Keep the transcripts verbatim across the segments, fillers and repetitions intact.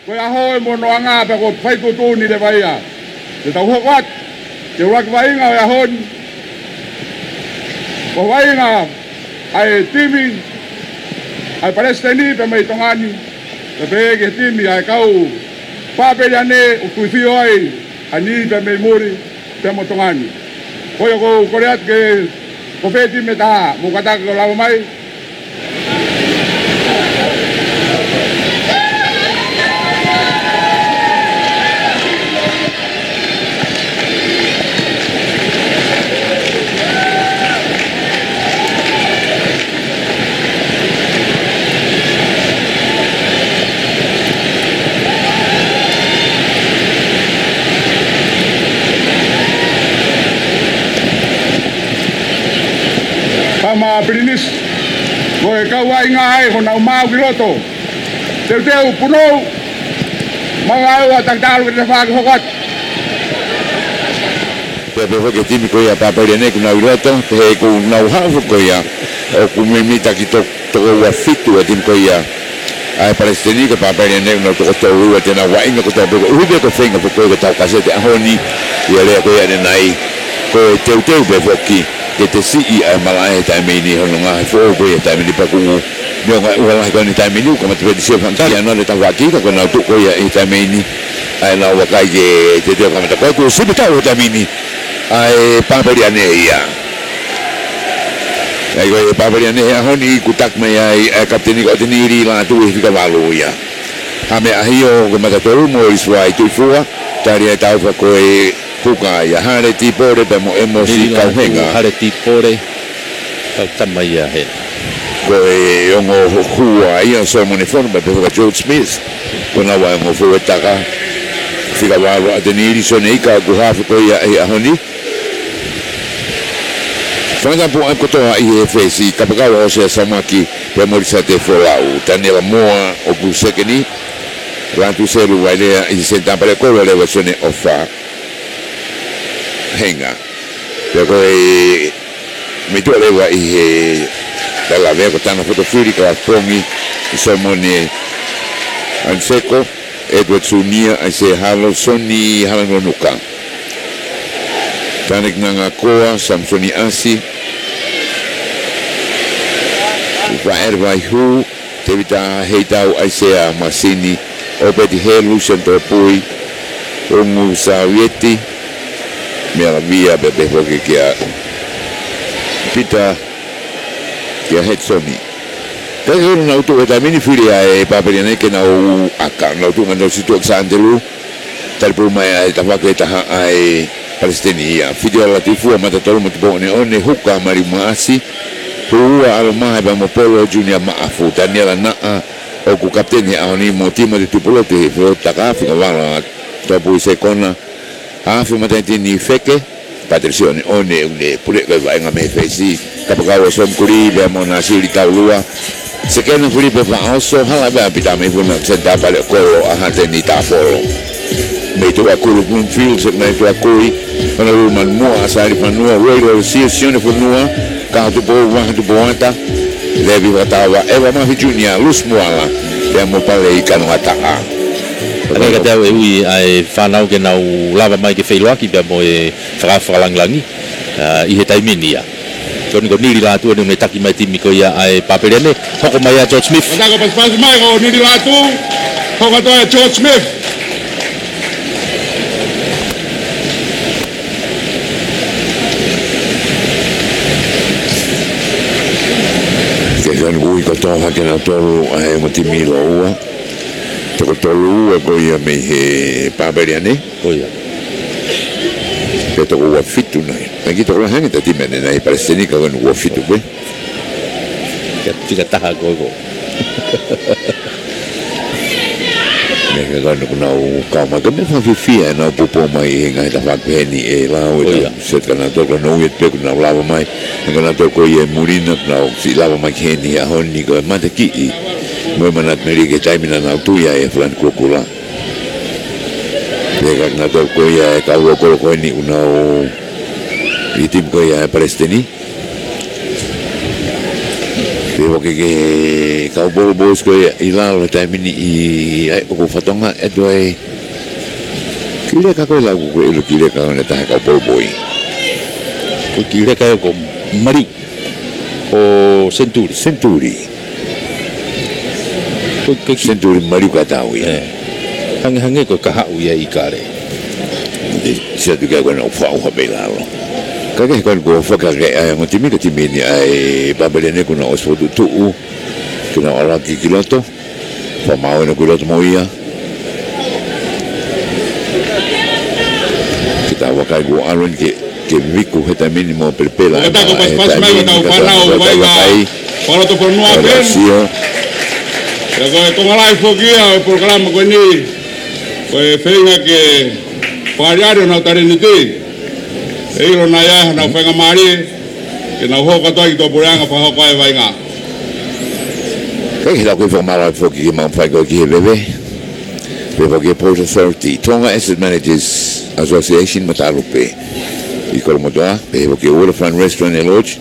Ko e ʻaho ʻo e monoʻanga pea ko e fai tuʻutuʻuni leva ia. Te tau hoko atu, te u ʻuluaki vaʻinga ʻo e ʻaho ni. Ko e vaʻinga ʻa e timi ʻa e Palesiteni pea mei Tonga ni, pea pehē ki he timi ʻa e kau Pāpeli ʻAne ʻoku tuifio ai ʻa Niʻihi pea mei muli pea mo Tonga ni. Ko ia ʻoku ou kole atu ke ko fē timi ʻe taha, mou kātaki ʻo lava mai. Pama Pilinisi, ko e kau vaʻinga ē, ko ʻenau maau ki loto. Teuteu punou, maau ʻa e ua takitaha ʻalu ki he tafaʻaki hoko atu. Pea pehē foki ki he timi ko ia Pāpeli ʻAne ʻoku nau ʻi loto, pehē ʻoku nau haʻu foki ko ia, ʻoku meimei taki to-, toko ua fitu ʻa e timi ko ia ʻa e Palesiteni, ka Pāpeli ʻAne ʻoku nau toko tolu, ʻa ʻenau vaʻinga kotoa pē ʻoku ʻuhi pē ko e feinga foki ko ia ke tau kasete ʻaho ni, ʻi he lea ko ia ʻanenai, ko e teuteu pē foki ke te siʻi ʻa e malaʻe he taimi ni, hono ngaahi foʻou ko ia he taimi ni pea ʻoku meʻa ngaahi ua lahi ko eni he taimi ni, ʻoku kamata pē ʻene sio fanga kia nale tafaʻaki, ka ko ʻenau tuʻu ko ia he taimi ni, ʻa ʻenau vakai ke teuteu kamata. Ko e tuʻu sipi tau he taimi ni, ʻa e Pāpeli ʻAne ia. ʻA ia ko e Pāpeli ʻAne he ʻaho ni ʻoku taki mai ai ʻa e kapiteni ko ʻAtenili Lātū ʻi he fika valu ia. Hame ʻAhio ko e mata tolu, Molis Vai Tuʻifua, tali ʻe he taufa ko e huka ia Hale Tipole pea mo ʻEmosi Nili Lātū, Kauhenga. Hale Tipole, kau tama ia he. Ko e ongo hua ia Solomone Fonu pea pehē foki George Smith. Ko ʻenau ongo fou e taka. Fika valu ʻAtenili, Sone Ika ʻoku hafu ko ia he ʻaho ni. Fanga tapu ʻa e kotoa ʻi he fesi, kapakau ʻa ʻOsea Samaki, pea mo Lisate Folau, Taniela Moa ʻoku sekeni, Lātū Selu Vailea ʻi he senitā pale kolo leva Sone ʻOfa Henga. Pea ko e metua leva ʻi he talavea ko Tana Fotofili, Kalafongi, Solomone Anseko, Edward Sunia, ʻAisea Halo, Soni Halanuanuka. Tanekinanga Koa, Samisoni ʻAsi, Vaʻere Vaihū, Tēvita Heitau, ʻAisea Masini, ʻOpeti Helu, Sento Pui, Ungu Savieti, Melavia, pea pehē foki kia Pita, kia Hetsoni. Ka ko ʻenau tuʻu he taimi ni fili ʻa e Pāpeli ʻAne ke nau ʻaka, nau tuʻu ngata ʻo situʻa ki Santelu, talipulu mai ʻa e tafaʻaki ʻe taha ʻa e Palesiteni ia. Fiti ʻo Lātū Tuʻifua, mata tolu mo Tupou ʻOneʻone, huka Maliu Maʻasi, hū ua ʻAlo Mahe pea mo Polo Junior Maʻafu, Taniela Naʻa, ʻoku kapiteni he ʻaho ni mo Timoti Tupulotu he fo taka, fika valu ʻa Topui Sekona, Hafe Mataitini Feke, Patricio ʻOneʻone, ʻoku ne pule ko e vaʻinga mei he fesi, kapakau ʻa Soni Kuli, pea mo Nasili Taulua, sekena Filipe Faʻaoso, hala pea Pita Meifuna, senitā pale kolo ʻa Hateni Tāfolo. Mei Tuʻakulu Bloomfield, Sekunai Tuʻakui, Honolulu Manumua, ʻAsali Fanua, Roy Lolo Sio, Sione Fonua, Kaho Tupou, Vaha Tupou Ata, Levi Vakatava, ʻEva Mafi Junior, Lusi Muala, pea mo Pale ʻi Kanongataʻa. Hangē ka te au e ui ʻa e fānau ke nau lava mai ke feʻiloaki pea mo e faka-, fakalāngilangi, ʻa, ʻi he taimi ni ia. Ko eni ko Nili Lātū eni ʻoku ne taki mai timi ko ia ʻa e Pāpeli ʻAne, hoko mai ʻa George Smith. Matako pasipasi mai ko Nili Lātū, hoko atu ʻa George Smith. Ke kanu kui kotoa hake nautolu ʻa e ongo timi ʻe ua. Toko tolu ua ko ia mei he Pāpeli ʻAne. Ko ia. Pea toko ua fitu nai. Naʻe kiʻi tokolahi ange ʻa e timi ʻanenai Palesiteni ka ko eni ua fitu pē. Ka fika taha ko ko. Meʻa ka ko eni ʻoku nau kau mai. Ka meʻa fakafiefia ʻenau poupou mai he ngaahi tafaʻaki heni ʻe lau ʻe. Ko ia. Set ka nau toko nau ia pē ʻoku nau lava mai. He ka nau toko ia ʻi muli na ʻoku nau siʻi lava mai ki heni he ʻaho ni ko e matekiʻi. Mo e manatu meli ki he taimi naʻa nau tui ai ʻa Fulani Kuakula. Pea ka nau toko ia e kau ʻo kolo ko eni ʻoku nau ʻi he timi ko ia ʻa e Palesiteni. Pea ʻoku ke kau Bolo Boys ko ia ʻi lalo he taimi ni ʻi ai ʻoku fatongia ʻe toe. Kiʻi leka ko e lau ko e ʻilo kiʻi leka ʻo e taha kau Bolo Boy. Ko e kiʻi leka ʻoku maliu. Ko Century. Century. Ko, ko ki- Century maliu ka tau ia. Eh. Hangehangē ko e kahaʻu ia ʻi kale. Siʻa tuku ko ena ʻoku faʻu ha pē lalo. Ka ke ko ena ʻoku fakake ai mo timi ka timi ni ʻa e Papaliane ko ena ʻosi fokotuʻu. Ke na ʻalu ki, ki loto. Fakamāu ena ki loto mo ia. Ke tau vakai ko Aloni ke, ke viku he taimi ni mo pelepela. Ko e taha ko e pasipasi mai ko e tau fānau vaivai. Faloto fonua pen. Sio. Pea ko e konga lahi foki ia ʻo e polokalama ko eni. Ko e feinga ke fāliali honau talēniti. ʻE ʻilo naʻa ʻi ai honau faingamālie. Ke nau hoko atu ai ki tuʻapuleʻanga fakahoko ai e vaʻinga. Kei he lau ko e fakamālō foki ki he mau fai ko ē ki he veve. Pea foki e Port Authority, Tonga Asset Managers Association, Matalupe. ʻI Kolomotuʻa, pea foki e Waterfront Restaurant and Lodge.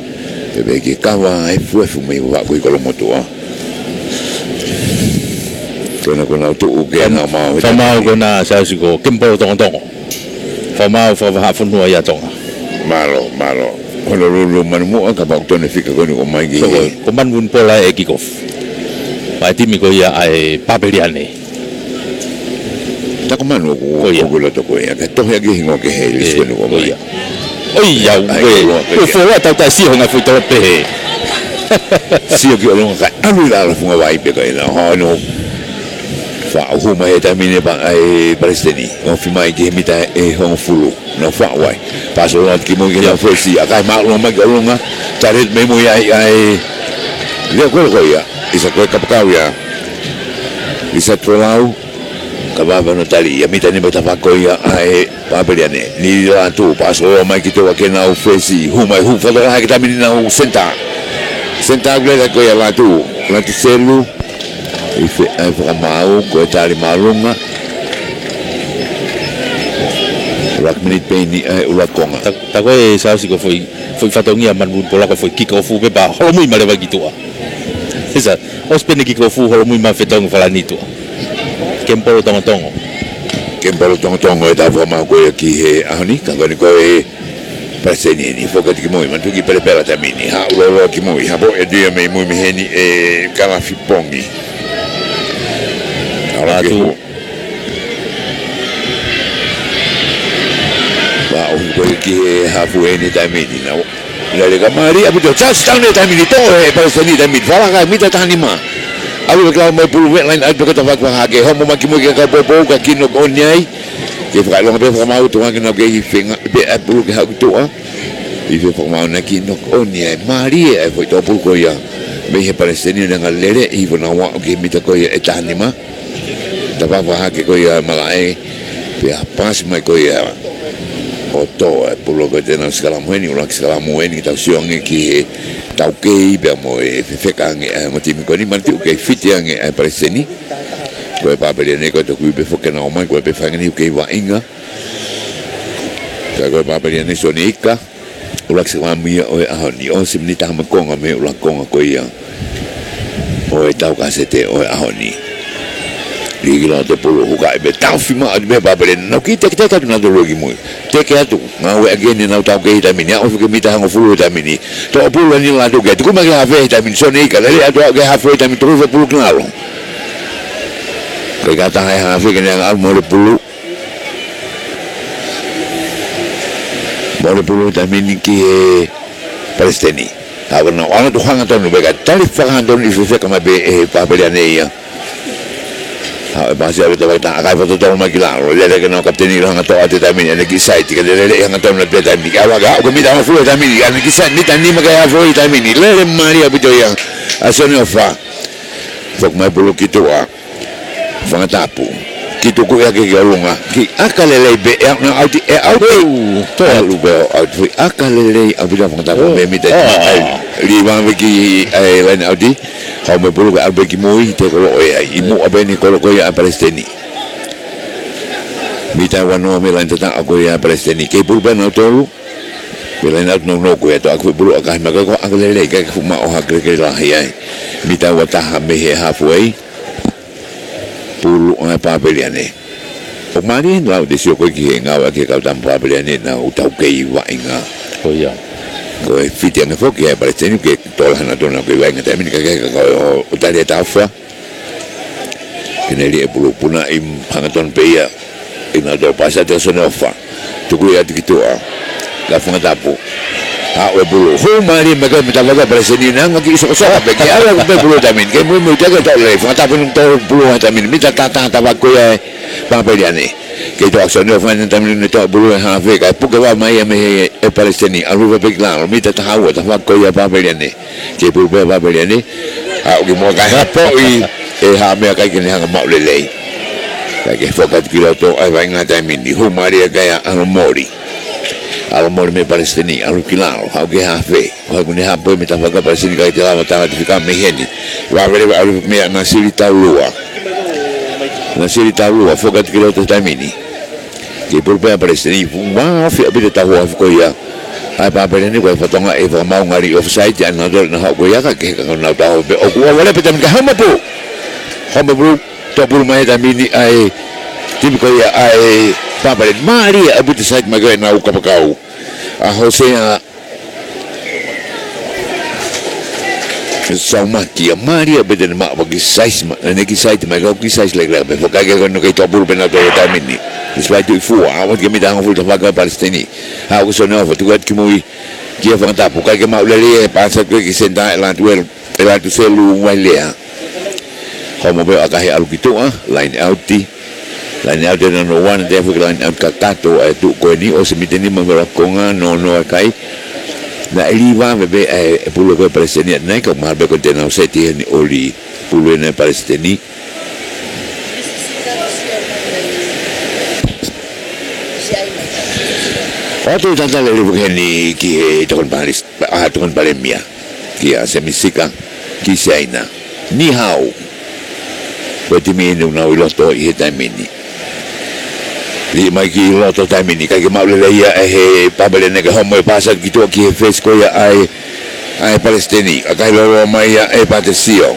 Pea foki e kava efuefu mei Vavaʻu ko ē ʻi Kolomotuʻa. Ko ena ko ena ʻoku tuʻu ke na mau. Fakamāu ko ena Siaosi ko Kemipolo Tongotongo. Fakamāu fakavahaʻafonua ʻia Tonga. Mālō, mālō. Honolulu Manumuʻa, kapau ʻoku tonu e fika ko eni ʻoku ʻomai ki he. Ko Manu Vunipola ʻe kick off. Pea timi ko ia ʻa e Papaliane. Tako Manu ʻoku, ko ia. ʻOku loto ko ia. Ka tohi ake hingoa ki he lisi ko eni ʻoku ʻomai. Ko ia. ʻOi, ia, ʻai, ʻoku loa, ko ia. Fuoloa tau taʻe sio honga fuitolo pehē. Sio ki ʻolunga kae ʻalu ʻi lalo funga vai pē ko ena. Hono. Faʻu hū mai he taimi ni ʻa e Palesiteni. Ofi mai ki he mita ʻe hongofulu. Nau faʻu ai. Pass ʻo loa ki mui ki he nau fesi. ʻAkai māʻolunga mai ki ʻolunga. Taret mei mui ai ai. Lea kolo ko ia. ʻIsa ko e kapakau ia. ʻIsa Tolau. Ka vave hono tali. ʻA e mita ni mata fako ia ʻa e Papaliane. Ni la tu. Pass ʻo loa mai ki toa ke nau fesi. Hū mai hū fatola hai ki taimi ni nau senta. Senta ʻoku lele ko ia la tu. La tu selu. ʻI fē ʻa e fakamāu, ko e tali māʻolunga. Rak minit pē eni ʻa e ʻuluaki konga. Ta, ta ko e Siaosi ko e foʻi, foʻi fatongia Manu Vunipola ko e foʻi kick off pē pea holomui mai leva ki tuʻa. ʻIsa, ʻosi pē ʻene kick off holomui mai fetongi falani tuʻa. Kemipolo Tongotongo. Kemipolo Tongotongo ʻe tau fakamāu ko ia ki he ʻaho ni, ka ko eni ko e Palesiteni eni, foki atu ki mui, manatuʻi pelepela taimi ni, haʻu loloa ki mui, hapo e dia mei mui mei heni ʻe Kalafi Pongi. Ala ke hu. Ua ʻohu ko e ki he hafu eni taimi ni, nau. Lele ka mali, ʻaupito, touchdown e taimi ni, tō e Palesiteni taimi ni, falaka mita taha nima. ʻAlu e kau mai pulu vet line, ʻalu pē ka tau fakahake, homo mai ki mui ke ka poupou, ka kiʻi knock on ai. Ke fakaʻilonga pē fakamāu tuʻa ke nau kei feinga, pē ʻa e pulu ke haʻu ki tuʻa. ʻI fē fakamāu naʻe kiʻi knock on ai, mālie ʻa e foʻi tōpulu ko ia. Mei he Palesiteni naʻe ngali lele, ʻi fē nau aʻu ki he mita ko ia ʻe taha nima. Tapa fakahake ko ia malaʻe, pea paasi mai ko ia. ʻO tō e pulu ko ē te nau sikalamu heni, ʻuluaki sikalamu heni, ke tau sio ange ki he taukei, pea mo e fefeka ange ʻa e ongo timi ko eni, manatuʻi ʻoku kei fiti ange ʻa e Palesiteni. Ko e Papaliane ko e toku ʻi pē foki ke nau ō mai, ko e pē fanga niu kei vaʻinga. Ka ko e Papaliane Soni Ika, ʻuluaki sikalamu ia ʻo e ʻaho ni, ʻosi miniti taha mo e konga mei he ʻuluaki konga ko ia ʻo e tau kasete ʻo e ʻaho ni. Liki loto pulu hukaʻi pē tau fima atu pē Papaliane, nau kiʻi teketeke atu nautolu ki mui. Teke atu, ngāueʻaki eni ʻenau taukei he taimi ni, aʻu ki he mita hongofulu he taimi ni. Toʻo pulu eni la tu ke tuku mai ki he hafe he taimi ni, Soni Ika, lele atu aʻu ki he hafe he taimi ni, tuku e pulu ki lalo. Ko e kata he hafe ke ne anga ʻalu mo e pulu. Mo e pulu taimi ni ki he Palesiteni. Haʻu nau ʻalu atu hangatonu pē ka tali fakahangatonu ʻi fefeka mai pē ʻe he Papaliane ia. Haʻu e paasi ʻalu atu pē ka ʻakai fakatotolo mai ki lalo. Lele ke nau kapiteni ʻilo hangatoʻa atu he taimi ni, ʻene kiʻi saiti, ke lele ʻi hangatonu atu he taimi ni. Ke ʻalu ake, haʻu ko e mita hongofulu he taimi ni, ʻene kiʻi saiti, mita nima ki he hafe he taimi ni. Lele mālie ʻaupito ia. ʻA Soni ʻOfa. Foki mai pulu ki tuʻa. Fanga tapu. Kiʻi tukuʻi ake ki ʻolunga. Kiʻi aka lelei pē ʻe aʻu na ʻauti ʻe ʻauti. Tō ʻalu pē ʻo ʻauti. Aka lelei ʻaupito fanga tapu. Mei he mita. Li vave ki ai laine ʻauti. Haʻu mo e pulu ke ʻalu pē ki mui te kolo ʻo e ai. ʻI muʻa pē eni kolo ko ia ʻa Palesiteni. Mita ua noa mei laine tata ko ia ʻa Palesiteni. Kei pulu pē nautolu. Pea laine ʻalu nounou ko ia, toʻo ʻaki e pulu, ʻakahi mai ko ē, ko e ʻalu lelei, ʻikai ke fuʻu maʻu ha kelekele lahi ai. Mita ua taha mei he halfway. Pulu ʻa e Papeliane. ʻOku mālie ʻene lau ʻete sio ko ē ki he ngāueʻaki ʻe he kau tama Papeliane ʻenau taukei vaʻinga. Ko ia. Ko e fiti ange foki ʻa e Palesiteni ke tola hana tona ko e vaʻinga taimi ni, ka ke ka ko ʻo tali e taʻofa. Ke ne lī e pulu, puna ʻi hangatonu pē ia. ʻI nautolu, pasi atu kia Sione ʻOfa. Tuku ia atu ki tuʻa. Ka Fangatapu. Haʻu e pulu. Hū mālie mai ko ē mei tafaʻaki Palesiteni, naʻe ngaahi kiʻi sokosoka pē ke ʻalu atu pē pulu taimi ni. Ke muimui atu ke toʻo lelei. Fangatapu naʻe toʻo pulu he taimi ni. Mita taha taha tafaʻaki ko ia ʻa e Papeliane. Kei toʻo ʻaki Sione ʻOfa he taimi ni, naʻe toʻo pulu he haafe, kae puke vave mai ia mei he Palesiteni. ʻAlu hifo pē ki lalo. Mita taha ua tafaʻaki ko ia ʻa e Papeliane. Kei pulu pē ʻa e Papeliane. Haʻu ki muʻa kae hapoʻi ʻe Haʻamea, ʻikai ke ne hanga ʻo maʻu lelei. Kae kei foki atu ki loto ʻa e vaʻinga taimi ni. Hū mālie ʻa e kakai ʻa ʻAlomoli. ʻAlomoli mei Palesiteni, ʻalu ki lalo, haʻu ki he haafe. Ko hai ʻoku ne hapoʻi mei tafaʻaki Palesiteni, ʻikai te lava tala te fika mei heni. Vave leva ʻalu mei ai ʻa Nasili Taulua. Nasili Taulua, foki atu ki loto taimi ni. Kei pulu pē ʻa Palesiteni, ua ofi ʻaupito e taʻofi ko ia ʻa e Papeliane, ko e fatongia ʻe fakamaau ngali offside, ʻa nautolu naʻa haʻu ko ia ka ke ka nau taʻofi pē. ʻOku ua vale pē taimi ni ka Haʻamotu. Haʻamotu, toʻo pulu mai he taimi ni ʻa e timi ko ia ʻa e Papeliane. Mālie ʻaupito e side mai ko ē ʻenau kapakau. ʻA Hosea Saumaki, ʻa mālie ʻaupito ʻene maʻu pē ki size ma, ʻene ki size mai, kau ki size lekeleka pē. Foki ke ko ē ʻoku kei toʻo pulu pē nautolu he taimi ni. Despite tuʻi fua, ʻa ʻoatu ki he mita hongofulu tafaʻaki ʻa Palesiteni. Haʻu kia Sione ʻOfa, tuku atu ki mui kia Fangatapu. ʻIkai ke maʻu lelei e pasi ko ē ki senitā ʻe Lātue-, ʻe Lātūselu Uailea. Homo pē ʻakahi ʻalu ki tuʻa, line out. Line out ʻe nanoa, te fuki line out kakato ʻa e tuʻu ko eni, ʻosi mita nima mei he konga, nounou ʻa e kai. Naʻe lī vave pē ʻa e pulu ko ē ʻa Palesiteni ʻanenai, ka mahalo pē ko ʻenau seti heni ʻo lī pulu ʻa e Palesiteni. ʻOatu e tangata lelei foki heni ki he tokoni Palis-, ʻa, tokoni Palēmia. Kia Semi Sika, ki Siaina. Ni hao. Ko e timi eni ʻoku nau ʻi loto ʻi he taimi ni. Lī mai ki loto taimi ni. ʻIkai ke maʻu lelei ia ʻe he Papeliane ke homo e pasi atu ki tuʻa ki he fesi ko ia ʻa e, ʻa e Palesiteni. ʻAkahi lōloa mai ia ʻe Patesio.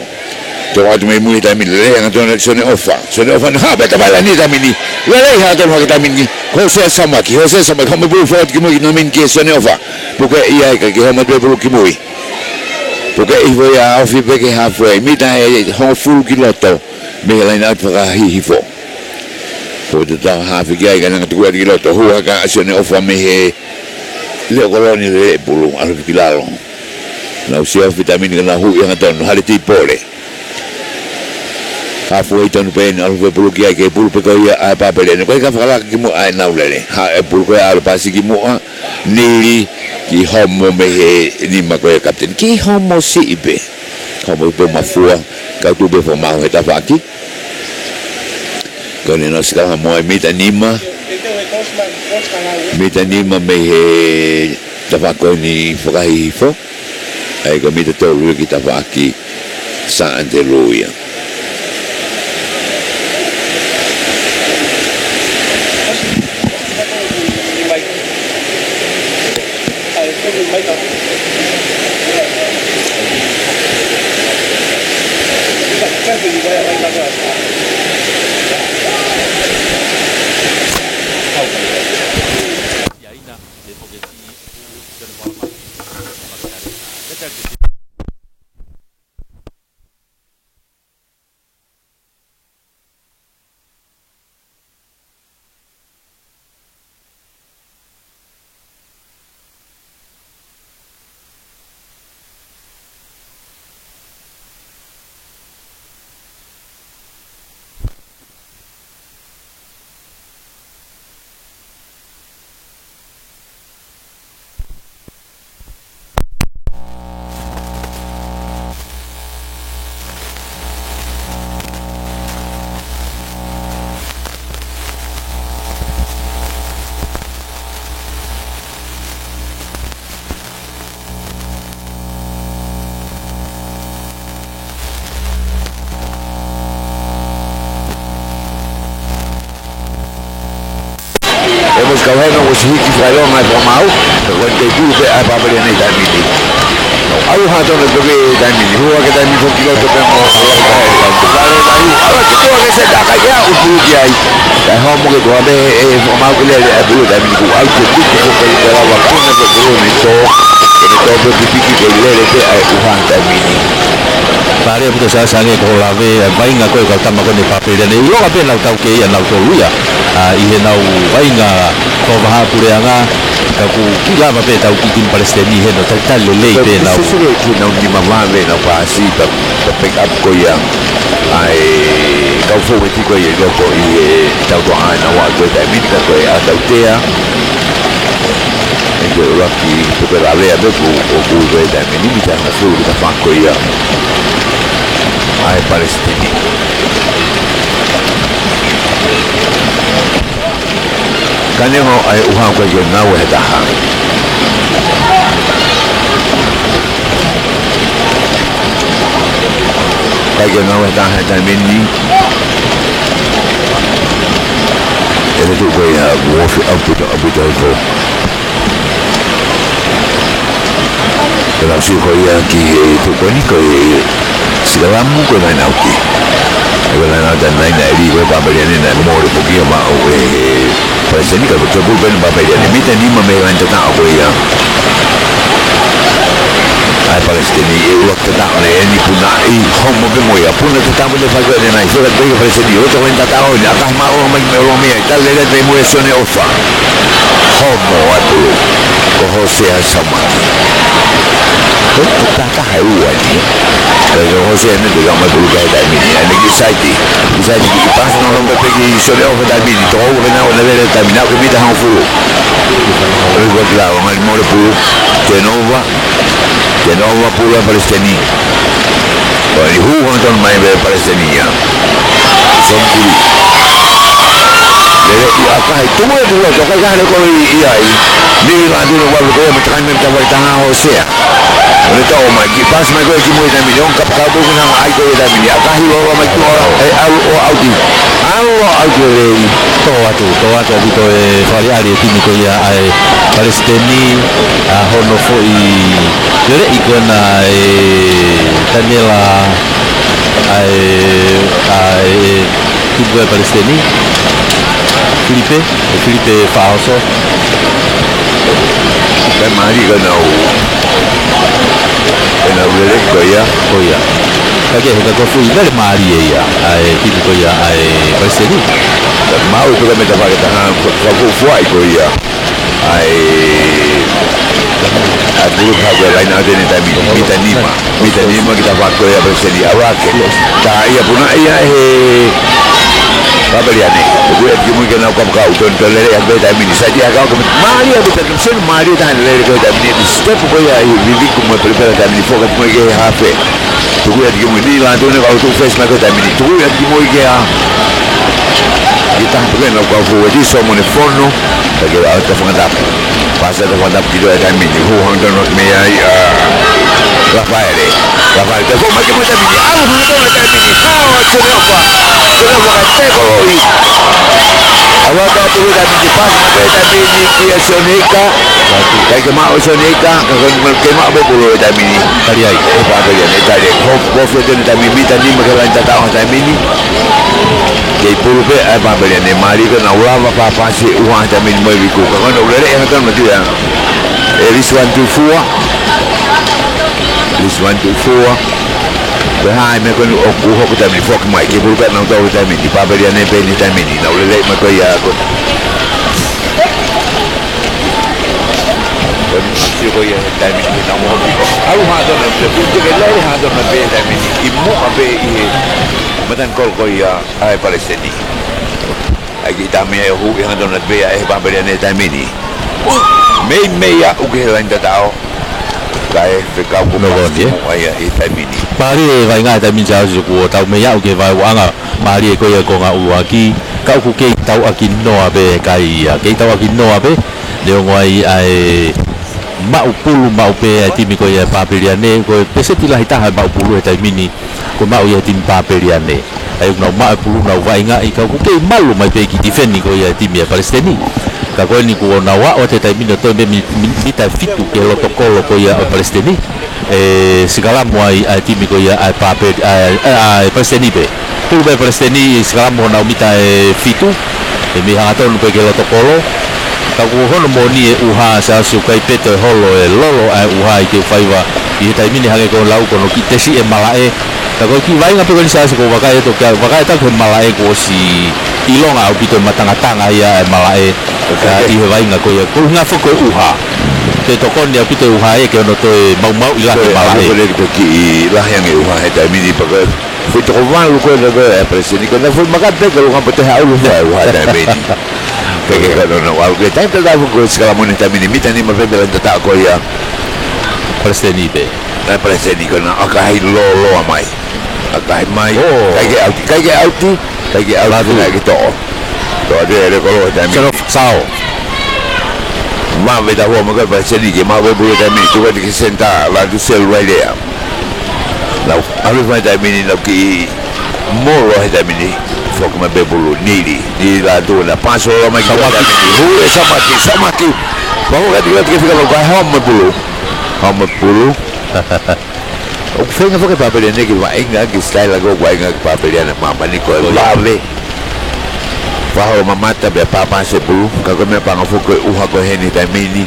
Toʻo atu mei mui he taimi ni, lelei hangatonu ʻa Sione ʻOfa. Sione ʻOfa naʻe haʻu pē tafaʻaki he taimi ni. Lelei hangatonu he taimi ni. Ko Hosea Saumaki, Hosea Saumaki, homo pulu fua ki mui ki nami kia Sione ʻOfa. Puke ia ʻikai ke homo pē pulu ki mui. Puke hifo ia, ofi pē ki he halfway, mita ʻe hongofulu ki loto mei he line out fakahihifo. Ko e tau haafe ki ai, ka nanga tuku atu ki loto, hū hake ʻa Sione ʻOfa mei he leʻo koloni lele e pulu, ʻalu ki lalo. Nau siofi taimi ni ka nau hū ia hangatonu, Hale Tipole. Halfway tonu pē eni, ʻalu hifo e pulu ki ai, kei pulu pē ko ia ʻa e Papeliane, ko e ka fakalaka ki muʻa ʻa e nau lele. Haʻu e pulu ko ia ʻalu pasi ki muʻa, Nili, ki homo mei he nima ko ia ʻa e kapiteni. Ki homo siʻi pē. Homo pē mafua, kau tuʻu pē fakamaau he tafaʻaki. Ko eni nau sikala mo e mita nima. Mita nima mei he tafaʻaki ko eni fakahihifo. ʻA ia ko e mita tolu ia ki tafaʻaki Sā ʻAnitelū ia. Mo e kau hena ʻosi hiki fakaʻilonga e fakamaau, ka ko e teipulu pē ʻa e Papaliani he taimi ni. ʻAlu hangatonu pē he taimi ni, hū hake taimi ni foki ki loto pē mo e fale lahi, ʻalu ki tuʻa ke se taka ia ʻo pulu ki ai. Kae homo ke tuʻa pē e fakamaau ke lele ʻa e pulu he taimi ni kuo ʻalu ke tuku foki ke lava puna pē pulu ni tō, ke ne tō pē pipiki ke lele pē ʻa e ʻuha he taimi ni. Pale puta sa sange ko lave, ʻa e vaʻinga ko e kau tama ko eni Papaliani. ʻIlonga pē ʻenau tau kei ʻanautolu ia. ʻA, ʻi heʻenau vaʻinga ko vaha puleʻanga, ka ʻoku kiʻi lava pē tau kiʻi timi palesiteni heno, tau tali lelei pē ʻenau. Sesere ki heʻenau nima vave ʻenau pasi, pea, pea pick up ko ia. ʻA e kau fōueti ko ia ʻi loko ʻi he tau toa ʻenau ʻa ko e taimi ni ka ko e ʻa tau tea. ʻE ko e ʻuluaki, ko e lavea pē ʻoku, ʻoku ui ko e taimi ni, mita hongofulu ki he taha ko ia ʻa e palesiteni. Ka neongo ʻa e ʻuha ʻoku ʻikai ke ngāue ha taha. ʻIkai ke ngāue ha taha he taimi ni. ʻE te tuʻu ko ia ʻoku ofi ʻaupito, ʻaupito hifo. Pea ʻosi ko ia ki he tuʻu ko eni ko e sikalamu ko e laine ʻauti. Ko e laine ʻauti ʻa e laine ʻeli ko e Papaliani naʻe mole foki ia maʻu ʻe he palesiteni ka ko e tuʻu pē ʻa e Papaliani mita nima mei he laine tataʻo ko ia ʻa e palesiteni ʻe ua tataʻo naʻe ʻeni puna ʻi homo pē mo ia puna tataʻo pē naʻe fai ko ē naʻe feka pē palesiteni ʻo toko ʻeni tataʻo ni ʻa kahi maʻu mai mei ʻolunga mei ai tali lelei pē mo e Sione ʻOfa. Homo atu ko Hosea Saumaki. Ko e tataha ʻe ua ni. Ka ko Hosea ne te kama pulu ka he taimi ni. ʻAne ki saiti. Ki saiti ki pasi no lomba pē ki Sione ʻOfa taimi ni. Toko ua pē naʻa na lele taimi ni. Naʻa ke mita hongofulu. ʻOku ʻikai ke lau, ngali mole pulu. Turnover. Turnover pulu ʻa e palesiteni. ʻOku ʻi hū hangatonu mai pē palesiteni ia. Songkuli. Lele ʻi ʻakahi. Tuku e tuku e toka i kahale ko i ai. Mili la tino ua ko ia matakai me mata vai taha Hosea. ʻO ne tau mai ki pasi mai ko e ki mui taimi ni ʻo kapakau pē ʻoku nanga ai ko e taimi ni. ʻAkahi ua ua mai ki ora. ʻE ʻalu ʻo ʻauti. ʻAlu ʻo ʻauti lelei. Tō atu, tō atu ʻaupito e fale ʻali e timi ko ia ʻa e palesiteni, ʻa hono foʻi leleʻi ko ena ʻe Taniela, ʻa e, ʻa e timi ko e palesiteni. Filipe, ʻe Filipe Faʻaoso. Kae mālie ka nau, ka nau lele ko ia. Ko ia. Ka ke he ka ko e foʻi lele mālie ia, ʻa e timi ko ia, ʻa e palesiteni. Ka mau i puka meta fale taha, ka ko fuaʻi ko ia. ʻA e, ʻa e pulu ka ko e laine ʻauti ʻene taimi, mita nima. Mita nima ki he taha ko ia palesiteni ʻa Rake. Ka ia puna ia he Papaliani. Ko e ʻeti ki mui ke nau kapakau, tonu tonu lele ʻa e taimi ni. Saiti ʻa e kau ka mālie ʻa e mita nima, senu mālie taha lele ko e taimi ni. Step ko ia ʻi viviku mo e pelepela taimi ni foka ki mui ke hafe. Tuku ia ki mui ni la tonu ka ʻoku fesi mai ko e taimi ni. Tuku ia ki mui ke a. Ki taha pē naʻa ku kau fōueti Solomone Fono. Ka ke ʻalu atu ka fakatapu. Pasi atu fakatapu ki loto e taimi ni. Hū hangatonu mei ai ʻa Rafaele. Rafaele. Ka fō mai ke mo e taimi ni. ʻAlu hangatonu e taimi ni. Hao atu Sione ʻOfa. Sione ʻOfa ka teko loi. ʻAlu atu atu e taimi ni. Pasi mai ko e taimi ni kia Sione Ika. Kae ke maʻu Sione Ika. Ka ke maʻu pē pulu e taimi ni. Tali ai. Ko e Papaliani tali ai. Hō, hō fete ni taimi mita nima ki he laine tataʻo he taimi ni. Kei pulu pē ʻa e Papaliani, mālie ka nau lava pāpasi ʻuha he taimi ni mo e viku. Ka ko ena ʻoku lele hangatonu matuʻa. ʻE Lisi Vani Tufua. Lisi Vani Tufua. Ko e hā e meʻa ko eni ʻoku hoko taimi ni foki mai. Kei pulu pē nautolu he taimi ni. Papaliani pē he taimi ni. Nau lele mai ko ia ko. Ko eni sio ko ia he taimi ni nau moʻoni. ʻAlu hangatonu pē, pulu ke lele hangatonu pē he taimi ni. ʻI muʻa pē ʻi he matangikolo ko ia ʻa e palesiteni. ʻAi ke ʻita mei ai ʻo hū ʻi hangatonu pē ʻa e Papaliani he taimi ni. Meimei aʻu ki he laine tataʻo. Kae fekau ko pasi muʻa ia he taimi ni. Mālie e vaʻinga he taimi ni, Siaosi, kuo tau mei aʻu ki he vaeuaʻanga mālie ko ia ko e konga ʻuluaki. Ka ʻoku kei tauʻaki noa pē kai ia. Kei tauʻaki noa pē. Neongo ai ʻa e maʻu pulu maʻu pē ʻa e timi ko ia Papaliani. Ko e peseti lahi taha e maʻu pulu he taimi ni. Ko e maʻu ia he timi Papaliani. ʻA ia ʻoku nau maʻu e pulu, nau vaʻingaʻi, ka ʻoku kei malu mai pē e kiʻi tifeni ko ia e timi ʻa Palesiteni. Ka ko eni kuo nau aʻu atu he taimi ni ʻo toe mei mi-, mi-, mita ʻe fitu ki he loto kolo ko ia ʻo Palesiteni. ʻE sikalamu ai ʻa e timi ko ia ʻa e Pape-, ʻa e, ʻa e, ʻa e Palesiteni pē. Pulu pē Palesiteni, sikalamu honau mita ʻe fitu. ʻE mei hangatonu pē ki he loto kolo. Ka kuo hono moʻoni e ʻuha, Siaosi, ʻoku ʻikai pē toe holo e lolo ʻa e ʻuha ʻi he faiva. ʻI he taimi ni hangē ko e lau ko hono kiʻi tesi e malaʻe. Ka ko e kiʻi vaʻinga pē ko eni, Siaosi, ʻoku ou vakai atu, ʻoku ou vakai atu ki he malaʻe kuo ʻosi ʻilonga ʻaupito e matangatanga ia e malaʻe. Ka ʻi he vaʻinga ko ia, ko e ʻuhinga foki ko e ʻuha. Toe tokoni ʻaupito e ʻuha ia ke ono toe maumauʻi lahi e malaʻe. Ko e ʻalu ko ē ki he kiʻi lahi ange e ʻuha he taimi ni pea ko e foʻi toko valu ko ē naʻe ko ē ʻa Palesiteni, ko ʻena foʻi maka pē ka ʻoku ʻikai pē toe haʻu e ʻuha he taimi ni. Pea ko e kanono ʻalu ki he taimi tatau foki ko e sikalamu he taimi ni, mita nima pē mei he laine tataʻo ko ia. Palesiteni pē. ʻA Palesiteni ko ʻena ʻakahi lōloa mai. ʻAkahi mai. ʻOi. ʻIkai ke ʻauti, ʻikai ke ʻauti, ʻikai ke ʻauti, Latu. Naʻe ʻikai ke toʻo. Toʻo atu e kolo he taimi ni. Send off, Sao. Maʻu e taha ua mai ko ē Palesiteni ke maʻu e pulu he taimi ni. Tuku atu ki he senitā, Latu Selu Vailea. Nau ʻalu he taimi ni, nau kiʻi molo he taimi ni. Foki mai pē pulu, Nili. Nili Latu, naʻe pasi lōloa mai ki he Samaki. Taimi ni. Hū e Samaki, Samaki. Mau kati kati ke fika mau kai hao mai pulu. Hao mai pulu. ʻOku feinga foki e Papeliane ke vaʻinga ki he sitaila ko ē ʻoku vaʻinga ki ai e Papeliane ʻi māmani ko e vave. Fakaholo mamata pea pāpasi e pulu, ka ko e meʻapango foki ko e ʻuha ko eni he taimi ni.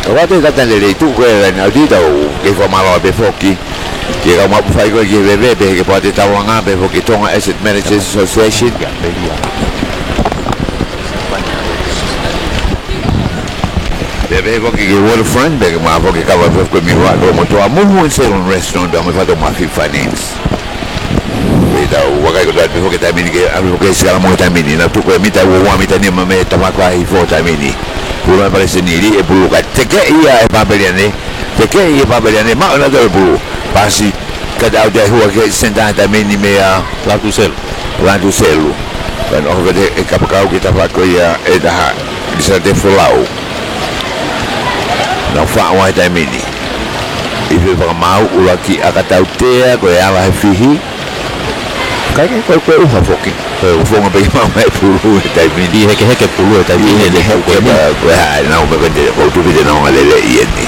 Ka ʻoku ʻi ai e tata lelei, tuku ko ē e laine ʻauti, tau kei fakamālō pē foki ki he kau maʻu fai ko ē ki he veve, pehē ki he Poate Taulanga, pehē foki ki he Tonga Asset Managers Association. Pea pehē foki ki he Waterfront, pea ke maʻu foki e kava pē foki mei he Waterfront mo Toa Muhu and Salon Restaurant, pea mo e Fatu Mafi Finance. Pea tau vakai kotoa pē foki he taimi ni ke ʻalu foki e sikalamu he taimi ni, naʻe tuku e mita ua ua, mita nima mei he tafaʻaki fakaʻosi he taimi ni. Pulu mai Palesiteni, liʻaki e pulu ka tekeʻi ia ʻe Papeliane, tekeʻi ʻe Papeliane, maʻu ʻenautolu e pulu. Pasi, kata ʻauti e hua ki he senitā he taimi ni meia Latu Selu. Latu Selu. Pea nau ʻoho pē e kapakau ki he tafaʻaki ko ia ʻe taha, Lisate Folau. Nau faʻu he taimi ni. ʻI he fakamaau ʻuluaki ʻakatautea ko e ala he fihi. ʻIkai ke ko e, ko e ʻuha foki. Ko e ʻuha. Fonga pē ke maʻu mai e pulu he taimi ni. ʻI he hekeheke pulu he taimi ni. ʻI he hekeheke pulu. Ko e hā, nau meʻa ko ē te, ko e tupi te nau ngale lelei eni.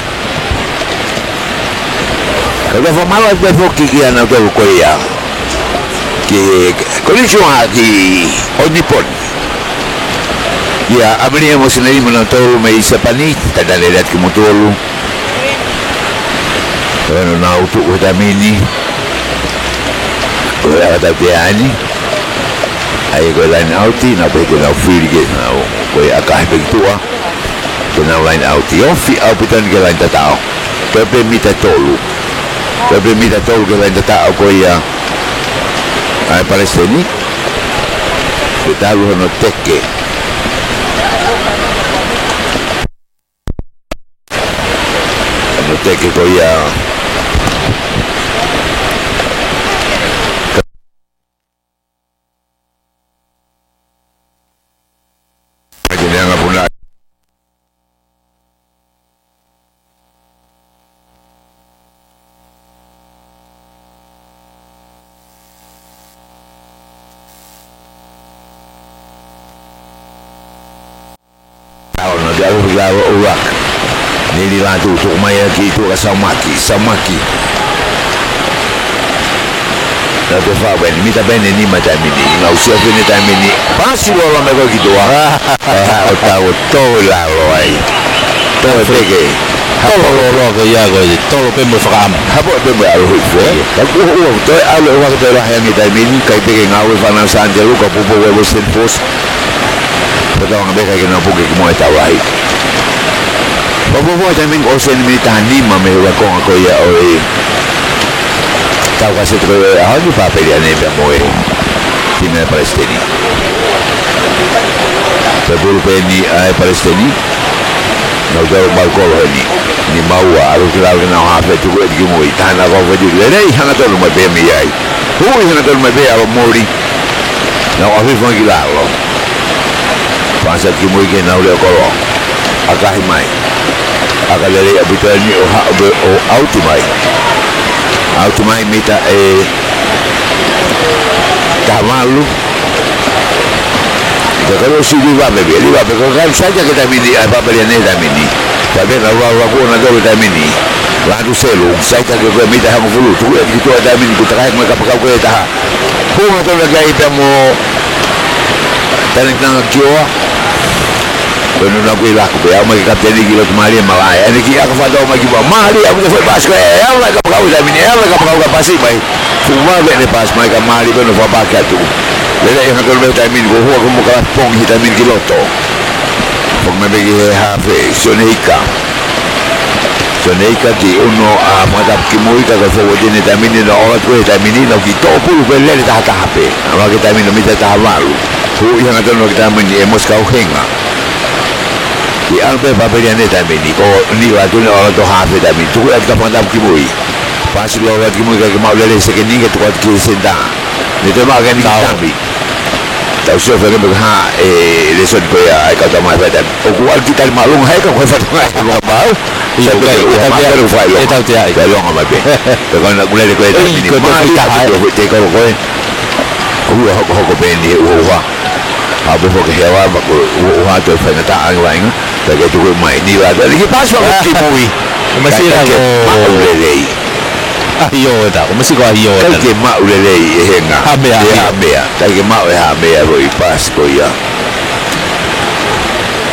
Ka ʻoku fakamālō atu pē foki kia nautolu ko ia. Ki he Konichiwa ki Onipon. Kia ʻAmelia mo Sineli mo nautolu mei Siapani, talitali lelei atu kimoutolu. Ko ena nau tuʻu he taimi ni. Ko e ʻakatautea eni. ʻA ia ko e laine ʻauti, nau pehē ke nau fili ke nau, ko e ʻakahi pē ki tuʻa. Ko ʻenau laine ʻauti, ofi ʻaupito eni ki he laine tataʻo. Toe pē mita tolu. Toe pē mita tolu ki he laine tataʻo ko ia ʻa e Palesiteni. Ke talu hono teke. Hono teke ko ia. Ke ne anga puna. Taona, ke ʻalu ki lalo ʻo rak. Nili Latu, tuku mai ia ki tuʻa kia Saumaki, Saumaki. Nau toe faʻu pē eni, mita pē eni nima he taimi ni, nau sio pē he taimi ni. Pasi lōloa mai ko ē ki tuʻa. ʻA, ʻo tau ʻo tō ʻi lalo ai. Tō e peke. Tolo lōloa ko ia ko e tolo pē mo e fakaʻamu. Hapo pē mo e ʻalu hifo. ʻIo. Ka kuo ʻoua toe ʻalu e ʻuha ke toe lahi ange he taimi ni, ʻikai pē ke ngāue e fānau Sānitelu ka poupou e Western Force. Pea tau anga pē ʻikai ke nau puke ki muʻa e tau lahi. Pea poupou he taimi ni ʻosi eni miniti taha nima mei he ʻuluaki konga ko ia ʻo e tau kaseti ko ia ʻa e ʻaho ni, Papeliane pea mo e timi ʻa e Palesiteni. Pea pulu pē eni ʻa e Palesiteni. Nau tau mau kolo heni. Nima ua, ʻalu ki lalo ke nau hafē, tuku ʻeti ki mui. Taha nau kau feti lelei hangatonu mai pē mei ai. Hui hangatonu mai pē ʻa Lomoli. Nau ʻalu hifo ki lalo. Pasi atu ki mui ke nau leʻo kolo. ʻAkahi mai. ʻAka lelei ʻaupito eni ʻo haʻu pē ʻo ʻauti mai. ʻAuti mai mita ʻe Taha valu. Ka ko e ʻosi liva pē, liva pē, ko e kai sai ka ke taimi ni, ʻa e Papaliani taimi ni. Ka pē na ua ua kuo na tolu taimi ni. Latu selu, sai ka ke ko e mita hongofulu, tuku ʻe ki tuʻa taimi ni, kuo takai mo e kapakau ko e taha. Ko e ngata na kai pea mo Tanitanga Kioa. Ko e nuna kui laku pē, ʻaumai ki he kapiteni ki loto mālie malaʻe. ʻAne ki ʻaka fato mai ki ua. Mālie, ʻaku te fai pasi ko e, ʻe ʻalu e kapakau taimi ni, ʻe ʻalu e kapakau ka pasi mai. Fuʻu vave ʻene pasi mai ka mālie ko e nofo paki atu. Lele e hatolu mei taimi ni, ko hua ko mo ka pongi he taimi ni ki loto. Pongi mai pē ki he hafe, Sione Ika. Sione Ika ki ono ʻa Fakatapu ki mui ka ka fou ʻene taimi ni na ʻola tuku he taimi ni na ki tō pulu pē lele taha taha pē. ʻAlu ki he taimi ni mita taha valu. Hu i hanga tonu ki he taimi ni ʻe Mosi Kauhenga. Ki ʻalu pē Papaliani taimi ni, ko Nila atu ne ʻola tō hafe taimi ni, tuku atu kia Fakatapu ki mui. Pasi lolo atu ki mui ka ke maʻu lele sekeni ka tuku atu ki he senitā. Ne te maʻu ke ni ki tami. Tau sio fenga pe ha, e, lēsoni ko ia ʻa e kau tama fai taimi. ʻOku ʻalu ki tali māʻolunga he ka ko e fatongia e kau mau. Io, sai pē kai, ke ua e tautea, mākare ʻoku fai loka. E tautea ai. Kai longa mai pē. Pe ko na kulele ko e taimi ni. Ko e mālie taha atu e. Ko e te kolo ko e. Ua hokohoko pē ni e uha uha. ʻA pē foki he ava ma ko e uha uha atu e faingataʻa ange vaʻinga. Pea ke tuku mai ni la. Pea liki pasi wa ki mui. Masina kai ke ko maʻu lelei. ʻAhi ʻo e ta, ko masi ko ʻahi ʻo e ta. Kai ke maʻu lelei e henga. Hamea, e hamea. Kai ke maʻu e hamea foʻi pasi ko ia.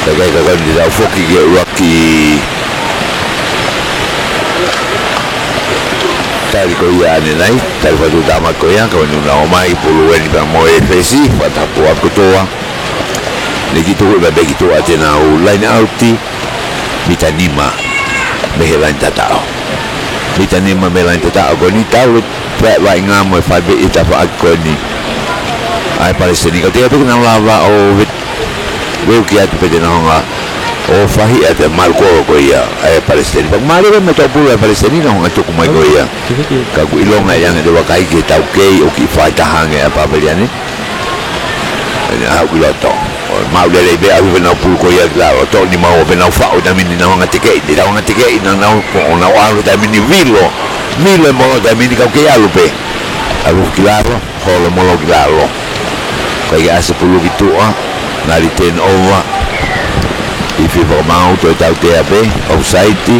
Kai kai kai kai ni tau foki ke ua ki tali ko ia ʻanenai, tali fatu tama ko ia, ka wenu na ʻomai, pulu eni pea mo e fesi, fatapu ʻa kotoa. Liki tuku ʻi pē ki tuʻa te nau line out, mita nima mei he laine tataʻo. Mita nima mei he laine tataʻo ko eni tau pē vaʻinga mo e fai pē ʻi he tafaʻaki ko eni. ʻA e Palesiteni ka te pē ke nau lava ʻo ve-, veuki atu pē te nau hanga ʻo fahi atu e malu kolo ko ia ʻa e Palesiteni. Pea mālie pē mo e tō pulu ʻa e Palesiteni nau hanga tuku mai ko ia. Ka ʻoku ʻilonga ʻe ʻi ai ange ʻete vakai ki he taukei ʻoku kiʻi fai taha ange ʻa Papaliani. ʻAne haʻu ki loto. ʻO maʻu lelei pē ʻalu pē nau pulu ko ia ki lalo. Toʻo ni maua pē nau faʻu taimi ni nau hanga tekeʻi. Ni nau hanga tekeʻi nau nau ko ʻo nau ʻalu taimi ni vilo. Vilo e molo taimi ni kau kei ʻalu pē. ʻAlu ki lalo. Holo e molo ki lalo. Kai ke ʻasi e pulu ki tuʻa. Ngali turn over. Ifi fakamaau toe tautea pē. Offside.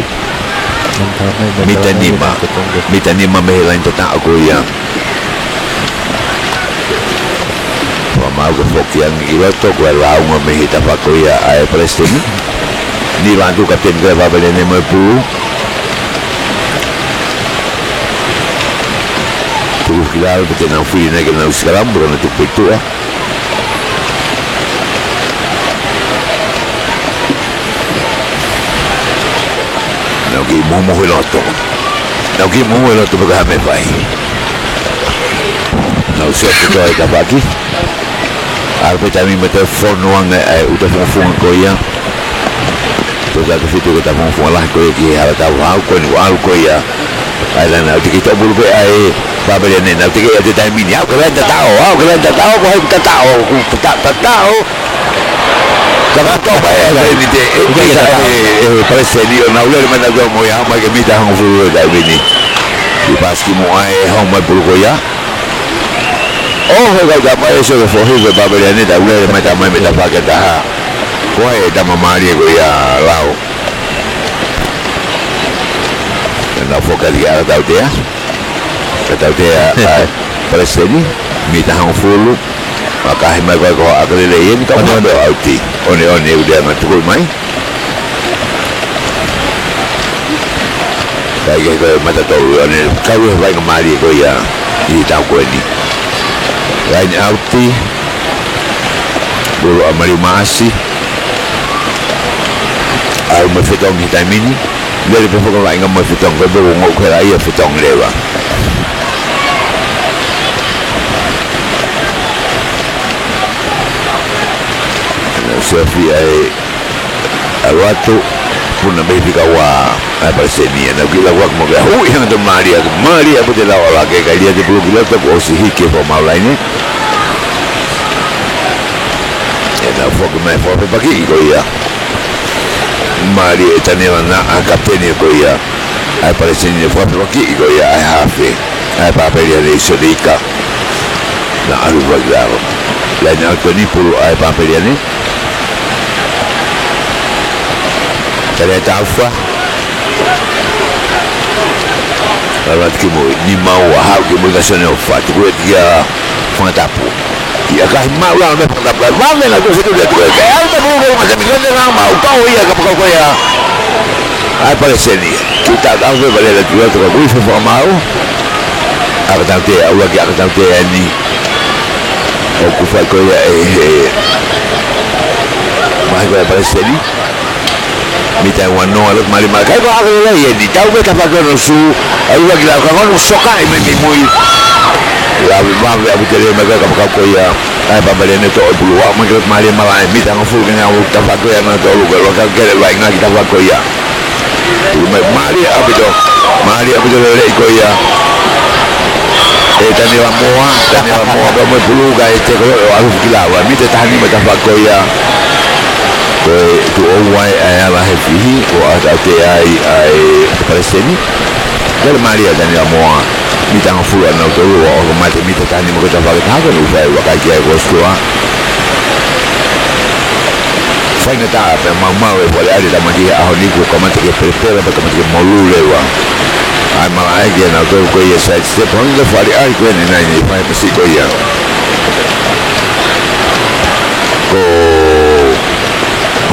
Mita nima. Mita nima mei he laine tataʻo ko ia. Fakamaau ke foki ange ki loto, ko e lāunga mei he tafaʻaki ko ia ʻa e Palesiteni. Nila atu kapiteni ko ia Papaliani mo e pulu. Tuku ki lalo pē te nau fili nai ke nau sikalamu, pea nau tuku pē tuʻa. Nau kiʻi momoho ʻi loto. Nau kiʻi momoho ʻi loto pē ka ha meʻa fai. Nau sio atu ki he tafaʻaki. ʻAlu pē taimi mo e toe fonu ange ʻa e ʻuta fungafunga ko ia. Toe taha fitu ko e ʻuta fungafunga lahi ko ia ki he hala tau hau ko eni ʻalu ko ia. ʻAi la nau tiki tō pulu pē ʻa e Papaliani nau tiki ʻi he taimi ni. ʻAu ke laine tataʻo, ʻau ke laine tataʻo, ko hai tataʻo, ʻoku tata-, tataʻo. Ka ka tō pē ʻa e laine te, ʻe, ʻe, ʻe, ʻe, Palesiteni ʻo nau lele mai nau tō mo ia, mai ke mita hongofulu he taimi ni. ʻI pasi ki muʻa e hau mai pulu ko ia. ʻO he kau tama ʻe sio ke fohi pē Papaliani, tau lele mai tama mai mita fake taha. Ko e tama mālie ko ia lau. Nau foki atu ki ʻa e tautea. Ka tautea ʻa Palesiteni, mita hongofulu. Makahi mai ko e ko ʻa e lele eni ka ʻoneʻone ʻauti. ʻOneʻone ʻe ʻuleʻanga tuku mai. Kai ke ko e mata tolu ʻone kau e vaʻinga mālie ko ia ʻi he tau ko eni. Laine ʻauti. Pulu ʻa Maliu Maʻasi. ʻAlu mo e fetongi he taimi ni. Lele pē foki vaʻinga mo e fetongi, pea pē ʻoku ngou kela ia fetongi leva. Nau sio fia e ʻalu atu, puna mei he fika ua ʻa e Palesiteni, nau kiʻi lau aku mo ke hui hanga tonu mālie, mālie ʻaupito e lau ʻa e lake, kai lia te pulu ki loto, kuo ʻosi hiki e fakamaau laine. ʻE nau foki mai fakapapaki ko ia. Mālie e tanela na ʻa e kapiteni ko ia. ʻA e Palesiteni fakapapaki ko ia ʻa e hafe. ʻA e Papaliani Sione Ika. Naʻa ʻalu ʻo lava. Laine ʻauti ko eni, pulu ʻa e Papeliane. Tali ʻa e taufa. Lala atu ki mui, nima ua, haʻu ki mui kia Sione ʻOfa, tuku atu kia Fangatapu. ʻIkai ke maʻu lalo mei Fangatapu, kae vave nautolu ʻo fetuʻutaki atu ko ē. Kae ʻalu mei pulu ko ē, mate mi kone ngā mau, pau ia kapakau ko ia ʻa e Palesiteni. Ki ta ka ʻave vale la tua toka kui fefakamaau. ʻAkatautea, ʻuluaki ʻakatautea eni. ʻOku fai ko ia ʻe he, mahi ko ia Palesiteni. Mita ua noa, loto mali mali. Kai ko ʻakalelei eni, tau mei tafaʻaki ʻo Nosu, ʻa ʻuluaki la ka ngonu soka ʻi mei mui. Lave vave ʻaupito leva mai ko e kapakau ko ia ʻa e Papeliane, toʻo e pulu, ʻa mai ki loto mali malaʻe, mita hongofulu ki he ngaahi tafaʻaki ko ia nautolu, ko e loka kele vaʻinga ki tafaʻaki ko ia. Tuku mai mālie ʻaupito, mālie ʻaupito lelei ko ia ʻe Taniela Moa, Taniela Moa pea mo e pulu kae teko ʻo ʻalu ki lava. Mita taha nima tafaʻaki ko ia. Ko e tuʻo ua ʻa e ala he fihi, ʻo ʻatā atu ai ʻa e Palesiteni. Kele mālie ʻa Taniela Moa, mita hongofulu ʻa nautolu, ʻo ʻoho mate mita taha nima ko e tafaʻaki taha ko eni ʻoku fai vakai ki ai ko e sikoa. Faingataʻa pea maumau e Fale Alea ʻi he ʻaho ni, kuo kamata ke pelepela pea kamata ke molū leva. ʻA e malaʻe kia nautolu ko ia side step, hongi ko e Fale Alea ko eni naʻe fai masiʻi ko ia ko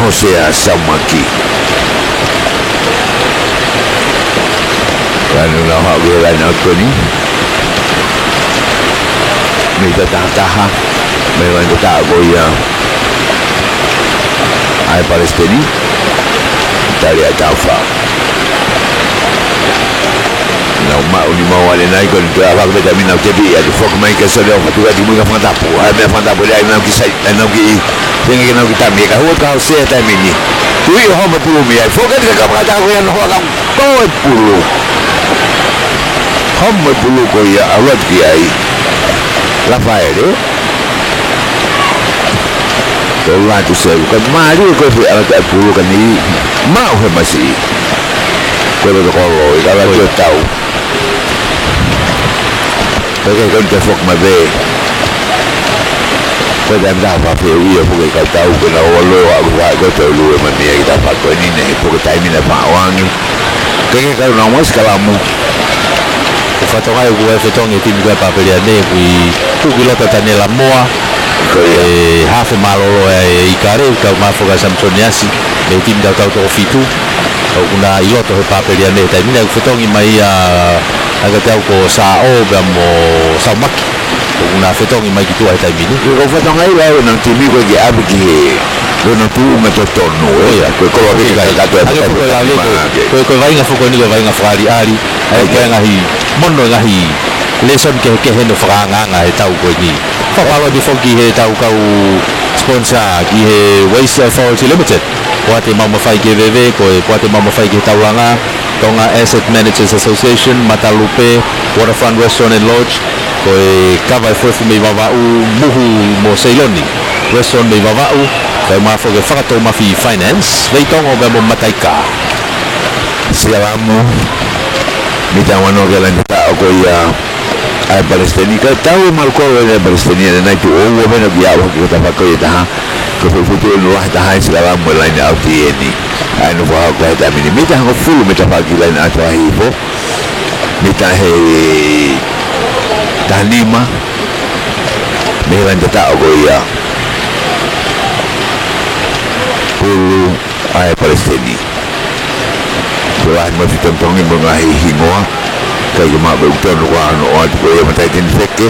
Hosea Saumaki. Lanu nau haʻu ki he laine ʻauti ko eni. Mita taha taha mei he laine tataʻo ko ia ʻa e Palesiteni. Tali ʻa e taufa. Nau maʻu ni mau ʻanenai ko eni, toe ʻalu hake pē taimi ni nau tepi ʻaki, foki mai kia Sione ʻOfa, tuku atu ki mui kia Fangatapu. ʻA e meʻa Fangatapu lea ʻi nau ki sai, ʻi nau ki, tenga ki nau ki tami, ʻe ka hua ka Hosea taimi ni. Tui ʻo home pulu mei ai, foki atu ki he kapakau ko ia naʻe hoa ka ko e pulu. Home pulu ko ia ʻalu atu ki ai Lafaele. Ko Latu Seu, ka mālie ko e fie ʻalu atu ʻa e pulu ka ne maʻu he masiʻi. Ko e loto kolo, ʻikai ke ʻalu atu ʻo tau. Ko e kei kau ni ke foki mai pē. Ko e taimi taha faʻa fehuʻi ʻo foki kau tau ke na olo ʻa ʻaku vaʻe ko e tau lue mai mei ai ki tafaʻaki ko eni ne he foki taimi naʻe faʻa ʻoange. Ke ke kau na ʻomai sikalamu. Ko e fatongia ʻoku ʻi ai e fetongi e timi ko ia Papeliane, ʻoku ʻi, ʻoku ʻi loto Taniela Moa. Ko ia. E hafe mālōlō ʻa e ʻIkale, kae ʻumaʻā foki ʻa Samisoni Asi, mei he timi tautau toko fitu. ʻOku na ʻi loto he Papeliane he taimi ni, ʻoku fetongi mai ʻa, ʻa e kau tau ko Saʻo, pea mo Saumaki. ʻOku na fetongi mai ki tuʻa he taimi ni. Ko e fatongia ia ʻo e nau timi ko ē ke ʻave ki he, ko e nau tuʻunga totonu, ē? Ko ia. Ko e kolo ʻoku ʻikai. Kae kau atu ʻa e ʻAke poko e lave, ko e, ko e, ko e vaʻinga foki ko eni, ko e vaʻinga fakaʻaliʻali. ʻA ia, ko e ngaahi mono, ngaahi lēsoni kehekehe ʻoku fakaangaanga he tau ko eni. Fakamālō atu foki ki he tau kau sponsor, ki he Waste Authority Limited. Poate Maumafai ki he Veve, ko e Poate Maumafai ki he Taulanga, Tonga Asset Managers Association, Matalupe, Waterfront Restaurant and Lodge, ko e Kava Efuefu mei Vavaʻu, Muhu mo Seiloni Restaurant mei Vavaʻu, kae ʻumaʻā foki e Fakatoumafi Finance, Veitongo pea mo Mataika. Sikalamu, mita ua noa ki he laine tataʻo ko ia ʻa e Palesiteni, kae tau e malu kolo ʻa e Palesiteni, ʻanenai tuʻo ua mei he ʻalu hake ki he tafaʻaki ko ia ʻe taha, ko e fufutu ʻe nula he taha ʻi he sikalamu e laine ʻauti eni. ʻA ia nofo hake he taimi ni. Mita hongofulu mei tafaʻaki laine ʻauti hifo. Mita he taha nima mei he laine tataʻo ko ia. Pulu ʻa e Palesiteni. Ko e lahi mo e fetongitongi mo e ngaahi hingoa. ʻIkai ke maʻu pē ʻoku tonu ko hono ʻoatu ko ia mataʻi teni feke.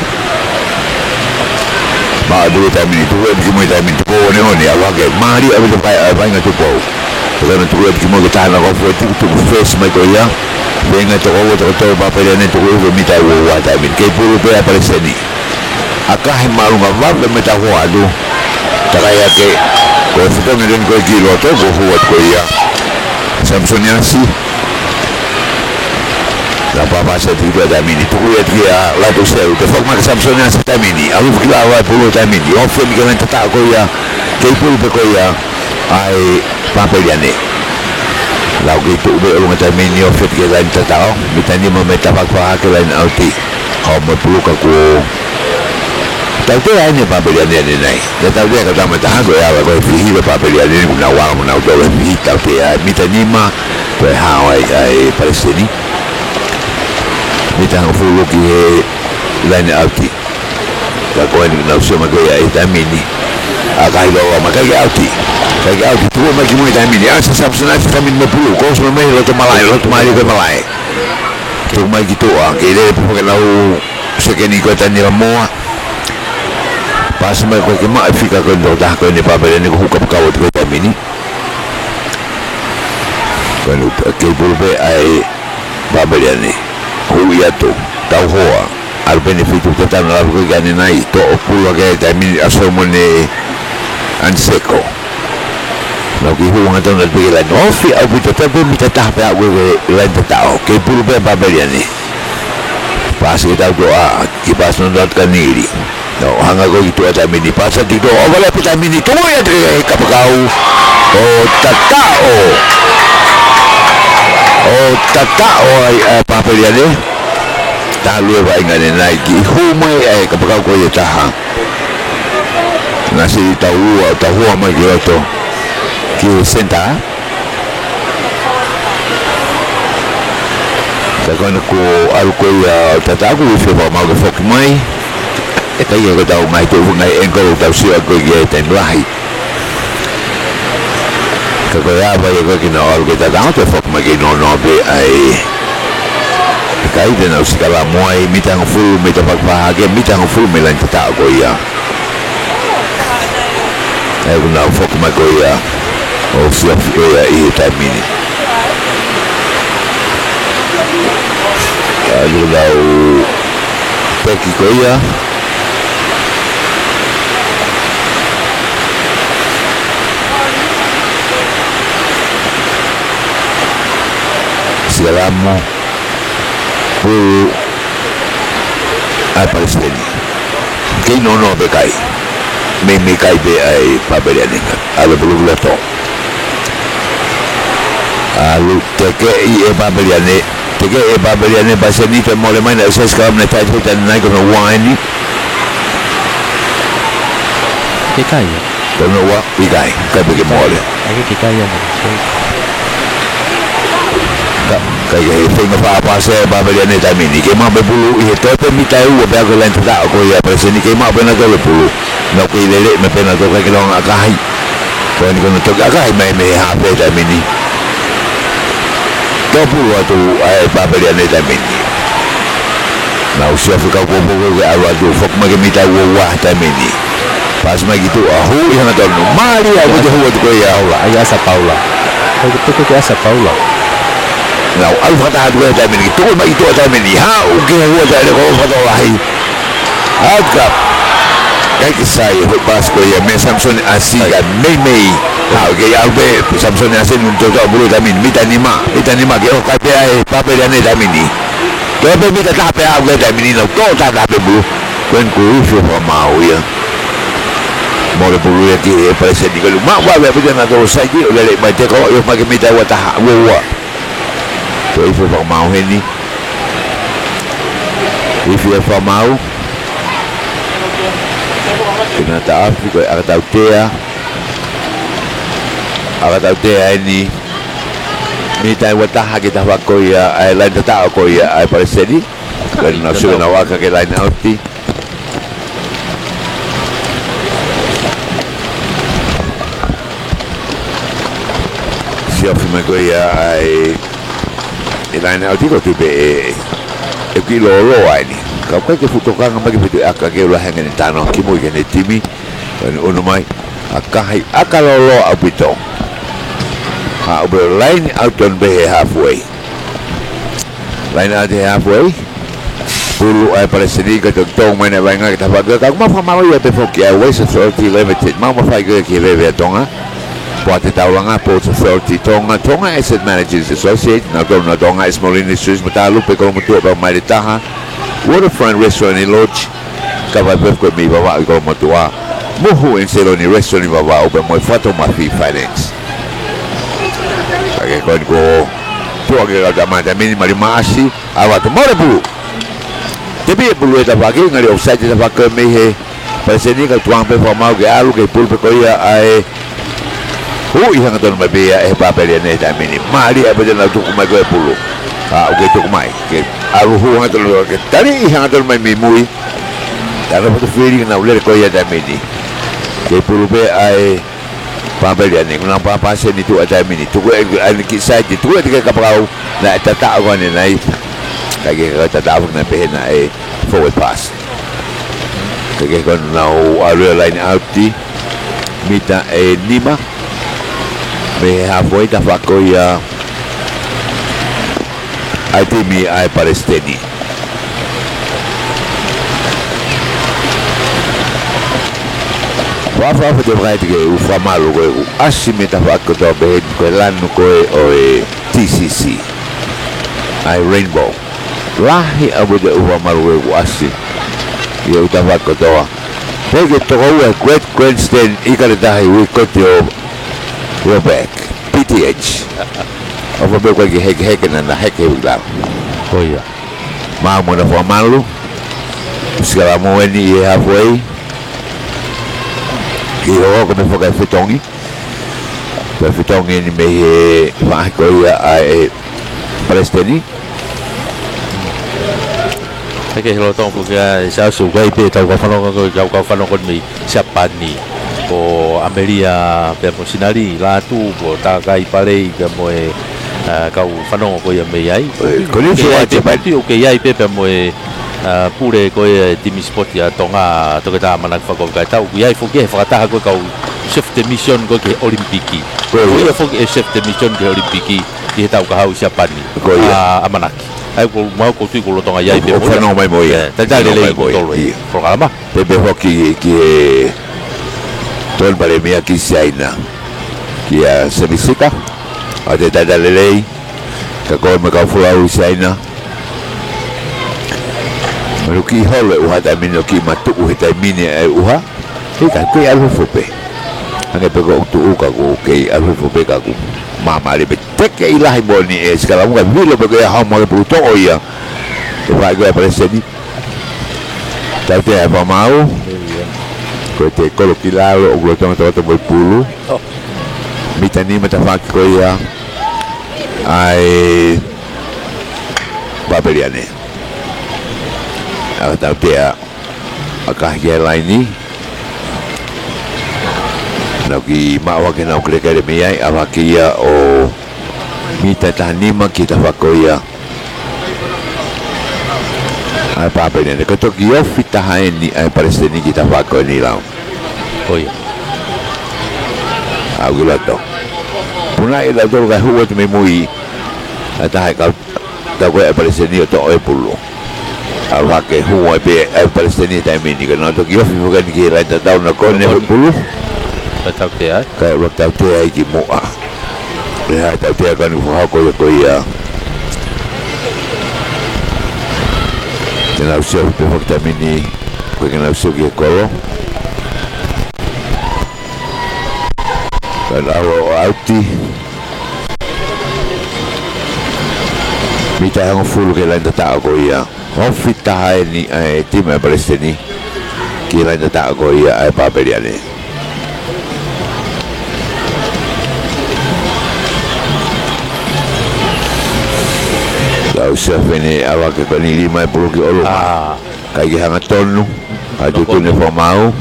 Maʻu e pulu taimi ni, tuku atu ki mui taimi ni, tuku ʻoneʻone, ʻalu hake, mālie ʻaupito pē ʻa e vaʻinga Tupou. Ko hono tuku atu ki mui ke taha na ko fue tuku, tuku first mai ko ia. Vaʻinga toko ua, toko tolu Papeliane, tuku hifo mita ua ua taimi ni. Kei pulu pē ʻa Palesiteni. ʻAkahi māʻolunga vave mei he tau hoa atu. Takai ake, ko e fetongi leni ko ē ki loto, ko e hua ko ia. Samisoni Asi. Na pāpā se tiki pē taimi ni. Tuku ia ki a Latu Seu. Toe foki mai kia Samisoni Asi taimi ni. ʻAlu hifo ki lalo e pulu taimi ni. Ofi eni ki he laine tataʻo ko ia. Kei pulu pē ko ia ʻa e Papeliane. Lau kei tuʻu pē ʻolunga taimi ni ofi eni ki he laine tataʻo. Mita nima mei tafaʻaki fakahake laine ʻauti. Hau mo e pulu ka kuo Tautea ʻeni ʻa Papeliane ʻanenai. Naʻe tautea ka tama taha ko e ala ko e fihi ʻa Papeliane ʻoku nau ala mo nau tolo he fihi tautea ʻa e mita nima ko e hao ai ʻa e Palesiteni. Mita hongofulu ki he laine ʻauti. Ka ko eni nau sio mai ko ia ʻi he taimi ni. ʻAkahi lolo mai kai ke ʻauti. Kai ke ʻauti. Tuku mai ki mui taimi ni. ʻAsi Samson ʻasi taimi ni mo e pulu. Ko e ʻosi mai mei loto malaʻe. Loto malaʻe ko e malaʻe. Tuku mai ki tuʻa. Kei lele pē foki ʻenau sekeni ko e Taniela Moa. Pasi mai ko e ke maʻu e fika ko e tokotaha ko eni Papeliane ko Huka Pakau atu ko e taimi ni. Ko eni kei pulu pē ʻa e Papeliane. Hui atu. Tau hoa. ʻAlu pē ʻene fitu tatano lafi ko e ʻanenai. Toʻo pulu ake taimi ni ʻa Solomone Anseko. Nau kiʻi hū hangatonu atu pē ki laine. Ofi ʻaupito, tapu mita taha pē ʻa e laine tataʻo. Kei pulu pē Papeliane. Pasi ke tau toʻa, ki pasi nono atu ka nili. Nau hanga ko e ki tuʻa taimi ni, pasi atu ki tuʻa, ʻovala pē taimi ni, tuku ia ki he Kapakau. ʻO tataʻo. ʻO tataʻo ai ʻa Papeliane. Talu e vaʻinga ʻanenai kiʻi hū mai ʻa e Kapakau ko ia taha. Naʻe siʻi tau ua, tau hoa mai ki loto. Ki he senitā. Ka ko ena kuo ʻalu ko ia ʻo tataʻo kuo ʻosi fakamau ke foki mai. ʻE kai ia ko ʻetau ngaahi tuʻu ngaahi ʻengikolo ʻoku tau sio ʻaki ko ia ki he taimi lahi. Ka ko e ava ia ko ē ke nau ʻalu ke tataʻo ke foki mai ke nonoa pē ʻa e kai te nau sikalamu ai mita hongofulu, mita fakapahake, mita hongofulu mei laine tataʻo ko ia. ʻE ʻoku nau foki mai ko ia ʻo siafi ko ia ʻi he taimi ni. ʻE ʻoku nau peki ko ia. Sikalamu. Pulu ʻa e Palesiteni. Kei nonoa pē kai. Meimei kai pē ʻa e Papeliane. ʻAlu pulu ki loto. ʻAlu tekeʻi ʻe Papeliane. Tekeʻi ʻe Papeliane Palesiteni toe mole mai naʻe ʻosi sikalamu naʻe taʻi tui tani nai ko hono ua eni. Ke kai. Ko hono ua. ʻIkai, kai pē ke mole. ʻAi ke kai ʻana. Ka, kai ke he feinga faʻa pasi ʻa Papeliane taimi ni. Kei maʻu pē pulu ʻi he toe pē mita ʻe ua pē ʻa ko e laine tataʻo ko ia Palesiteni kei maʻu pē nautolu e pulu. Nau kei lele mai pē nautolu kai ke longa ʻakahi. Ko eni ko ena toki ʻakahi mai mei he hafe taimi ni. Toe pulu atu ʻa e Papeliane taimi ni. Nau siafi kau kuo poko ke ʻalu atu foki mai ke mita ua ua taimi ni. Pasi mai ki tuʻa, hū ʻi hangatonu. Mālie ʻaupito e hū atu ko ia ʻa Paula. ʻAi ʻa Paula. ʻAi ke tuku ki ʻa Paula. Nau ʻalu fakataha atu ko ia taimi ni. Tuku mai ki tuʻa taimi ni. Haʻu ke hū atu ʻa e ko fakatokolahi. Out cup. Kai ke sai, hoʻi pasi ko ia, meia Samson ʻAsi ka meimei. Haʻu ke ʻalu pē, Samson ʻAsi nuntoto pulu taimi ni, mita nima, mita nima ke ʻoho kai pē ʻa e Papeliane taimi ni. Toe pē mita taha pē ʻa e taimi ni, nau toʻo taha taha pē pulu. Ko eni kuo ʻosi fakamau ia. Mole pulu ia ki he Palesiteni ko e luma, ua, ua, pita na tolo saiki, ʻo lele mai teko, ʻio mai ke mita ua taha, ua, ua. Kuo ʻosi fakamau heni. Ifi e fakamau. Ke na taʻafi ko e ʻakatautea. ʻAkatautea eni. Mita ua taha ki he tafaʻaki ko ia ʻa e laine tataʻo ko ia ʻa e Palesiteni. Laine nau sio nau ʻaka ki he laine ʻauti. Siafi mai ko ia ʻa e laine ʻauti ko e tui pē ʻe, ʻe kiʻi lōloa eni. Ka ʻoku ʻikai ke fuʻu tokanga mai ke fetuʻutaki ʻe ʻuluaki hangē ni tano ki mui ki heʻene timi. Ko eni ʻunu mai, ʻakahi, ʻaka lōloa ʻaupito. Haʻu pē laine ʻauti ʻo pē he halfway. Laine ʻauti he halfway. Pulu ʻa e Palesiteni ka toki tō mai ʻene vaʻinga ki he tafaʻaki ka ʻoku mau fakamālō ai pē foki ʻa e Waste Authority Limited. Mau mafai ko ia ki he veve ʻa Tonga. Poate Taulanga, Ports Authority Tonga, Tonga Asset Managers Associate, nautolu nautolu ʻa e Small Industries, Matalupe, Kolomotuʻa, pea mo Maile Taha, Waterfront Restaurant and Lodge, ka vai pē ko e mei Vavaʻu ʻi Kolomotuʻa, Muhu and Seloni Restaurant ʻi Vavaʻu, pea mo e Fatomafi Finance. Ka ke ko eni ko tuʻa ke kau tamata mini mali maasi, ʻalu atu mole pulu. Tepi e pulu e tafaʻaki, ngali offside e tafaʻaki mei he Palesiteni, ka tukuange pē Fakamaau ke ʻalu, kei pulu pē ko ia ʻa e hui hangatonu mai pē ia ʻe he Papeliane he taimi ni. Mālie ʻa e pete nau tuku mai ko e pulu. ʻA, ʻoku kei tuku mai. Kei ʻalu hu hangatonu, kei tali ʻi hangatonu mai mei mui. Tana foto fili ke nau lele ko ia he taimi ni. Kei pulu pē ʻa e Papeliane, ko nau pāpāseni tuʻa he taimi ni. Tuku ē, ʻa eni ki saiti, tuku ē ki he kapakau, naʻe tataʻo ko eni nai. Kae kehe ka tataʻo naʻe pehē naʻe forward pass. Kae kehe ko eni nau ʻalu ʻo line out, mita ʻe nima. Mei he halfway, tafaʻaki ko ia ʻa e timi ʻa e Palesiteni. Fafa, fafa te vakai te ke u fakamalu ko e u asi mei tafaʻaki kotoa pehē ni ko e lanu ko ē ʻo e T C C. ʻA e Rainbow. Lahi ʻaupito e u fakamalu ko e u asi. ʻI he u tafaʻaki kotoa. Pea ke tokoua e Great Grandstand ʻi Kaletahi, we got your, your back. P T H. ʻOfa pē ko e ke hekeheke naʻa na heke he wiki lalo. Ko ia. Mau mo na fakamalu. Sikalamu eni ʻi he halfway. Kei hohoko mei he foʻi fetongi. Pea fetongi eni mei he faʻahi ko ia ʻa e Palesiteni. Heke he lolotonga foki ʻa e Siaosi, ʻoku ʻi ai pē ʻetau kau fanongo ko e kau, kau fanongo mei Siapani, ko ʻAmelia pea mo Sinali Lātū, ko Takai Palei pea mo e, ʻa, kau fanongo ko ia mei ai. Ē, ko e ʻOku kei ʻi ai pē, ʻoku kei ʻi ai pē pea mo e, ʻa, pule ko ia e timi sipoti ʻa Tonga, Toketā ʻAmanaki Fakaʻofokaitau. ʻOku ʻi ai foki he fakataha ko e kau chef de mission ko ē ki he ʻOlimipiki. Ko ia. Ko ia foki e chef de mission ki he ʻOlimipiki ʻi he taʻu kahaʻu ʻi Siapani. Ko ia. ʻA, ʻAmanaki. ʻA ia ko mau ko tui ko lolotonga ʻi ai pē ʻOku mo ia. Fanongo mai mo ia. Ē, talitali Fanongo lelei mai mo ia. Kimoutolu ʻi he Ia. polokalama. Pea pehē foki ki he Tokoni Palēmia ki Siaina, kia Semi Sika, ʻa e talitali lelei, ka ko e meʻa kau folau ʻi Siaina. Manu ki holo e ʻuha taimi ni ʻo ki matuʻu he taimi ni e ʻuha. He ka kei ʻalu hifo pē. Hangē pē ko e tuʻu ka ʻoku kei ʻalu hifo pē ka ʻoku māmālie pē. Teke ʻi lahi moʻoni e sikalamu ka vilo pē ko ia hao mo e pulu toʻo ia. ʻE fai ko e Palesiteni. Tautea e Fakamaau. Ko e tēkolo ki lalo ʻoku lolotonga tokoto mo e pulu. Mita nima tafaʻaki ko ia ʻa e Papeliane. ʻA, tautea ʻa e kahi ki he laini. Nau kiʻi maʻu hake nau kelekele mei ai, ʻa hake ia ʻo mita taha nima ki he tafaʻaki ko ia ʻa e Papeliane. Ko e toki ofi taha eni ʻa e Palesiteni ki he tafaʻaki ko eni lau. Ko ia. ʻAu ki loto. Puna ʻi lautolu kae hū atu mei mui. ʻA e taha e kau tau ko e Palesiteni ʻo toʻo e pulu. ʻAlu hake hū ai pē ʻa e Palesiteni he taimi ni ka nau toki ofi foki eni ki he laini tatau na ko eni e pulu. Ka tautea ai. Kae ʻoua tautea ai ki muʻa. ʻE hā e tautea ka ni fakahoko ia ko ia. Te nau sio pē foki taimi ni. Ko e ke nau sio ki he kolo. Ka nau ʻo ʻauti. Mita hongofulu ki he laini tataʻo ko ia. Ofi taha eni ʻa e timi ʻa e Palesiteni ki he laini tataʻo ko ia ʻa e Papeliane. Lau sio fene ʻalu hake ko eni lima e pulu ki ʻolunga. ʻA. Kae ʻikai ke hangatonu. Kae tuʻutuʻuni e Fakamaau.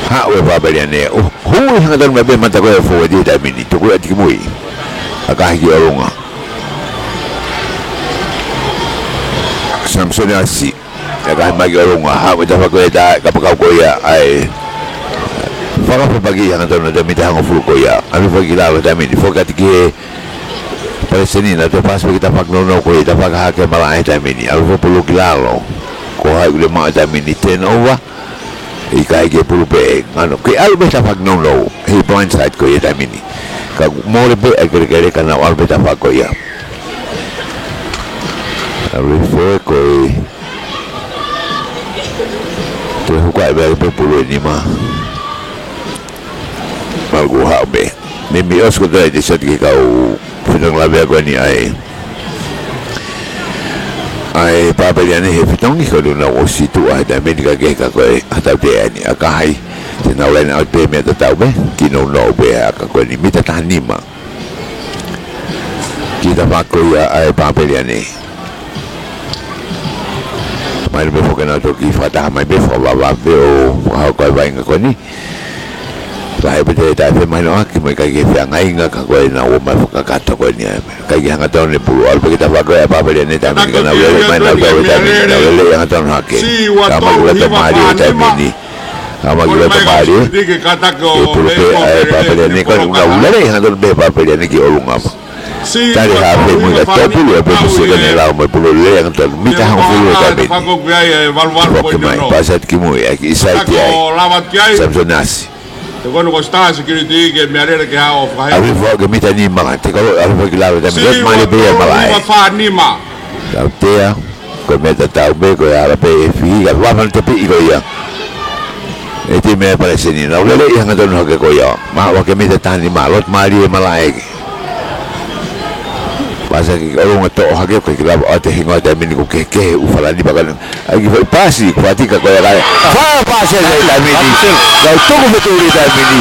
Haʻu e Papeliane. ʻO, hui hangatonu mai pē mata ko e forward he taimi ni. Tuku ē ʻa e tiki mui. ʻA e kahi ki ʻolunga. Samisoni ʻAsi. ʻA e kahi mai ki ʻolunga. Haʻu e tafaʻaki ko ia ʻa e kapakau ko ia ʻa e fakafepaki hangatonu ʻa e mita hongofulu ko ia. ʻAlu foki ki lalo he taimi ni. Foki atu ki he Palesiteni naʻe toe pasi pē ki he tafaʻaki nounou ko ia, tafaʻaki hake malaʻe he taimi ni. ʻAlu foki pulu ki lalo. Ko hai ʻoku le maʻu he taimi ni, turnover. ʻIkai ke pulu pē, ngano, ke ʻalu pē tafaʻaki nounou. He blind side ko ia he taimi ni. Ka mole pē ʻa e kelekele ka nau ʻalu pē tafaʻaki ko ia. ʻAlu hifo ko e. Toe huka e vea pē pulu ʻe nima. Mau ko haʻu pē. Meimei ʻosi kotoa e te sati ki he kau fenong lavea ko eni ʻa e ʻa e Papeliani he fetongi, ko ʻenau ʻosi tuʻa he taimi ni ka ke ka ko e ʻa Tautea ni ʻa Kahi. Te nau laine ʻaote pē meʻa tatau pē, ki nounou pē ʻa e ʻaka ko eni mita taha nima. Ki he tafaʻaki ko ia ʻa e Papeliani. Mai pē foki nau toki fakataha mai pē fakavavā pē ʻo fakahoko e vaʻinga ko eni. Ka he pete taʻe femahinoʻaki mai kai ke feangainga ka ko e nau ō mai fakakakato ko eni ai. Kai ke hangatonu e pulu ʻalu pē ki he tafaʻaki ko ia ʻa e Papeliani taimi ni ka nau lele mai nau tau e taimi ni nau lele hangatonu hake. Ka mai kula tō mālie e taimi ni. Ka mai kula tō mālie. Ke pulu pē ʻa e Papeliani ko eni nau lele hangatonu pē Papeliani ki ʻolunga ma. Tali ha pē mui ka tō pulu ʻa pē musi ko eni lau mai pulu lele hangatonu mita hongofulu e taimi ni. Foki mai, pasi atu ki mui, ʻaki ʻi saiti ai. Samson Asi. Te kono ko Star Security ke mea lele ke hao fakahe. ʻAlu foki ke mita nima, te kalo, ʻalu foki ki lalo taimi ni. Lot male pē ia malaʻe. Tautea, ko e meʻa tatau pē, ko e ala pē e fihi, ka ua mano te piʻi ko ia. ʻE te meʻa Palesiteni, nau lele ʻi hangatonu hake ko ia. Ma, ua ke mita taha nima, lot mali e malaʻe. Pasa ki ʻolunga toʻo hake, ko e ki lava ʻo te hingoa taimi ni ko kehekehe ʻū falani pakana. ʻAi ki foʻi pasi, ko fatika ko ia kai. Fā pasi e taimi ni. Kau tuku fetuli taimi ni.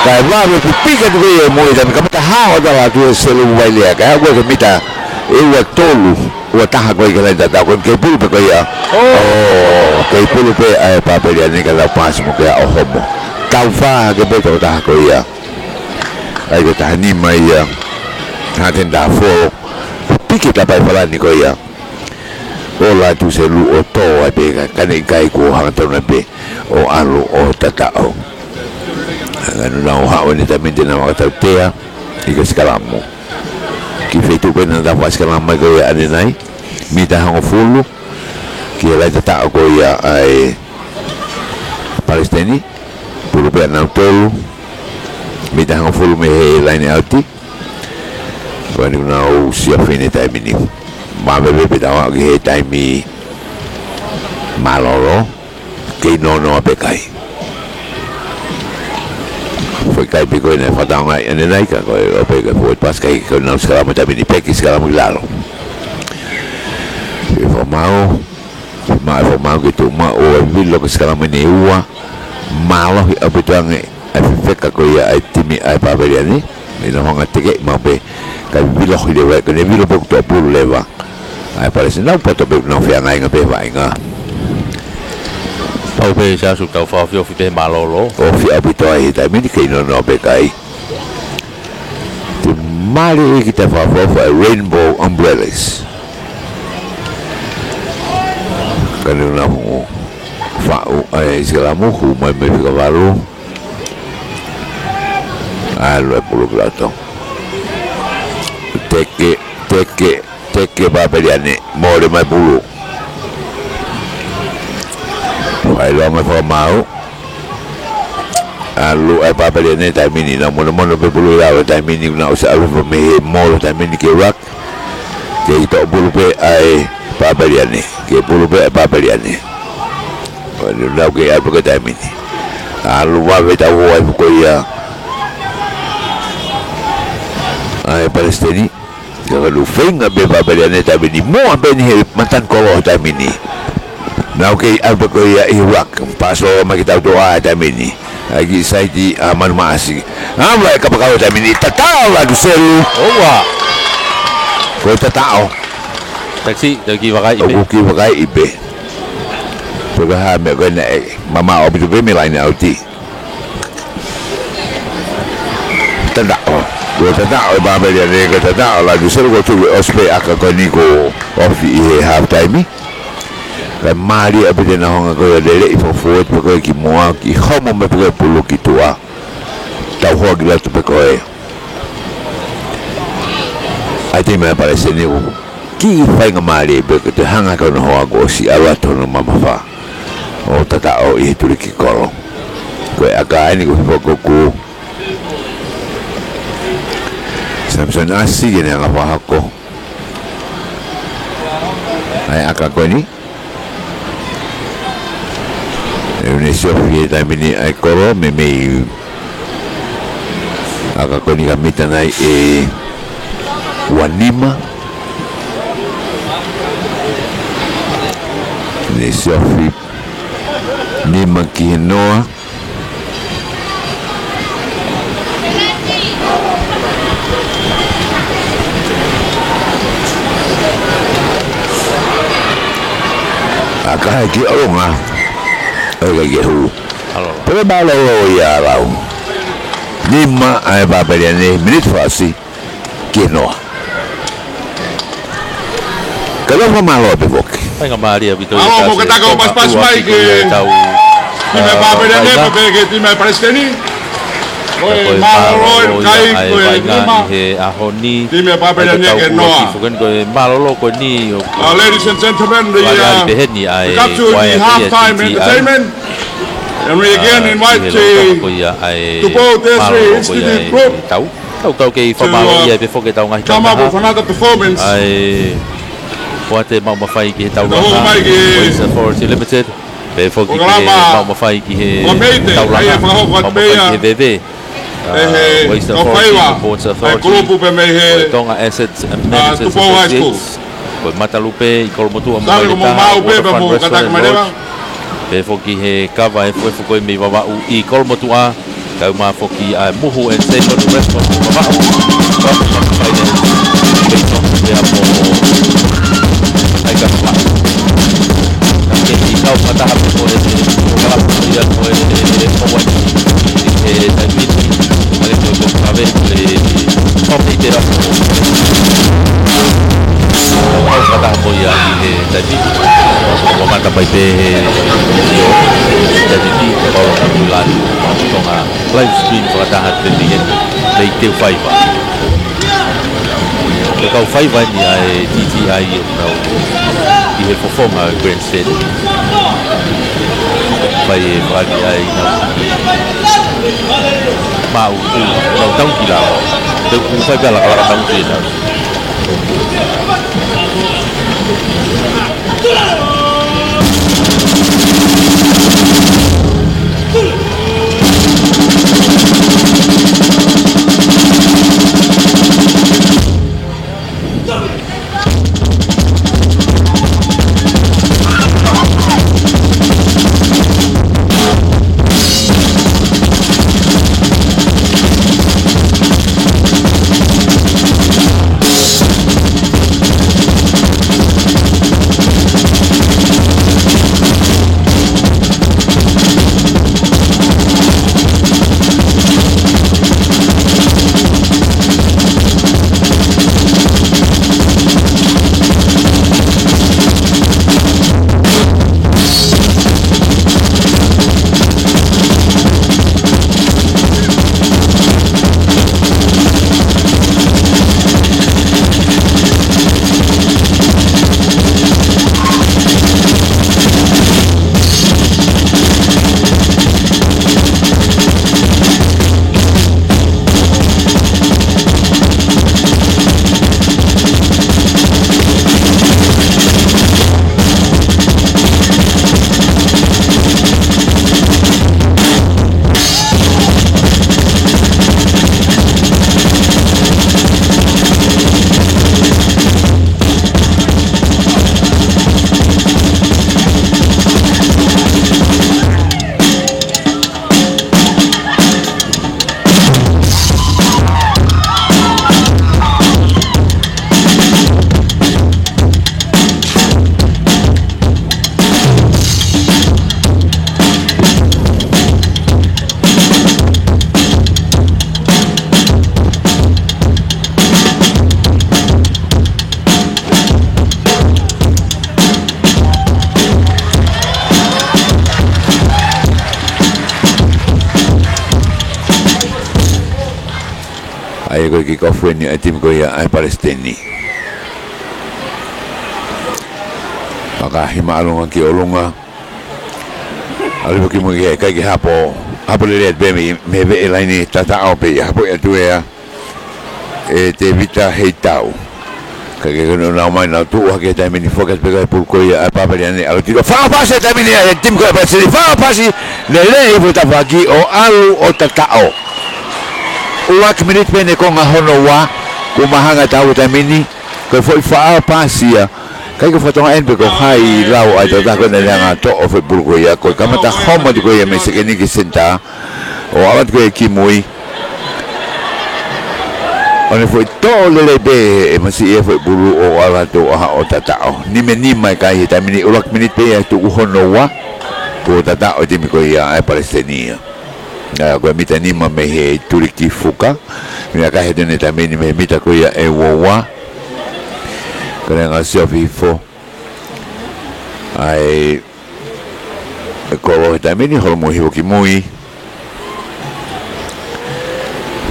Kai vave pipika tu kei e moe taimi. Kamata hao tala atu e selu vai lea. Kai haʻu ko e mita e ua tolu. Ua taha ko e ke lai tatau ko e kei pulu pē ko ia. ʻŌ, kei pulu pē ʻa e Papeliani ka lau pasi mo ke ʻa ʻo homo. Tau fā ke pē toko taha ko ia. ʻAi ko e taha nima ia. Haten da folo. Piki tapai falani ko ia. ʻO la tu selu ʻo tō ai pē ka, ka ne ʻikai kuo hangatonu pē ʻo ʻalu ʻo tataʻo. Hanga nu nau haʻu ʻeni taimi ni te nau ʻaka Tautea ʻi ka sikalamu. Ki feituʻu pē naʻa tau fakasikalamu mai ko ia ʻanenai. Mita hongofulu. Ki he laine tataʻo ko ia ʻa e Palesiteni. Pulu pē ʻa nautolu. Mita hongofulu mei he laine ʻauti. Ko eni kuo nau sia fine taimi ni. Maveve pē tau aʻu ki he taimi mālōlō. Kei nonoa pē kai. Foʻi kai pē ko ē naʻe fakataongaʻi ʻanenai ka ko e ʻo pē ko e forward pass kai ko e nau sikalamu taimi ni peki sikalamu ki lalo. Ke fakamaau. Maʻa e fakamaau ke tuʻu maʻu ʻo e vilo ko e sikalamu ʻeni ʻe ua. Mālohi ʻaupito ange ʻa e fefeka ko ia ʻa e timi ʻa e Papeliani. ʻI naʻa hanga tekeʻi maʻu pē. Kai vilo hi leva, kai ne vilo pē kuo toʻo pulu leva. ʻA e Palesiteni nau poto pē nau feangainga pē vaʻinga. Pau pē Siaosi tau fakaofiofi pē mālōlō. Ofi ʻaupito ai he taimi ni kei nonoa pē kai. Te mali e kita fakaofiofi e Rainbow Umbrellas. Ka ne nau faʻu ʻa e sikalamu, hū mai mei fika valu. ʻAlu e pulu ki loto. Teke, teke, teke Papeliani. Mole mai pulu. Fai loa mai fakamaau. ʻAlu ʻa e Papeliani taimi ni. Nau monomono pē pulu ʻi lalo taimi ni. Nau ʻosi ʻalu fo mei he mole taimi ni ke rak. Kei toʻo pulu pē ʻa e Papeliani. Kei pulu pē ʻa e Papeliani. Ko eni nau kei ʻalu pē ko e taimi ni. ʻAlu vave tau hoa i fuko ia. ʻA e Palesiteni. Ka ka lu feinga pē Papeliani taimi ni. Moa pē ni he matan kolo taimi ni. Nau kei ʻalu pē ko ia ʻi rak. Paso mai ki tau toʻa taimi ni. ʻAi ki saiti ʻa Manu Maʻasi. ʻAlu e kapakau taimi ni. Tataʻo la tu selu. ʻOua. Ko e tataʻo. Taxi, tau ki vakai ʻi pē. ʻOku ki vakai ʻi pē. Peka ha meʻa ko ena ʻe. Mamaʻo ʻaupito pē mei laine ʻauti. Tataʻo. Ko e tataʻo e Papeliani, ko e tataʻo la tu selu ko tu e ʻosi pē ʻaka ko eni ko ofi ʻi he half time. Kai mali ʻaupito ʻena hanga ko e lele ʻi fakafoʻou pē ko e ki moa ki homo mai pē ko e pulu ki tuʻa. Tau hoa ki loto pē ko e. ʻAi te mea Palesiteni ʻoku kiʻi faingamālie pē ko te hanga ko ena hoa kuo ʻosi ʻalu atu hono mamafa. ʻO tataʻo ʻi he tuli ki kolo. Ko e ʻaka ʻeni ko e fokoku. Samson Asi ke ne anga fakahoko. ʻAi ʻaka ko eni. ʻE ʻunesi ofi e taimi ni ʻa e kolo, meimei ʻaka ko eni ka mita nai ʻe ua nima. Ni siofi. Nima ki he noa. ʻA kae ki ʻolunga. ʻOku ʻikai ke hū. Pea mālōlō ia lau. Nima ʻa e Pāpele ʻa eni, miniti fasi ki he noa. Ka lau fakamālō pē foki. Faingamālie ʻaupito. Mālō, mou kātaki ʻo pasipasi mai ki he timi ʻa e Pāpele ʻa eni, pea pehē ki he timi ʻa e Palesiteni. Ko e mālōlō ʻa e kai, ko e nima. He ʻaho ni. Timi ʻa e Pāpele ʻa eni ki he noa. Ko e mālōlō ko eni. Uh, ladies and gentlemen, the, uh, we come to the half time entertainment. And we again invite the, the Tupou Tertiary Institute group. Tau, tau kei fakamālō ia pē foki ʻetau ngaahi taukaha. Come up with another performance. ʻA e, ʻoku te maʻu mafai ki he taukaha. Tau mai ki Waste Authority Limited. Pea foki ke maʻu mafai ki he taulanga. Maʻu mafai ki he veve. ʻE he Waste Authority, Ports Authority, ko e Tonga Assets and Managers Associates, ko e Matalupe ʻi Kolomotuʻa mo Vailetaha, Waterfront Restaurant and Lodge. Pea foki he kava efuefu ko ē mei Vavaʻu ʻi Kolomotuʻa, kae ʻumaʻā foki ʻa e Muhu and Savory Restaurant ʻi Vavaʻu, Tropical Finance, Beitong, pea mo ʻAikakapa. Ka ke ʻi kau fakataha pē ko e, ko e kalapu ia ko e, ko e, ko e taimi ni, ʻa e ko e ko e kave, ko e, ko e te rako. Kau fakataha ko ia ʻi he taimi ni. Ko mata mai pē he, ʻio, taimi ni, ko e ko e lani, Tonga live stream fakataha te tike, mei Teu Faiva. Ko e kau faiva eni ʻa e T T I ʻoku nau ʻi he fofonga ʻo e grandstand. Fai e fakaʻaliʻali ʻa e nau. Maʻu, nau tau ki lalo. Te u fai pē ʻa e lakalaka tau ki nau. ʻA ia ko e kick off eni ʻa e timi ko ia ʻa e Palesiteni. Maka hima ʻalunga ki ʻolunga. ʻAlu ki mui ke kai ke hapo, hapo lelei atu pē mei, mei he veʻe laine tataʻo pē ia, hapo ia atu ia. ʻE Tevita Heitau. Ka ke kano nau mai nau tuʻu hake taimi ni foki atu pē ka e pulu ko ia ʻa e Pāpele ʻa eni ʻalu tiko. Fakapasi taimi ni ʻa e timi ko e Palesiteni. Fakapasi lelei hifo tafaʻaki ʻo ʻalu ʻo tataʻo. ʻUluaki miniti pē ʻene konga hono ua. Kuo mahanga tau taimi ni. Ko e foʻi fakapasi ia. Kai ko Fatonga eni pe ko hai lau ai tau tako na leanga toʻo foʻi pulu ko ia. Ko e kamata homo atu ko ia mei sekeni ki senitā. ʻO ʻalu atu ko ia ki mui. ʻO ne foʻi toʻo lelei pē ʻe Masi ia foʻi pulu ʻo ʻalu atu ʻo haʻu ʻo tataʻo. Nima nima e kai he taimi ni, ʻuluaki miniti pē ia tuku hono ua. Kuo tataʻo e timi ko ia ʻa e Palesiteni ia. ʻA, ko e mita nima mei he tuliki fuka. Meʻa kai he tene taimi ni mei he mita ko ia ʻe ua ua. Ko e ngā sio fifo. ʻAi, e kolo he taimi ni, holomui hifo ki mui.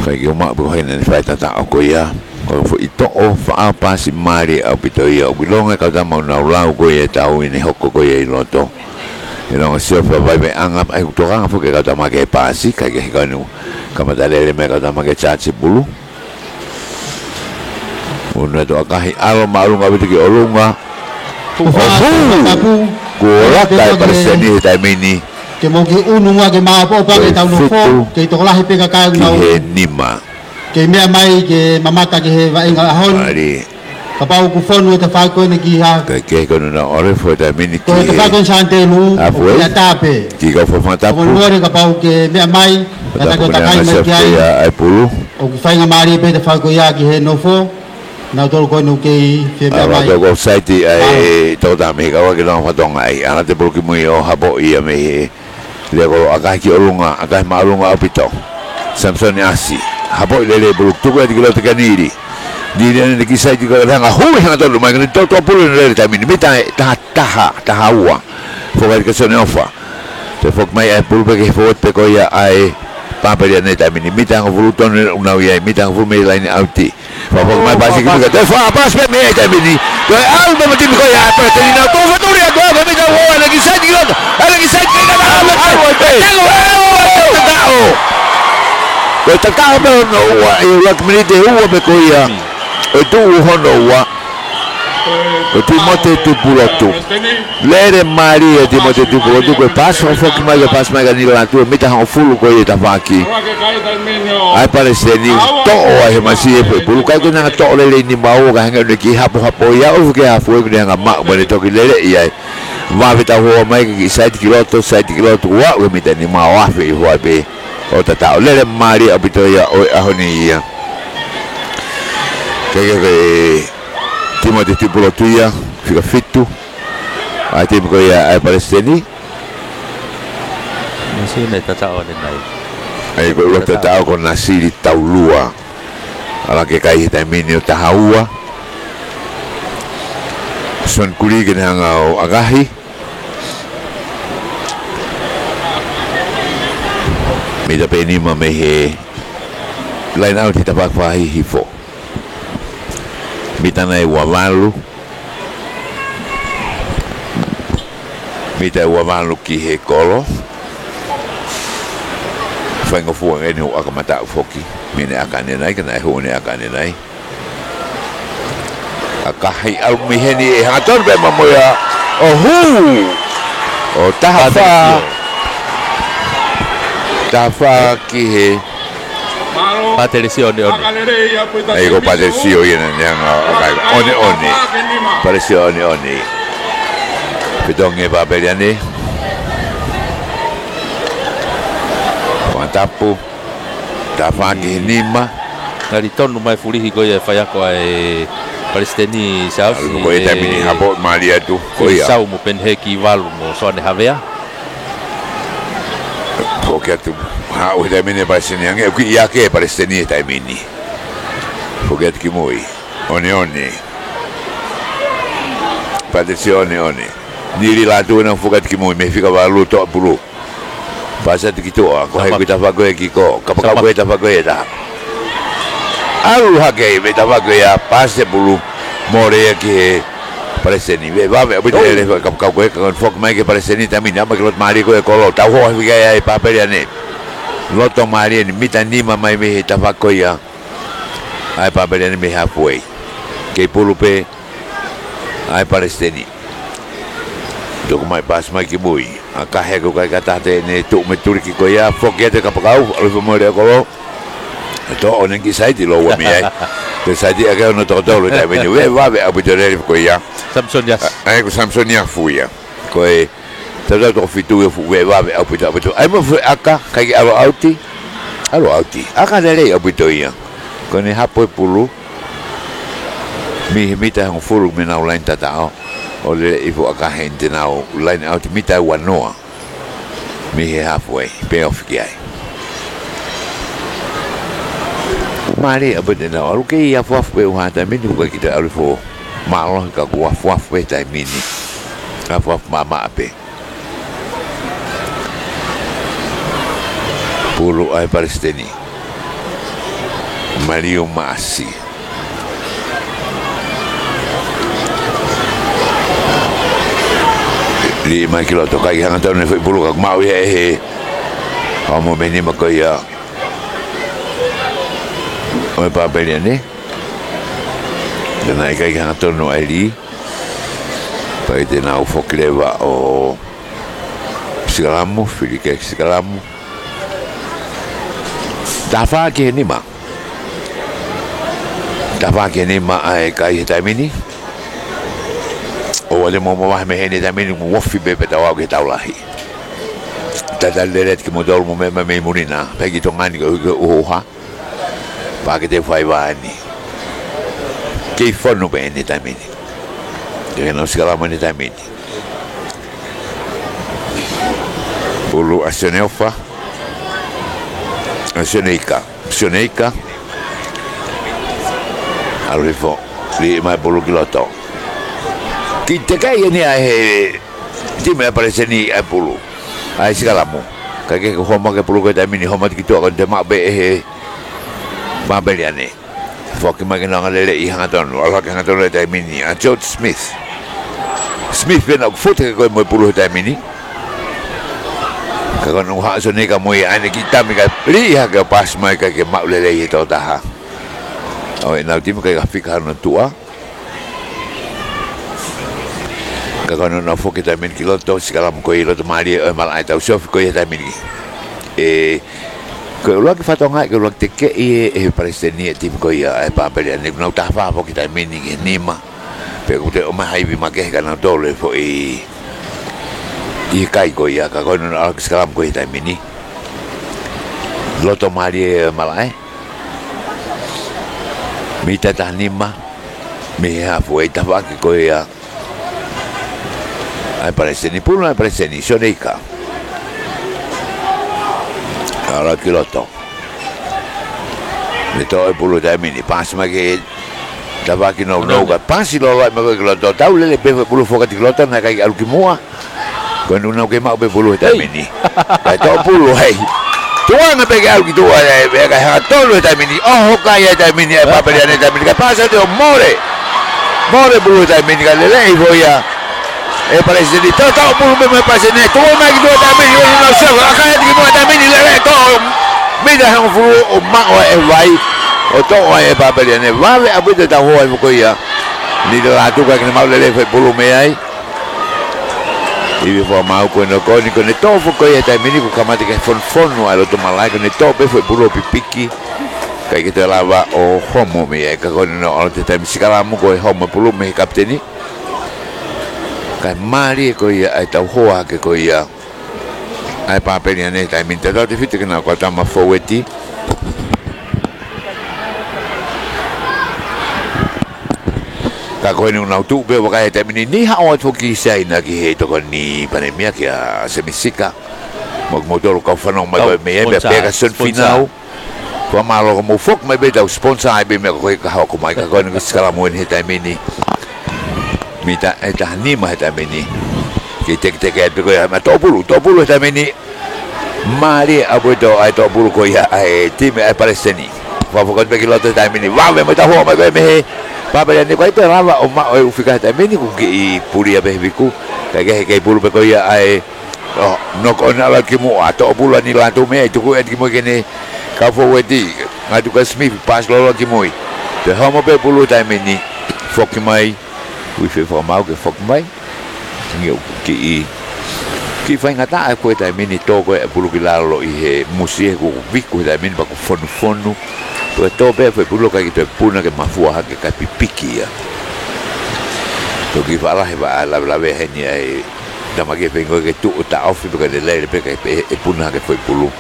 Kai ke uma, pe ko hai naʻa ne fai tataʻo ko ia. Ko e foʻi toʻo, faʻa pasi mālie ʻaupito ia. ʻOku ʻilonga e kau tama ʻoku nau lau ko ia e tau ʻi he hoko ko ia ʻi loto. ʻIlonga sio faivaiveʻanga, ʻai ʻoku tokanga foki e kau tama ke pasi, kai ke hika ʻo kamata lele mai e kau tama ke charge pulu. ʻUnu atu ʻa Kahi, ʻalu māʻolunga ʻaupito ki ʻolunga. Kuo fā, ʻohu! Tapu. Kuo laka e Palesiteni he taimi ni. Ke mau ki ʻunu muʻa ke maʻopoʻopo ke tau nofo, ke tokolahi pē kakai ʻoku nau. Ki he nima. Ke meʻa mai ke mamata ki he vaʻinga ʻaho ni. Mālie. Kapau ʻoku fonu e tafaʻaki ko eni ki ha. Kai ke kono na ore fo taimi ni ki he. Ko e tafaʻaki ko eni Santelu, ʻa ʻoku ia tape. Ki kau fafanga tapu. Ko e mole kapau ke meʻa mai, ka taku takai mai ki ai. ʻAi pulu. ʻOku faingamālie pē tafaʻaki ko ia ki he nofo. Nau tolu ko eni ʻoku kei fie meʻa mai. Toko saiti ʻa e toko tama mei he kau ake longa Fatonga ai. ʻAlu atu e pulu ki mui ʻo hapo ia mei he lea kolo ʻa Kahi ki ʻolunga, ʻa Kahi māʻolunga ʻaupito. Samisoni ʻAsi. Hapo i lele pulu tuku atu ki loto kia Nili. Nili ʻanenai ki saiti ko e hanga huli hanga tonu mai, ka ne toto pulu ʻi he lele taimi ni. Mita ʻe taha, taha, taha ua. Foki atu kia Sione ʻOfa. Toe foki mai ʻa e pulu pē ke foʻi pē ko ia ʻa e Papeli ʻanenai taimi ni. Mita hongofulu tonu ʻoku nau ʻi ai, mita hongofulu mei laine ʻauti. Foki mai pasi ki Mika. Toe faʻa pasi pē mei ai taimi ni. Toe ʻalu pē mo e timi ko ia ʻa Palesiteni nau toe faturi atu ʻa e mita ua ʻanenai ki saiti ki loto. ʻAnenai ki saiti ki loto. ʻAlu, ʻalu, ʻalu, ʻalu, ʻalu, ʻalu, tataʻo. Ko e tataʻo pē hono ua ʻi he ʻuluaki miniti ʻe ua pē ko ia. ʻO e tuʻu hono ua. Ko Timote Tupulotu. Lele mālie ʻa Timote Tupulotu, ko e pasi foki mai, ko e pasi mai kia Nili Lātū, mita hongofulu ko ia tafaʻaki. ʻA e Palesiteni, toʻo ai he Masi e foʻi pulu, kai ko e anga toʻo lelei nima ua ka hanga ʻo ne kiʻi hapohapo ia, ʻo fuke hafu ʻoku ne hanga maʻu, mo ne toki lele ia. Vave tau hoa mai ki saiti ki loto, saiti ki loto, ua ua mita nima ua afe ʻi hoa pē. ʻO tataʻo lele mālie ʻaupito ia ʻo e ʻaho ni ia. Ke ke ke Timote Tupulotu ia, fika fitu. ʻA e timi ko ia ʻa e Palesiteni. Nasili tataʻo ʻanenai. ʻAi ko e ʻuluaki tataʻo ko Nasili Taulua. ʻAlu ake kai he taimi ni ʻo taha ua. Son Kuli ke ne hanga ʻo ʻakahi. Mita pē nima mei he laine ʻauti tafaʻaki faʻahi hifo. Mita nai ua valu. Mita ua valu ki he kolo. Faingofua ngeni ʻoku ʻaka mataʻu foki. Mei ne ʻaka ʻanenai, ka naʻe hū ne ʻaka ʻanenai. ʻA Kahi ʻalu mei heni ʻe hanga tonu pē mo ia. ʻOhu! ʻO taha fā. Taha fā ki he Patelesio ʻOneʻone. ʻAi ko Patelesio ia naʻa ne hanga ʻo ʻakahi ʻOneʻone. Patelesio ʻOneʻone. Fetongi e Papeli ʻanenai. Fanga tapu. Taha fā ki he nima. Ngali tonu mai fulihi ko ia e faiako ʻa e Palesiteni Siaosi. Ko e taimi ni hapo mālie atu. Ko ia. Sau mo Peniheki Valu mo Soane Havea. Foki atu, haʻu he taimi ni Palesiteni ange, ʻoku ʻi ai ke Palesiteni he taimi ni. Foki atu ki mui, ʻOneʻone. Patelesio ʻOneʻone. Nili Lātū ena foki atu ki mui, mei he fika valu toʻo pulu. Pasi atu ki tuʻa, ko hai ko e tafaʻaki ko ē ki ko, kapakau ko e tafaʻaki ko ē taha. ʻAlu hake mei he tafaʻaki ko ia, pasi e pulu, mole ia ki he Palesiteni. Vave ʻaupito e lele kapakau ko ē, ka foki mai ki he Palesiteni taimi ni, ʻalu mai ki loto mālie ko ē kolo, tau hoa fika ia e Papeli ʻanenai. Loto mālie ni mita nima mai mei he tafaʻaki ko ia ʻa e Papeli ʻanenai mei he halfway. Kei pulu pē ʻa e Palesiteni. Tuku mai pasi mai ki mui. ʻAkahi ko e kakai kātaki ʻene tuʻu mei he tuliki ko ia. Foki atu e kapakau. ʻAlu hifo mo e lea kolo. Toʻo ʻanenai ki saiti lōua mei ai. Te saiti ake ono toko tolu he taimi ni. Veʻe vave ʻaupito e lele ko ia. Samson Yas. ʻA, ʻa ia ko Samson Yas ia. Ko e tautau toko fitu ia fuʻu veʻe vave ʻaupito, ʻaupito. ʻAi mo e fuʻu ʻaka, ʻikai ke ʻalu ʻauti. ʻAlu ʻauti. ʻAka lelei ʻaupito ia. Ko ʻene hapo e pulu mei he mita hongofulu mei heʻenau laine tataʻo. ʻO lele e fuʻu ʻaka heni te nau laine ʻauti mita ua noa mei he halfway, pea ofi ki ai. Mālie ʻaupito ʻenau ʻalu, kei afuafu pē ʻuha he taimi ni, ʻoku ʻikai ke toe ʻalu hifo mālohi ka kuo afuafu pē he taimi ni. Afuafu maʻamaʻa pē. Pulu ʻa e Palesiteni. Maliu Maʻasi. Lī mai ki loto, ʻikai ke hangatonu e foʻi pulu ka ʻoku maʻu ia ʻe he homo mei he nima ko ia ʻo e Papaliane. Ka naʻe ʻikai ke hangatonu ʻa e lī. Pea te nau foki leva ʻo Sikalamu, fili ki ai Sikalamu. Taha fā ki he nima. Taha fā ki he nima ʻa e kai he taimi ni. ʻOua te mou mavahe mei heni he taimi ni, kuo ofi pē pea tau aʻu ki he tau lahi. Tatali lelei atu kimoutolu mo meʻa mai mei muli na, pea ki Tonga ni ko e ʻuha ʻuha. Pea ke te fai vā ni. Kei fonu pē eni he taimi ni. Te nau Sikalamu eni he taimi ni. Pulu ʻa Sione ʻOfa. ʻA Sione Ika. Sione Ika. ʻAlu hifo. Lī mai pulu ki loto. Kiʻi tekeʻi eni ʻa e timi ʻa e Palesiteni ʻa e pulu. ʻA e Sikalamu. Ka ke ko homo ke pulu ko e taimi ni, homo ki tuʻa ko eni, te maʻu pē ʻe he Papaliane. Foki mai ke nau angalelei hangatonu, ʻalu hake hangatonu he taimi ni ʻa George Smith. Smith pē naʻe ʻoku fute ke ko e mo e pulu he taimi ni. Ka ko ʻene haʻu Sione Ika mo ia ʻa ʻene kiʻi tami kae lī hake ʻo paasi mai kae ʻikai ke maʻu lelei ʻe he tokotaha ʻo ʻenau timi, ʻikai ke fika hano tuʻa. Ka ko ʻenau foki he taimi ni ki loto, Sikalamu ko ia ʻi loto mālie ʻo e malaʻe, tau siofi ko ia he taimi ni. ʻE, ko e ʻuluaki fatongia, ko e ʻuluaki tekeʻi ʻe, ʻe he Palesiteni e timi ko ia ʻa e Papaliane, ʻoku nau taha fā foki he taimi ni ki he nima. Pea ʻoku toe ʻomai ha ivi makehe kia nautolu he foʻi, ʻi he kai ko ia, ka ko ʻenau ʻalu ki Sikalamu ko ia he taimi ni. Loto mālie ʻo e malaʻe. Mita taha nima mei he halfway, tafaʻaki ko ia ʻa e Palesiteni, pulu ʻa e Palesiteni, Sione Ika. ʻAlu ki loto. Ne toʻo e pulu he taimi ni, paasi mai ki he tafaʻaki nounou, ka paasi loloa mai ko ē ki loto, tau lele pē foʻi pulu fokati ki loto, naʻe ʻikai ke ʻalu ki muʻa. Ko ʻenau kei maʻu pē pulu he taimi ni. Kae toʻo pulu ai. Tuʻunga pē ke ʻalu ki tuʻa ai, pea ʻikai hangatonu he taimi ni. ʻOho kai he taimi ni, ʻa e Papaliane he taimi ni. Kae paasi atu ʻo mole. Mole pulu he taimi ni, kae lele hifo ia ʻe Palesiteni. Toʻo, toʻo pulu pē mo e Palesiteni. Tuʻu mai ki tuʻa he taimi ni, ʻo nau sio, ʻaka atu ki muʻa he taimi ni, lele, toʻo. Mita hongofulu ʻo maʻu ai e vai. ʻO toʻo ai ʻe Papaliane. Vave ʻaupito e tau hoa ʻi he ko ia. Ni te lātuka ke ne maʻu lelei foʻi pulu mei ai. Ivi fakamaau ko ē ʻoku ne ko eni, ko ʻene toʻo foki ko ia he taimi ni kuo kamata ke fonufonu ʻa e loto malaʻe, ko ʻene toʻo pē foʻi pulu ʻo pipiki. ʻIkai ke toe lava ʻo homo mei ai, ka ko ʻenau ʻalu he taimi, Sikalamu ko e homo pulu mei he kapiteni. Kae mālie ko ia ʻa e tau hoa hake ko ia ʻa e Papaliane he taimi ni, tautefito ki heʻenau kau tama fōueti. Ka ko eni ʻoku nau tuʻu pē ʻo vakai he taimi ni, ʻi he haʻu atu foki Siaina ki he tokoni palēmia kia Semi Sika. Mo kimoutolu kau fanongo mai ko ē mei ai, pea pē kia Sione Finau. Fakamālō ka mou foki mai pē tau sponsor ai pē meʻa ko ē ka hoko mai, ka ko eni ko Sikalamu eni he taimi ni. Mita ʻe taha nima he taimi ni. Kei teketeke ai pē ko ia, ma toʻo pulu, toʻo pulu he taimi ni. Mālie ʻaupito ʻa e toʻo pulu ko ia ʻa e timi ʻa e Palesiteni. Fakafoki pē ki loto he taimi ni. Vave mo e tau hoa mai ko ē mei he Papaliane, ʻikai toe lava ʻo maʻu e ʻū fika he taimi ni, kuo kiʻi pulia pē he viku. Kae kehe, kei pulu pē ko ia ʻa e, ʻo, knock on ʻalu ki muʻa, toʻo pulu ʻa e lātū mei ai, tuku atu ki mui ki heʻene kau fōueti, ngātuka Smith, paasi loloa ki mui. Toe homo pē pulu he taimi ni, foki mai, ui fē fakamaau ke foki mai. Ngi ʻoku kiʻi, kiʻi faingataʻa ko ē he taimi ni, toʻo ko ē e pulu ki lalo ʻi he musie, kuo viku he taimi ni pea kuo fonufonu. Ko e tō pē foʻi pulu kae ʻikai ke toe puna ke mafua hake kae pipiki ia. Toki faʻa lahi ʻa e lavelave heni ʻa e tama ke feinga ke tuʻu taʻofi pē kae lele pē kae pē ʻe puna hake foʻi pulu.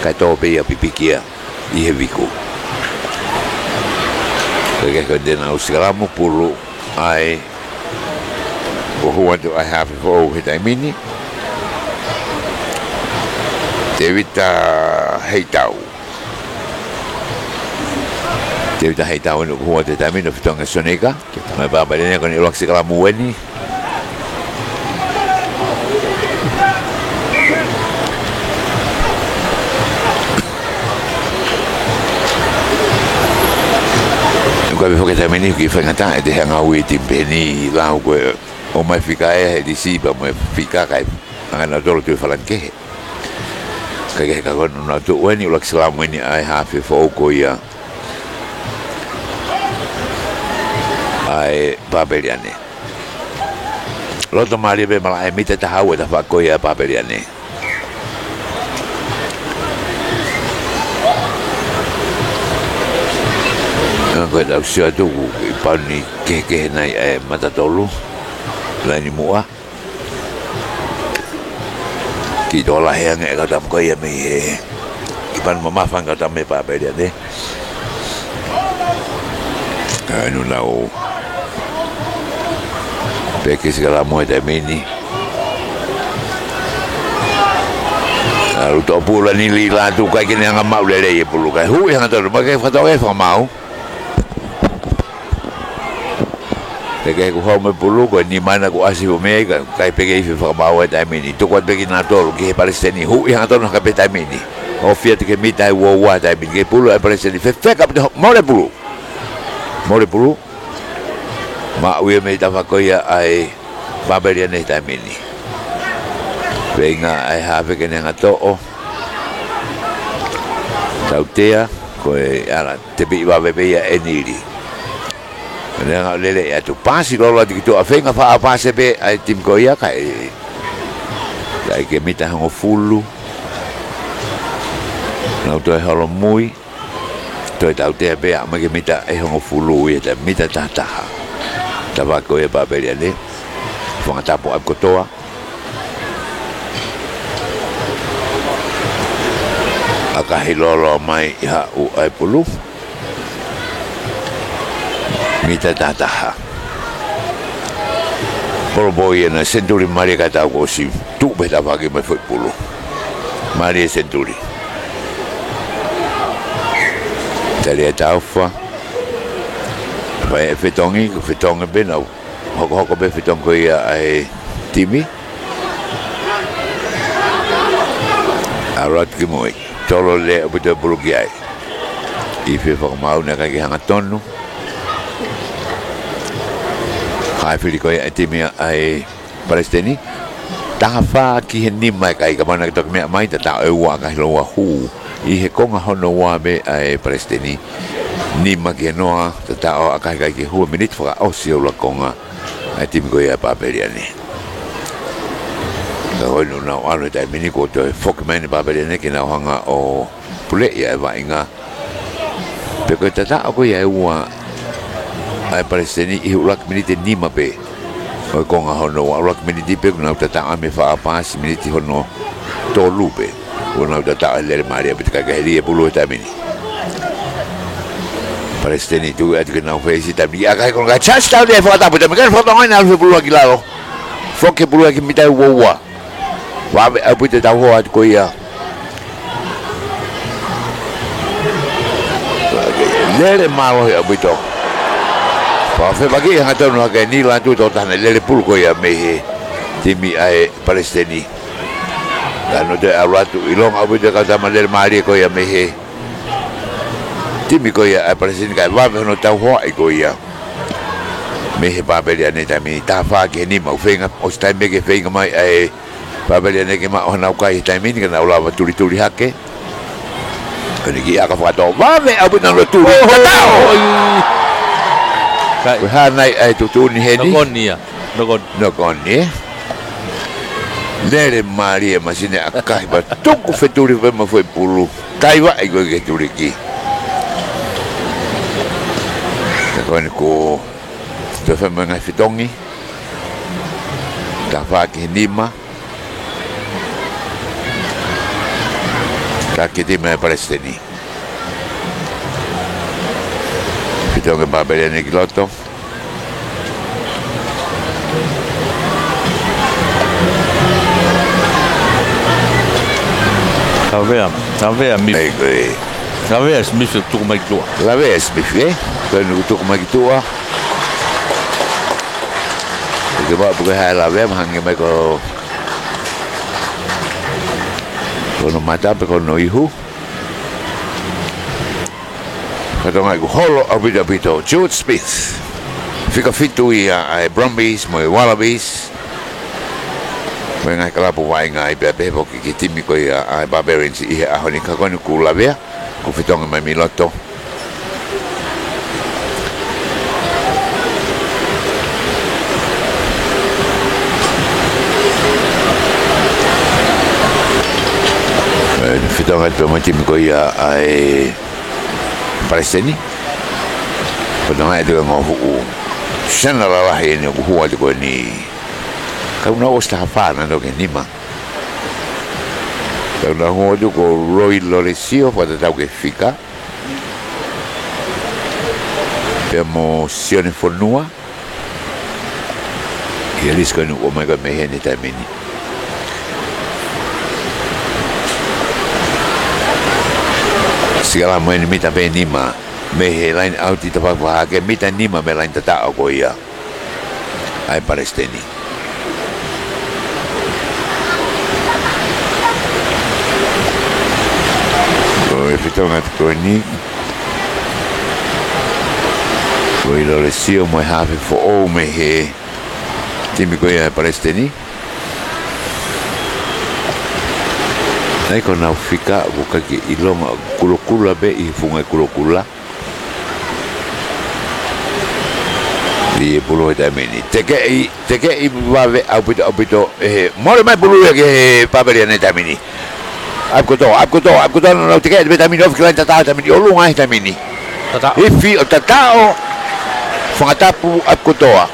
Kae tō pē ia pipiki ia ʻi he viku. Kae kehe ko ʻene nau sikalamu pulu ʻa e ʻoku hū atu ʻa e hafe foʻou he taimi ni. Tevita Heitau. Tevita Heitau ʻoku hū atu he taimi ni ʻo fetongi ʻa Sonika. Mai Pāpele ni ko eni ʻuluaki sikalamu eni. ʻOku ʻi ai foki he taimi ni ʻoku faingataʻa ʻete hanga ui e timi peheni lau ko e ʻomai fika ʻe he lisi pea mo e fika kae anga nautolu ʻo tuʻu he falani kehe. Kae kehe ka ko eni ʻoku nau tuʻu eni ʻuluaki sikalamu eni ʻa e hafe foʻou ko ia ʻa e Pāpele ni. Loto mālie pē malaʻe mita taha ua e tafaʻaki ko ia ʻa e Pāpele ni. Ko e tau sio atu ʻoku pau ni kehekehe nai ʻa e mata tolu. Laini muʻa. Kiʻi tō lahi ange e kau tama ko ia mei he, kiʻi panu mamafa ange kau tama mei Pāpele ni. Ka inu nau peki sikalamu he taimi ni. ʻAlu toʻo pulu ʻa Nili Lātū kae ʻikai ke ne hanga maʻu lelei e pulu kae huʻi hangatonu mai ke fakatoʻo e fakamaau. Kae kehe ʻoku hau mai pulu ko e nima ena kuo ʻasi ʻo mei ai kae ʻikai pē ke ʻi ai ha fakamaau he taimi ni. Tuku atu pē kia nautolu ki he Palesiteni, huʻi hangatonu hake pē he taimi ni. Ofi atu ki he mita ʻe ua ua he taimi ni. Kei pulu ʻa e Palesiteni, fefeka pē te ho-, mole pulu. Mole pulu. Maʻu ia mei tafaʻaki ko ia ʻa e Pāpele ni he taimi ni. Feinga ʻa e hafe ke ne hanga toʻo. Tautea, ko e ʻalu tepiʻi vave pē ia ʻe Nili. Ne hanga lele atu pasi lolo atu ki tuʻa, feinga faʻa pasi pē ʻa e timi ko ia kae, kae ʻikai ke mita ʻe hongofulu. Nau toe holomui. Toe tautea pē ʻo aʻu mai ki he mita ʻe hongofulu ia, taha mita taha taha. Tafaʻaki ko ia ʻa Pāpele ni. Fanga tapu ʻapi kotoa. ʻAkahi lolo mai ʻi haʻu ʻa e pulu. Mita taha taha. Polo pō ia naʻe senituli mālie ka tau kuo ʻosi tuʻu pē he tafaʻaki mai foʻi pulu. Mālie senituli. Tali e taufa. Fai e fetongi, ko e fetongi pē nau hokohoko pē fetongi ko ia ʻa e timi. ʻAlu atu ki mui. Tolo lelei ʻaupito e pulu ki ai. ʻI he fakamaau naʻe ʻikai ke hangatonu. Kae fili ko ia e timi ʻa e Palesiteni. Taha fā ki he nima e kai, ka mana ke toki meʻa mai, tataʻo ʻe ua ʻa Kahiloua hū. ʻI he konga hono ua pē ʻa e Palesiteni. Nima ki he noa, tataʻo ʻa Kahikai ke hū he miniti fakaʻosi ʻo e ʻuluaki konga. ʻA e timi ko ia ʻa Pāpele ni. Ka ko eni ʻoku nau ʻalu he taimi ni kuo toe foki mai eni Pāpele ni ke nau hanga ʻo puleʻi ʻa e vaʻinga. Pea ko e tataʻo ko ia ʻe ua ʻa e Palesiteni ʻi he ʻuluaki miniti ʻe nima pē. ʻO e konga hono ua, ʻuluaki miniti pē kuo nau tataʻo mei he faʻa pasi, miniti hono tolu pē. Kuo nau tataʻo he lele mālie ʻaupito kae ʻikai ke heli e pulu he taimi ni. Palesiteni tuʻu atu ke nau feisi taimi ni. ʻAkahi ko e ngaahi touchdown ʻe fakatapu taimi ni. Kae fakatapu ngai naʻe ʻalu e pulu ki lalo. Foki e pulu ki he mita ʻe ua ua. Vave ʻaupito e tauhoa atu ko ia. Lele mālohi ʻaupito. Pea fepaki hangatonu hake ʻe Nili Lātū, tokotaha naʻe lele pulu ko ia mei he timi ʻa e Palesiteni. Ka nau toe ʻalu atu, ʻilonga ʻaupito e kau tama lele mālie ko ia mei he timi ko ia ʻa e Palesiteni kae vave hono tauhoaʻi ko ia. Mei he Pāpele ni he taimi ni, taha fā ki he nima, ʻoku feinga, ʻosi taimi ke feinga mai ʻa e Pāpele ni ke maʻu hanau kai he taimi ni, ka nau lava tulituli hake. Ko eni kiʻi ʻaka fakatō, vave ʻaupito hono tuli. Oh, tataʻo! Oi. Kai. Ko e hā nai ʻa e tuʻutuʻuni heni? Knock on ia. Knock on. Knock on, ē? Lele mālie e masine ʻakahi pea tuku fetuli pē mo e foʻi pulu. Kaivaʻi ko ē ke tuliki. Ko eni kuo toe fai mai e ngaahi fitongi. Taha fā ki he nima. Taki e timi ʻa Palesiteni. Fitongi ʻa Pāpeli ʻanenai ki loto. Lavea, lavea mi. Ei, ko e. Lavea Smith tuku mai ki tuʻa. Lavea Smith, ē? Ko eni kuo tuku mai ki tuʻa. Ke maʻu pē ko e hā e lavea, mahalo ʻe hangē mai ko, ko hono mata pe ko hono ihu. Ka ʻoku ʻikai ke holo ʻaupito ʻaupito. Jude Smith. Fika fitu ia ʻa e Brumbies mo e Wallabies. Mo e ngaahi kalapu vaʻinga ai pea pehē foki ki he timi ko ia ʻa e Barbarians ʻi he ʻaho ni, ka ko eni kuo lavea, kuo fitongi mai mei loto. Ē, fitongi atu mo e timi ko ia ʻa e Palesiteni. Ko e tangata ʻe toko ngofulu. Sena lalahi eni ʻoku hū atu ko eni. Ka ʻoku nau ʻosi taha fā naʻa nau ki he nima. Ka ʻoku nau hū atu ko Roy Lolesio, fakatatau ki he fika. Pea mo Sione Fonua. ʻI he lisi ko eni ʻoku ʻomai ko ē mei heni he taimi ni. Sikalamu eni mita pē nima mei he laine ʻauti tafaʻaki fakahā hake, mita nima mei he laine tataʻo ko ia ʻa e Palesiteni. Ko e fitongi atu ko eni. Ko Roy Lolesio mo e hafe foʻou mei he timi ko ia ʻa e Palesiteni. ʻA ia ko honau fika ʻoku ʻikai ke ʻilonga, kulokula pē ʻi he funga kulokula. ʻI he pulu he taimi ni. Tekeʻi, tekeʻi vave ʻaupito, ʻaupito, ʻe he mole mai pulu ia ki he Pāpeli ʻanenai he taimi ni. ʻApi kotoa, ʻapi kotoa, ʻapi kotoa, naʻa nau tekeʻi pē he taimi ni, ofi ki he laine tataʻo he taimi ni, ʻolunga he taimi ni. Tataʻo. Ifi ʻo tataʻo, fanga tapu, ʻapi kotoa.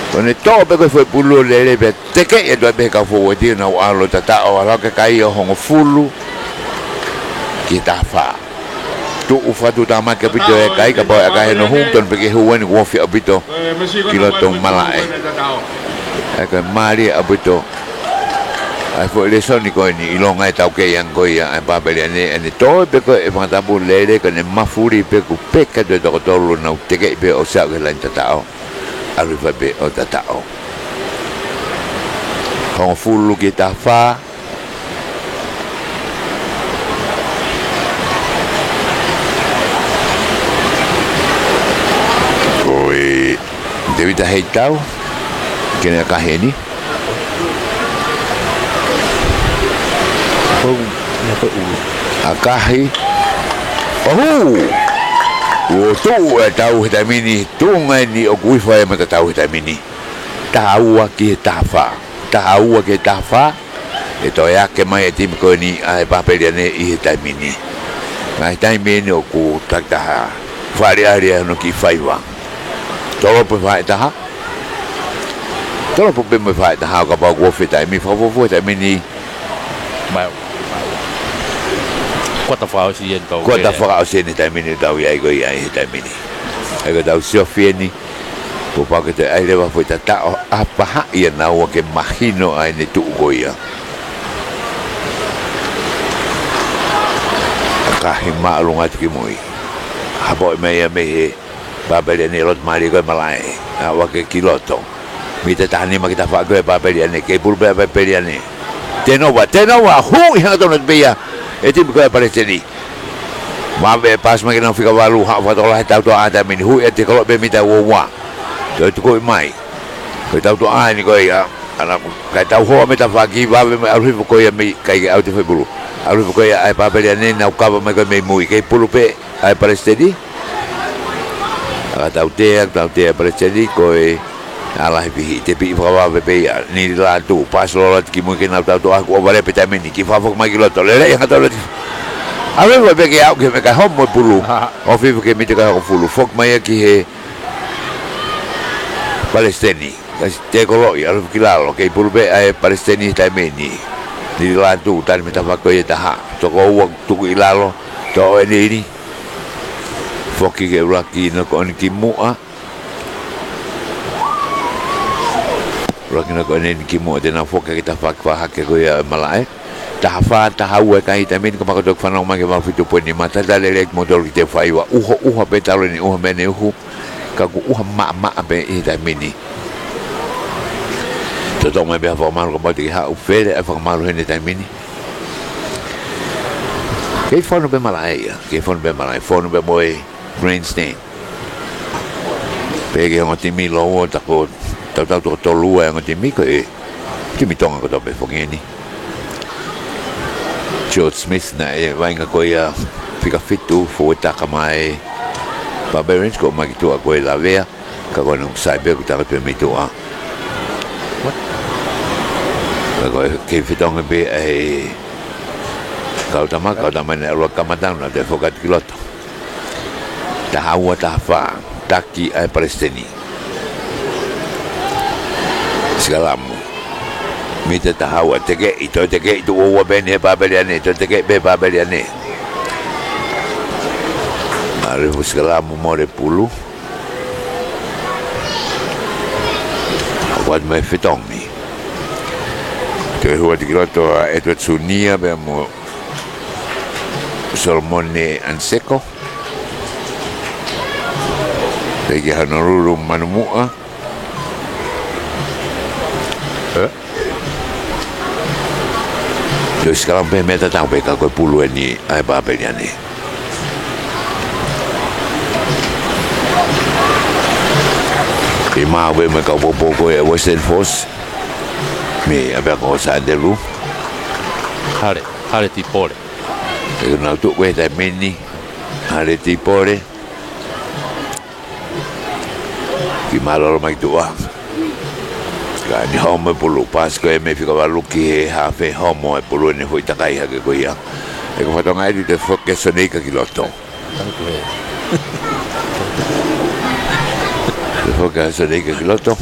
Ko ʻene toʻo pē ko ē foʻi pulu ʻo lele pea tekeʻi atu ai pē he kau fōuati ʻo nau ʻalu ʻo tataʻo, ʻalu hake e kai ʻo hongofulu ki he taha fā. Tuʻu fakatuʻutāmaki ʻaupito e kai, kapau ʻe ʻakahi hono hū, tonu pē ke hū eni kuo ofi ʻaupito ki loto malaʻe. ʻA ia ko e mālie ʻaupito ʻa e foʻi lēsoni ko eni, ʻilonga e taukei ange ko ia ʻa e Pāpeli ʻanenai, ʻene toʻo pē ko ē e fanga tapu lele, ko ʻene mafuli pē kuo peka atu e toko tolu ʻo nau tekeʻi pē ʻo ʻosi aʻu ki he laine tataʻo. ʻAlu hifo pē ʻo tataʻo. Hongofulu ki he taha fā. Ko e Tevita Heitau, ke ne ʻakahi eni. ʻOu, ne ko ʻulu. ʻAkahi. ʻOhū! Kuo tuʻu e tau he taimi ni, tuʻunga eni ʻoku ʻi fē e matatau he taimi ni. Taha ua ki he taha fā. Taha ua ki he taha fā. ʻE toe ake mai e timi ko eni ʻa e Pāpeli ʻanenai ʻi he taimi ni. Ngaahi taimi eni ʻoku takitaha fāʻaliʻali ai hono kiʻi faiva. Tolopo e faʻahitaha. Tolopo pē mo e faʻahitaha ʻo kapau kuo ofi e taimi, fakafuofua he taimi ni. Mai. Kuata fakaʻosi eni tau. Kuata fakaʻosi eni he taimi ni tau ʻi ai ko ia ʻi he taimi ni. ʻA ia ko ʻetau siofi eni. Kuo pau ke toe ʻai leva foʻi tataʻo ʻapahaʻi ʻa naua ke mahino ʻa ʻene tuʻu ko ia. ʻAkahi māʻolunga atu ki mui. Hapoʻi mai ia mei he Pāpeli ʻanenai, loto mālie ko ē malaʻe. ʻAlu hake ki loto. Mita taha nima ki he taha fā ko ē Pāpeli ʻanenai. Kei pulu pē ʻa Pāpeli ʻanenai. Tenova, tenova, huʻi hangatonu atu pē ia e timi ko ē ʻa Palesiteni. Vave e paasi mai ki honau fika valu, haʻu fakatokolahi e tautoʻa he taimi ni, huʻi atu he kolope mita ua ua. Toe tukuʻi mai. Ko e tautoʻa eni ko ia, ʻa ia ko e tau hoa mei tafaʻaki, vave mai ʻalu hifo ko ia mei, ʻikai ke ʻauti e foʻi pulu. ʻAlu hifo ko ia ʻa e Pāpeli ʻanenai, nau kava mai ko ē mei mui, kei pulu pē ʻa e Palesiteni. ʻA ia tautea, tautea Palesiteni, ko e ʻa lahi pihi, tepiʻi fakavave pē ia, ni latu, paasi loloto ki mui ki honau tautoʻa, kuo ʻova leva pē taimi ni, kiʻi fakafoki mai ki loto, lele ia hangatonu. ʻAlu hifo pē ke aʻu ki he meʻakai homo e pulu. Ofi hifo ki he mita ʻe hongofulu, foki mai ia ki he Palesiteni, ka te koloʻi, ʻalu ki lalo, kei pulu pē ʻa e Palesiteni he taimi ni. Lili lātū, tali mei he tafaʻaki ko ia ʻe taha. Toko ua tuku ʻi lalo, toʻo ʻe Lili. Foki ke ʻuluaki noko eni ki muʻa. ʻUluaki noko eni ki muʻa, te nau foki ki he tafaʻaki fakahake ko ia ʻo e malaʻe. Taha fā, taha ua e kai he taimi ni, ka mako toki fanongo mai ki he valu fitu poini nima, talitali lelei kimoutolu ki he faiva, uho, uha pē talu eni, uha mei he uhu, ka ʻoku uha maʻamaʻa pē ʻi he taimi ni. Totongi mai pē ha fakamalu ka mau te ke haʻu fele ʻa e fakamalu heni he taimi ni. Kei fonu pē malaʻe ia, kei fonu pē malaʻe, fonu pē mo e grandstand. Pea ki he ongo timi lōua, taku, tautau toko tolu ua e ongo timi ko e timi Tonga kotoa pē foki eni. George Smith naʻe vaʻinga ko ia fika fitu, fouetaka mai Barbarians, ko e ʻomai ki tuʻa ko e lavea, ka ko ʻene sai pē ʻoku tala pē mei tuʻa. Ka ko e kei fetongi pē ʻa e kau tama, kau tama naʻe ʻalu ʻo kamata, naʻa te foki atu ki loto. Taha ua, taha fā, taki ʻa e Palesiteni. Sikalamu. Mita taha ua, tekeʻi, toe tekeʻi tuʻo ua pē eni he Papeliane, toe tekeʻi pē Papeliane. Malefu sikalamu mo e pulu. ʻOku ʻatu mai fetongi. Toe hū atu ki loto ʻa Edward Sunia pea mo Solomone Anseko. Pea ki Honolulu Manumuʻa. Ē? Toe sikalamu pē mei he tatau pē ka ko e pulu eni ʻa e Papeliane. ʻI māua pē mo e kau poupou ko e Western Force. Mei ʻapiako Sandelu. Hale, Hale Tipole. ʻE nau tuʻu he taimi ni, Hale Tipole. Ki mālōlō mai ki tuʻa. Ka ʻi ai homo e pulu, pasi ko e mei he fika valu ki he hafe, homo e pulu ʻene foʻi takai hake ko ia. ʻE ko fatonga ʻi te foki Soneika ki loto. Te foki Soneika ki loto.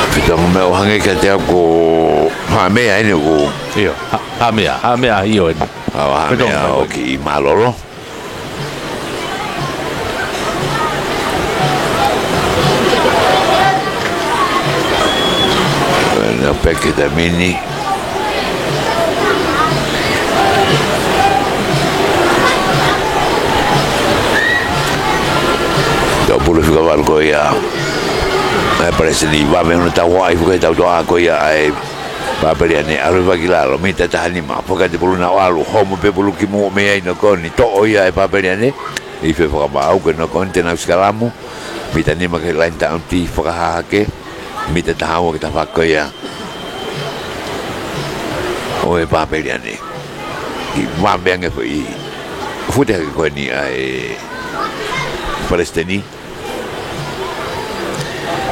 Fetongi meʻa ʻo hangē kiate au ko Haʻamea eni ʻoku. ʻIo, Ha-, Haʻamea, Haʻamea ʻio eni. ʻA, Haʻamea fetongi ʻo ki mālōlō. Nau peke taimi ni. Tau pulu fika valu ko ia. ʻA e Palesiteni vave hono tau hoa ʻi fuka tau toa ko ia ʻa e Papeliane, ʻalu ʻo vai ki lalo, mita taha nima, foki atu pulu naʻa ʻalu, homo pē pulu ki muʻa mei ai noko eni, toʻo ia ʻe Papeliane, ʻi he fakamaau ko ē noko eni te nau sikalamu, mita nima ki he laine taʻonuti fakahahake, mita taha ua ki he tafaʻaki ko ia ʻo e Papeliane. ʻI vave ange foʻi fute hake ko eni ʻa e Palesiteni.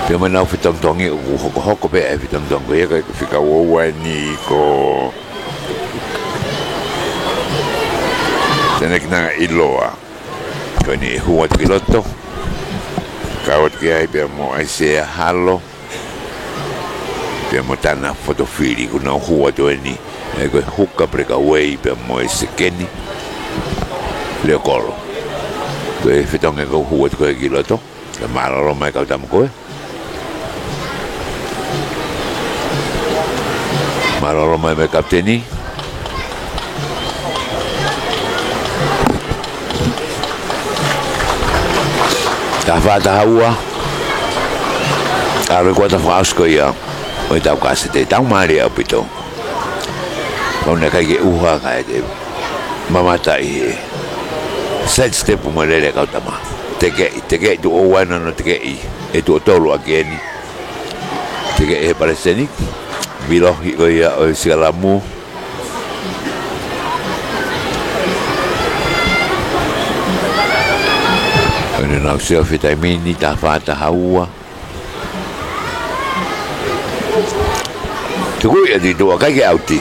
Pea mo ʻenau fetongitongi ʻoku hokohoko pē ʻa e fetongitongi ko ia, ko e fika ua ua eni ko Teneki Nangailoa. Ko eni ʻe hū atu ki loto. Kau atu ki ai pea mo ʻAisea Halo. Pea mo Tana Fotofili, kuo nau hū atu eni. ʻE ko e huka prekauei pea mo e sekeni. Leokolo. Ko e fetongi ko ē ʻoku hū atu ko ē ki loto. Ka mālōlō mai kau tama ko ē. Mālōlō mai mei kapiteni. Taha fā, taha ua. ʻAlu e kuata fakaʻosi ko ia ʻo e tau kasete, tau mālie ʻaupito. Kau naʻe ʻikai ke uha kae te mamata ʻi he side step mo e lele kau tama. Tekeʻi, tekeʻi tuʻo ua ena, nau tekeʻi ʻe tuʻo tolu ʻaki eni. Tekeʻi he Palesiteni. Vilohi ko ia ʻo e sikalamu. ʻOku nau sio he taimi ni, taha fā, taha ua. Tuku ia ki tuʻa, ʻikai ke ʻauti.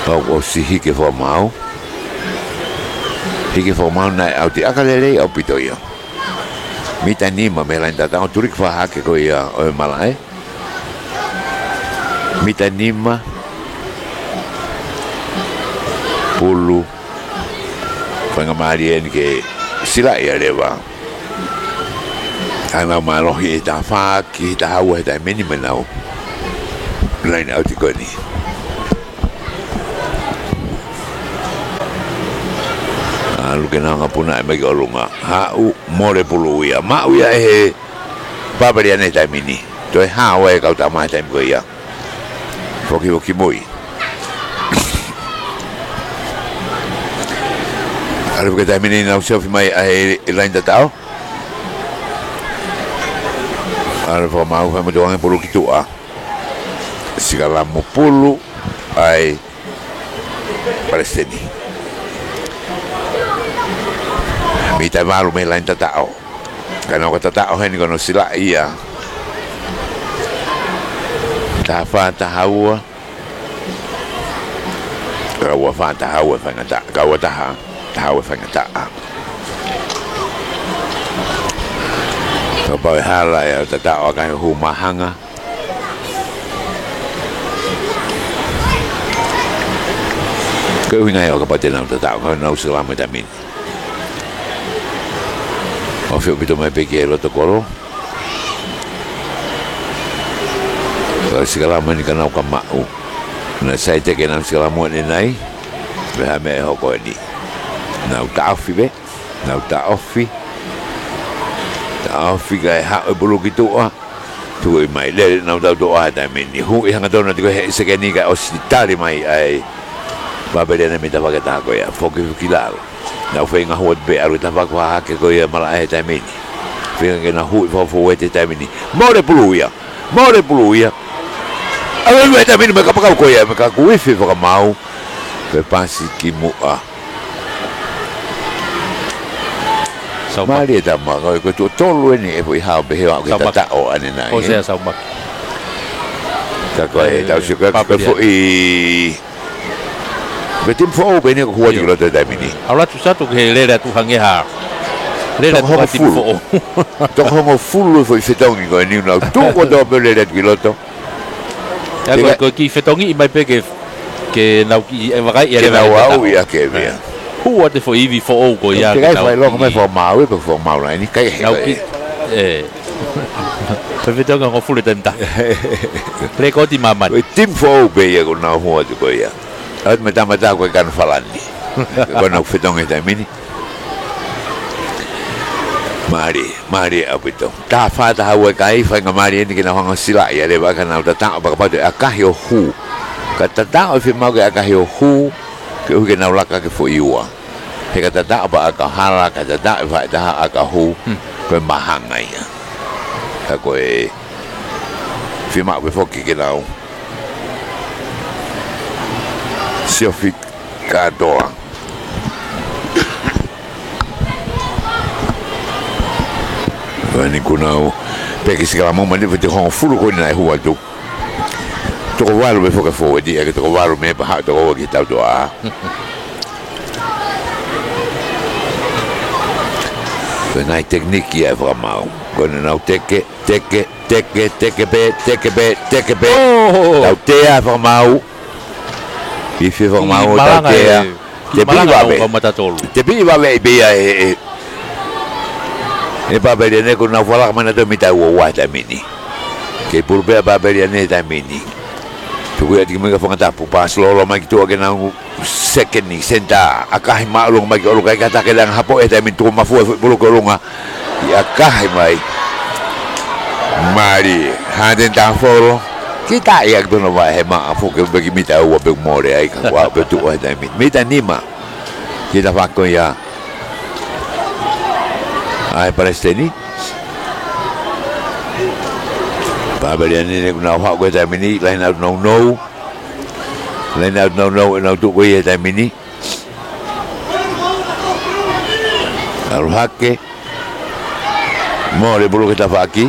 Pau ʻosi hiki e fakamaau. Hiki e fakamaau naʻe ʻauti. ʻAka lelei ʻaupito ia. Mita nima mei he laine tataʻo, tuliki fakahahake ko ia ʻo e malaʻe. Mita nima. Pulu. Faingamālie eni ke silaʻi ʻa leva. ʻA ʻenau mālohi ʻi he taha fā ki he taha ua he taimi ni mei heʻenau laine ʻauti ko eni. ʻAlu ke nau hanga ʻo punaʻi mai ki ʻolunga. Haʻu, mole pulu ia. Maʻu ia ʻe he Pāpele ʻa eni he taimi ni. Toe hao e kau tama he taimi ko ia. Foki, foki mui. ʻAlu ke taimi ni nau siofi mai ʻa e laine tataʻo. ʻAlu fakamaau, fai mo tuange pulu ki tuʻa. Sikalamu pulu ʻa e Palesiteni. Mita valu mei he laine tataʻo. Ka nau ka tataʻo heni ko hono silaʻi ia. Taha fā, taha ua. Ka ua fā, taha ua faingataʻa. Ka ua taha, taha ua faingataʻa. Kapau ʻe hala ia ʻo tataʻo ʻa e ʻakahi hū, mahanga. Ko e ʻuhinga ia ʻo kapau te nau tataʻo, ka nau sikalamu he taimi ni. ʻOfi ʻaupito mai pē ki he loto kolo. Ka sikalamu eni ka nau ka maʻu. Naʻe sai teke nau sikalamu ʻanenai. Pea hā e meʻa ʻe hoko eni. Nau taʻofi pē. Nau taʻofi. Taʻofi kae haʻu e pulu ki tuʻa. Tuku mai lele nau tau toʻa he taimi ni. Huʻi hangatonu atu ko e sekeni kae ʻosi tali mai ʻa e Pāpele ʻa eni mei he tafaʻaki ʻe taha ko ia. Foki ki lalo. Nau feinga hū atu pē ʻalu ki he tafaʻaki fakahahake ko ia malaʻe he taimi ni. Feinga ke nau huʻi fakafoʻou he taimi ni. Mole pulu ia. Mole pulu ia. ʻAlu ia he taimi ni mei he kapakau ko ia. Mei he kaku ifi fakamaau. Ko e pasi ki muʻa. Saumaki. Mālie tama, ko e, ko e tuʻo tolu eni e foʻi hao pehē ʻo aʻu ki he Saumaki. Tataʻo ʻanenai, ko e ē? Sea Saumaki. Ka ko e, ē, tau sio ko e, ko e Pāpele. Foʻi, ko e timi foʻou pē eni ʻoku hū atu ki loto he taimi ni. ʻAlu atu Satu ke lele atu hangē ha. Lele atu Toko ha timi hongofulu. Foʻou. Toko hongofulu foʻi fetongi ko eni ʻoku nau tuʻu kotoa pē ʻo lele atu ki loto. Ka ko e, ko e kiʻi fetongi mai pē ke, ke nau kiʻi, ē, vakai ia ke leva nau ia ke aʻu tau. Ia ke mea. Ē. Hū atu e foʻi ivi foʻou ko ia ke tau kiʻi. Te kai fai longo mai fakamaau, ē, pe fakamaau laini, kai he nau kai. Kiʻi, ē. Pe fetongi hongofulu taimi taha. Lēkooti māmani. Ko e timi foʻou pē ia ʻoku nau hū atu ko ia. ʻAlu atu mei he tama taha ko e kanu falani. Ko ʻenau fetongi he taimi ni. Mālie, mālie ʻaupito. Taha fā, taha ua e kai, faingamālie eni ke nau hanga ʻo silaʻi ʻa leva ka nau tataʻo pea kapau te ʻakahi ʻo hū. Ka tataʻo ʻe fiemaʻu ke ʻakahi ʻo hū, ke ʻuhi ke nau laka ki he foʻi ua. He ka tataʻo pē ʻa e ʻaka hala, ka tataʻo ʻe faʻa taha ʻaka hū, hmm, ko e mahanga ia. Ka ko e fiemaʻu pē foki ke nau siofi kātoa. Ko eni kuo nau peki sikalamu mai ni, foʻi toko hongofulu ko eni naʻe hū atu. Toko valu pē foki e fōueti, ʻa e toko valu mei he paha, toko ua ki he tau toʻa. Ko e ngaahi tekiniki ia e fakamaau. Ko eni nau teke, teke, teke, teke pē, teke pē, teke pē. Oh! Tautea e fakamaau. Ifi e fakamaau, kiʻi malanga tautea. E, kiʻi malanga e tau kau mata tolu. Te piʻi vave ʻi pē ia e, e, e Pāpele ʻa eni kuo nau fakalaka mai nautolu mita ua ua he taimi ni. Kei pulu pē ʻa Pāpele ʻa eni he taimi ni. Tuku ia atu ki muʻa ki he fanga tapu, pasi lōloa mai ki tuʻa ke nau sekeni, senitā, ʻakahi māʻolunga mai ki ʻolunga, ʻikai ke tataki e langa hapo he taimi ni, tuku mafua e foʻi pulu ki ʻolunga. ʻIo, ʻakahi mai. Mālie, Haten Tafolo. Kiʻi taʻi ʻaki pē hono vaʻe he maʻa foki pē ki mita ua pē mole ai ka ua pē tuʻu he taimi. Mita nima. Kiʻi tafaʻaki ia. ʻA e Palesiteni. Pāpele ʻa eni kuo nau haʻu ko e taimi ni, laine ʻauti nounou. Laine ʻauti nounou, ʻenau tuʻu ko ia he taimi ni. ʻAlu hake. Mole pulu ki he tafaʻaki.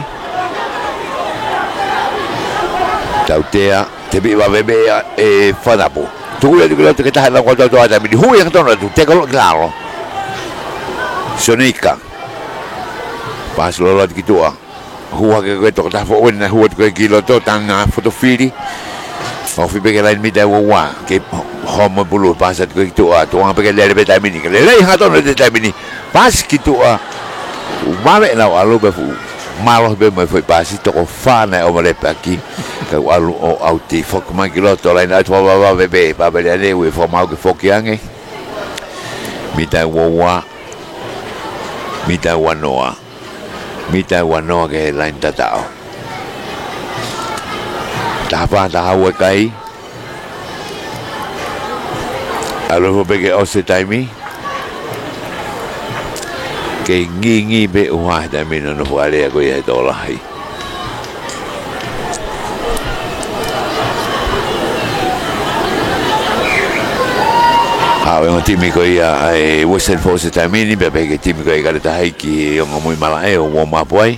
Tautea, tepiʻi vave pē ia ʻe Fakatapu. Tuku ia ki loto ke taha e lau kua tautea ʻa e taimi ni. Hui hangatonu atu, teka loa ki lalo. Sonika. Pasi loloa atu ki tuʻa. Hū hake ko e tokotaha foʻou eni, hū atu ko ē ki loto, tanga fotofili. Ofi pē ki he laine mita ua ua. Kei homo pulu, pasi atu ko ē ki tuʻa. Tuʻanga pē ke lele pē taimi ni. Ke lelei hangatonu ʻa e taimi ni. Pasi ki tuʻa. Vave ʻenau ʻalu pē fuʻu. Mālohi pē mo e foʻi pasi, toko fā naʻe ʻohovale pē ʻaki. Kau ʻalu ʻo ʻauti, foki mai ki loto, laine atu vave pē, Papaliʻane, ui e fakamaau ke foki ange. Mita ua ua. Mita ua noa. Mita ua noa ki he laine tataʻo. Taha fā, taha ua e kai. ʻAlu hifo pē ke ʻosi e taimi. Kei ngingila pē ʻuha he taimi ni ʻo nofo alea ko ia he tokolahi. Haʻu e ongo timi ko ia ʻa e Western Force he taimi ni, pea pehē ki he timi ko ia ʻIkale Tahi ki he ongo muimui malaʻe ʻo warm up ai.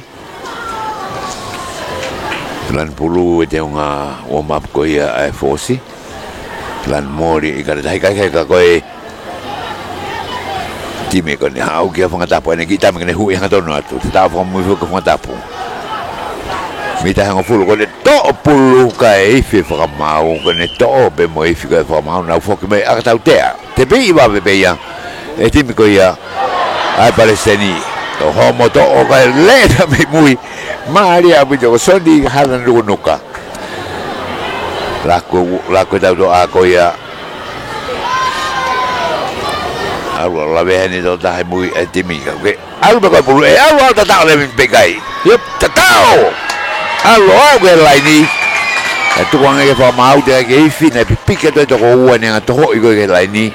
Lanu pulu e teunga warm up ko ia ʻa e Fosi. Lanu moli ʻIkale Tahi, kae kehe ka ko e timi ko eni haʻu kia Fakatapu, ʻene kiʻi tami ko eni, hui hangatonu atu. Tataʻo fakamui foki kia Fakatapu. Mita hongofulu, ko ʻene toʻo pulu kae ifi e fakamaau, ko ʻene toʻo pē mo ifi ko e fakamaau, nau foki mai ʻa Tautea. Tepiʻi vave pē ia ʻe he timi ko ia ʻa e Palesiteni. ʻO homo toʻo kae lea mei mui. Mālie ʻaupito ko Soni Halanukunuka. Laku, laku e tautoʻa ko ia. ʻAlu ʻo lave heni tokotaha ʻi mui e timi ka ke. ʻAlu pē ko e pulu ē, ʻalu ʻo tataʻo leva mei he pekia. Yep. Tataʻo. ʻAlu ʻo aʻu ki he laini. ʻE tuku ange ke fakamaau, teʻeki ke ifi, naʻe pipiki atu e toko ua ʻene hanga ʻo tohoʻi ko ē ki he laini.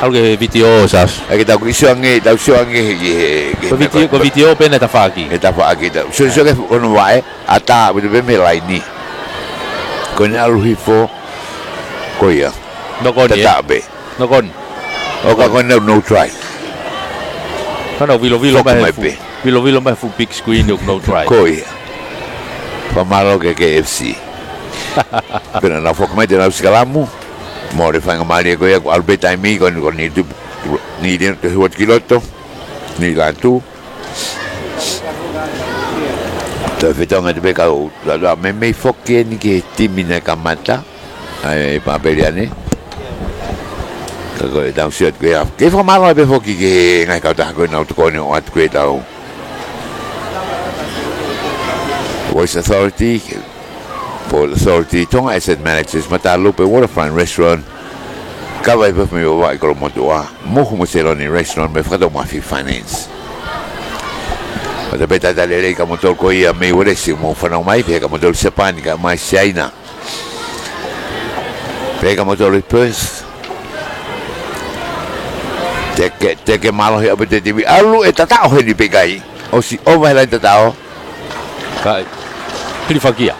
ʻAlu ki he vitiō, Sas. ʻE ke tau kiʻi sio ange, tau sio ange he, he, he Ko e meʻa vitiō, ko ko e vitiō pē naʻe tafaʻaki. He tafaʻaki tau. Sio, sio ki he hono vaʻe, ʻatā ʻaupito pē mei he laini. Ko ʻene ʻalu hifo, ko ia. Nokoni, ē? Tataʻo pē. Nokoni. ʻO ka ko ʻene no try. Ka nau vilovilo mai he fuʻu, vilovilo mai he fuʻu big screen ʻoku no try. Ko ia. Fakamālō ki he K F C. Pea nau foki mai te nau sikalamu. Mole faingamālie ko ia, ʻalu pē taimi, ko eni, ko eni tu, ni lino te huat ki loto. Ni la tu. Toe fetongi atu pē kau, la, la, meimei foki eni ki he timi naʻe kamata. ʻA e Papaliʻane. Ka ko e tau sio atu ko ia. Kei fakamālō pē foki ki he ngaahi kautaha ko ē naʻa nau tokoni ʻo ʻoatu ko ē ʻetau Voice Authority, Port Authority, Tonga Asset Managers, Matalupe Waterfront Restaurant, Kavai Puff mei Vavaʻu Kolomotuʻa, Mohu mo Seloni Restaurant, mo e Fakatau Mafi Finance. Mata pē tata lelei kia moutolu ko ia mei Uelesi, mou fanongo mai, pehē kia moutolu Siapani, kae ʻumaʻā Siaina. Pehē kia moutolu ʻi Perth. Teke, teke mālohi ʻaupito e timi. ʻAlu e tataʻo heni pē ʻikai. ʻOsi ʻova he laini tataʻo. Kai. Hilifakia.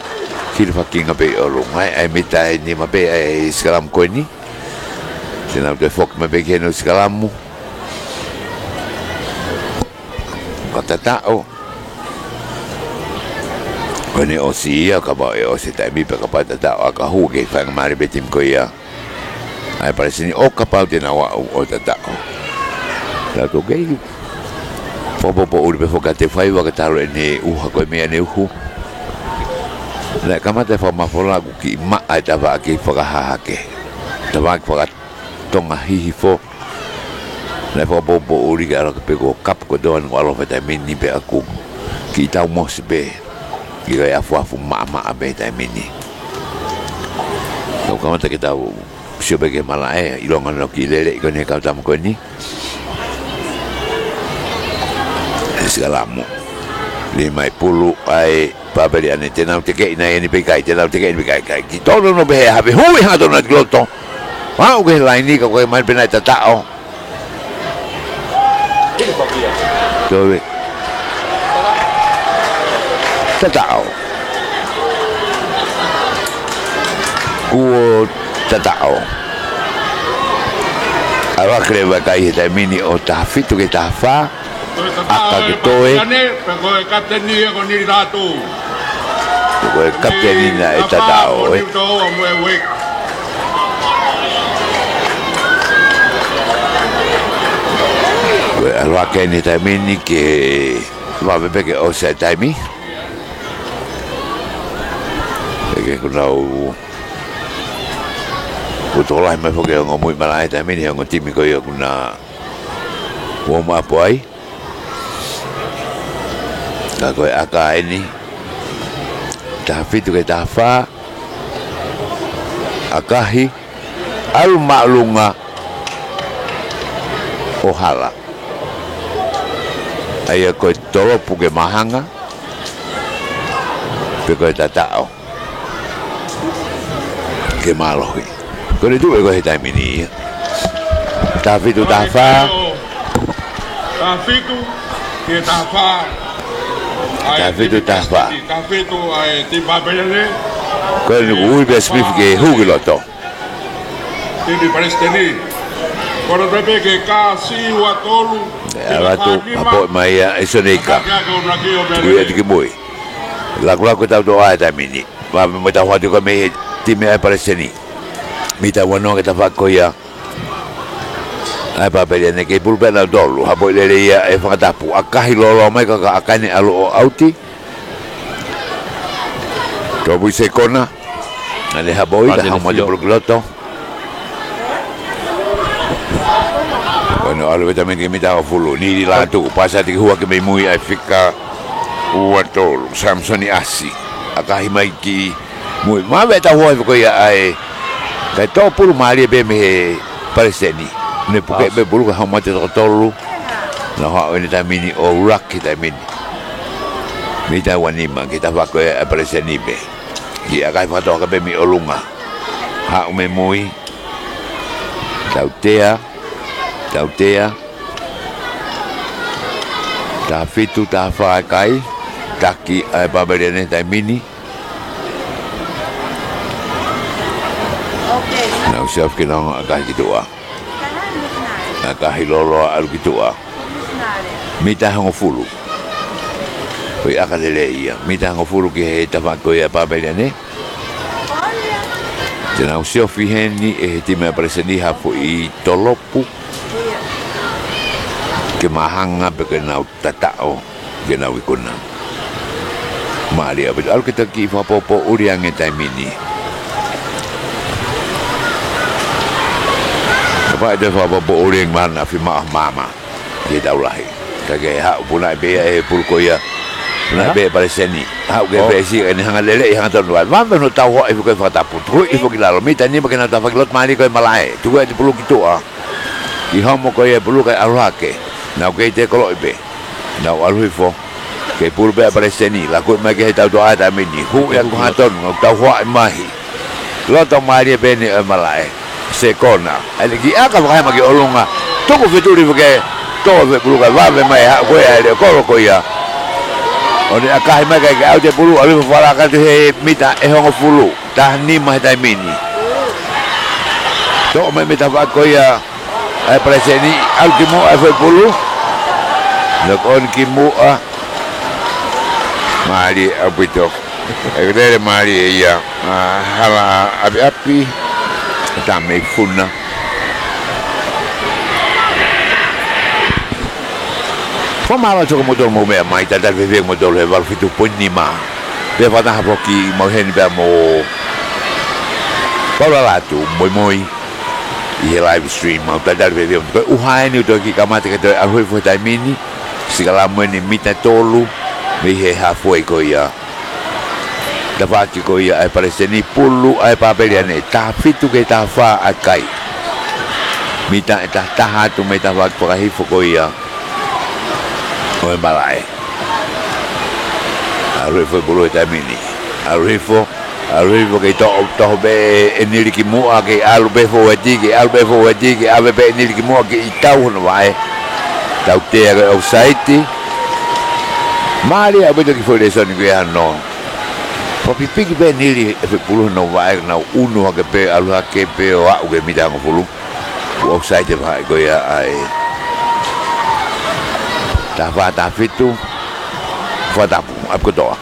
Hilifakinga pē ʻi ʻolunga, ʻa e mita ʻe nima pē ʻa e sikalamu ko eni. Te nau toe foki mai pē ki heʻenau sikalamu. Ka tataʻo. Ko ʻene ʻosi ia, kapau ʻe ʻosi e taimi pea kapau tataʻo ʻa ka hū ke faingamālie pē timi ko ia ʻa e Palesiteni ʻo kapau te nau aʻu ʻo tataʻo. Tau tokei. Popopo ʻuli pē foki ʻa e faiva ka talu ʻene ʻuha ko ē mei ʻaneuhu. Naʻe kamata e fakamafola ʻoku kiʻi maʻa e tafaʻaki fakahahake. Tafaʻaki faka Tonga hihifo. Naʻe fakapoupou ʻuli ke ʻalu hake pē ko kapu kotoa ʻoku ʻalu he taimi ni pea ʻoku kiʻi tau mosi pē. ʻIkai afuafu maʻamaʻa pē he taimi ni. Tau kamata ke tau sio pē ki he malaʻe, ʻilonga naʻa nau kiʻi lele ʻi ko eni he kau tama ko eni. He sikalamu. Lima e pulu ʻa e Papaliʻane, te nau tekeʻi nai eni pē ʻikai, te nau tekeʻi eni pē ʻikai, ʻikai. Kiʻi tōnounou pē he ʻave hui hangatonu atu ki loto. Aʻu ki he laini ka ko e mai pē naʻe tataʻo. Toe. Tataʻo. Kuo tataʻo. ʻAlu hake leva e kai he taimi ni ʻo taha fitu ki he taha fā. ʻAka ke toe. Ko e kapiteni ia ko Nili Lātū. Ko e kapiteni naʻe tatau, ē. Ko e ʻalu hake eni he taimi ni ke vave pē ke ʻosi e taimi. Pea ke kunau. Kuo tokolahi mai foki e ongo muimui malaʻe he taimi ni he ongo timi ko ia kuo na warm up ai. Ka ko e ʻaka eni. Taha fitu ki he taha fā. ʻAkahi. ʻAlu māʻolunga ʻo hala. ʻA ia ko e tolopu ke mahanga. Pe ko e tataʻo ke mālohi. Ko e tuʻu ē ko ē he taimi ni ia. Taha fitu, taha fā. Taha fitu, ki he taha fā. Taha fitu, taha fā. Taha fitu, ʻa e timi Pāpele. Ko e nuku ui pē Smith ke hū ki loto. Timi Palesiteni. Ko e loto pē ke kasi ua tolu. ʻAlu atu, ʻapoʻi mai ia ʻe Sonika. Tuku ia atu ki mui. Lakulaku e tau toʻa he taimi ni. Vave mo e tau hatu ko ē mei he timi ʻa e Palesiteni. Mita ua noa ki he tafaʻaki ko ia ʻa e Pāpele ʻanenai, kei pulu pē ʻa nautolu. Hapoʻi lelei ia ʻe Fakatapu. ʻAkahi lōloa mai ka ka ʻaka eni ʻalu ʻo ʻauti. Tōpui sekona. ʻAne hapoʻi, ka haʻu mai e pulu ki loto. Ko ʻene ʻalu e vetamini ki he mita hongofulu, Nili Lātū, pasi atu ki hua ki mei mui ʻa e fika ua tolu, Samisoni ʻAsi. ʻAkahi mai ki mui, vave e tau hoa he ko ia ʻa e, kae tō pulu mālie pē mei he Palesiteni. Ne puke pē pulu ka haʻu mai e toko tolu. Na haʻu eni taimi ni ʻo ʻuluaki taimi ni. Mita ua nima, ki he tafaʻaki ko ia ʻa e Palesiteni pē. Ki ʻakahi fakatoka pē mei ʻolunga. Haʻu mei mui. Tautea. Tautea. Taha fitu, taha fā e kai. Taki ʻa e Pāpele ʻanenai he taimi ni. Nau siofi ke nau ʻakahi ki tuʻa. ʻAkahi lōloa ʻalu ki tuʻa. Mita hongofulu. Ko e ʻaka lelei ia. Mita hongofulu ki he tafaʻaki ko ia ʻa e Pāpele ʻanenai. Te nau siofi heni ʻe he timi ʻa e Palesiteni ha foʻi tolopu. Ke mahanga pe ke nau tataʻo. Ke nau ikuna. Mālie ʻaupito, ʻalu ke taki fakapōpōʻuli ange taimi ni. Kapau ʻe toe fakapōpōʻuli ange mahalo naʻa fiemaʻu ha maama. Ke tau lahi. Ka ke haʻu puna ʻe pea ʻe he pulu ko ia. Puna ʻe pea ʻe Palesiteni. Haʻu ke pea ʻe si ʻene hanga lelei hanga tonu ai. Vave hono tau hoa ʻi he ko e Fakatapu. Tuku ʻi he foki lalo. Mita nima ke nau tafaʻaki loto mālie ko e malaʻe. Tuku ʻa e pulu ki tuʻa. Ki homo ko ia e pulu kae ʻalu hake. Nau kei te koloʻi pē. Nau ʻalu hifo. Kei pulu pē ʻa Palesiteni. Laku mai ki he tau toʻa he taimi ni. Hū ia ko ha tonu. Nau tau hoa ʻi mahi. Loto mālie pē eni ʻo e malaʻe. Sekona. ʻAi le ki ʻaka fakahema ki ʻolunga. Tuku fetuli fake. Tō fepulu kae vave mai haʻu ko ia ʻa e leʻo kolo ko ia. ʻO ne ʻakahi mai kae ke ʻauti e pulu. ʻAlu hifo falaka tu he mita ʻe hongofulu. Taha nima he taimi ni. Toʻo mai mei tafaʻaki ko ia ʻa e Palesiteni, ʻalu ki muʻa e foʻi pulu. Nō ko eni ki muʻa. Mālie ʻaupito. ʻE lele mālie ia. ʻA, hala ʻapiʻapi. Tā mei funa. Fakamālō atu kia moutolu mou meʻa mai, talitali fēfē kimoutolu he valu fitu poini nima. Pea fakataha foki mau heni pea mo Paula Lātū, moimoi, ʻi he live stream, mau talitali fēfē. Ko e ʻuha eni ʻoku toe kiʻi kamata ke toe ʻalu hifo he taimi ni, sikalamu eni mita tolu, mei he halfway ko ia. Tafaʻaki ko ia ʻa e Palesiteni, pulu ʻa e Pāpele ʻanenai, taha fitu ki he taha fā ʻa e kai. Mita ʻe taha taha atu mei tafaʻaki fakahifo ko ia ʻo e malaʻe. ʻAlu hifo e pulu he taimi ni. ʻAlu hifo, ʻalu hifo kei toʻo, toʻo pē ʻe Nili ki muʻa, kei ʻalu pē fōueti, kei ʻalu pē fōueti, kei ʻave pē ʻe Nili ki muʻa, kei tau hono vaʻe. Tautea ko e offside. Mālie ʻaupito e kiʻi foʻi lēsoni ko ia hano. Fakapipiki pē Nili e foʻi pulu hono vaʻe, nau unu hake pē, ʻalu hake pē ʻo aʻu ki he mita hongofulu. Kuo offside e vaʻe ko ia ʻa e taha fā taha fitu. Fakatapu, ʻapi kotoa.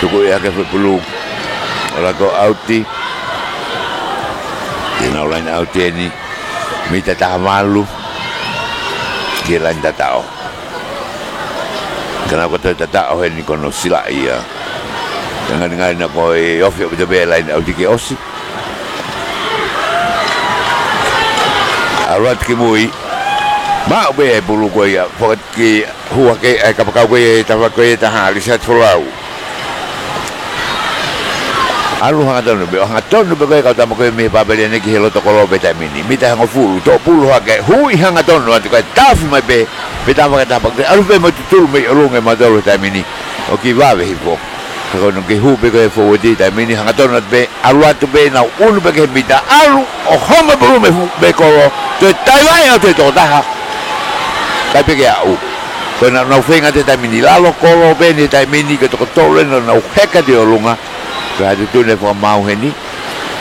Tuku ia ke fepulu. ʻOku ʻauti. Te nau laine ʻauti eni. Mita taha valu. Ke laine tataʻo. Ka nau ka toe tataʻo heni ko hono silaʻi ia. Ka ngalingali naʻa ko e ofi ʻo pita pē laine ʻauti ke ʻosi. ʻAlu atu ki mui. Maʻu pē e pulu ko ia. Fakatiki hua ke ai kapakau ko ia e tafa ko ia e taha Lisat Folau. ʻAlu hangatonu pē, ʻo hangatonu pē ko e kau tama ko ia mei Papaliane ki he loto kolo pē taimi ni. Mita hongofulu, toʻo pulu hake, hui hangatonu atu ko e tafi mai pē, pē tama ke tapa, ʻalu pē mo tutulu mei ʻolunga ʻe mautolu taimi ni. ʻOku vave hifo. Ka ko hono ke hū pē ko e fōuati taimi ni, hangatonu atu pē, ʻalu atu pē, nau ʻunu pē ki he mita, ʻalu, ʻo homa pulu mei fu-, mei kolo, toe taivaʻi ʻo toe tokotaha. Kai pē ke aʻu. Ko e nau, nau feinga he taimi ni, lalo kolo pē eni he taimi ni, ko e toko tolu eni nau, nau heka ki ʻolunga. Ko e hā e tuʻutuʻuni fakamaau heni,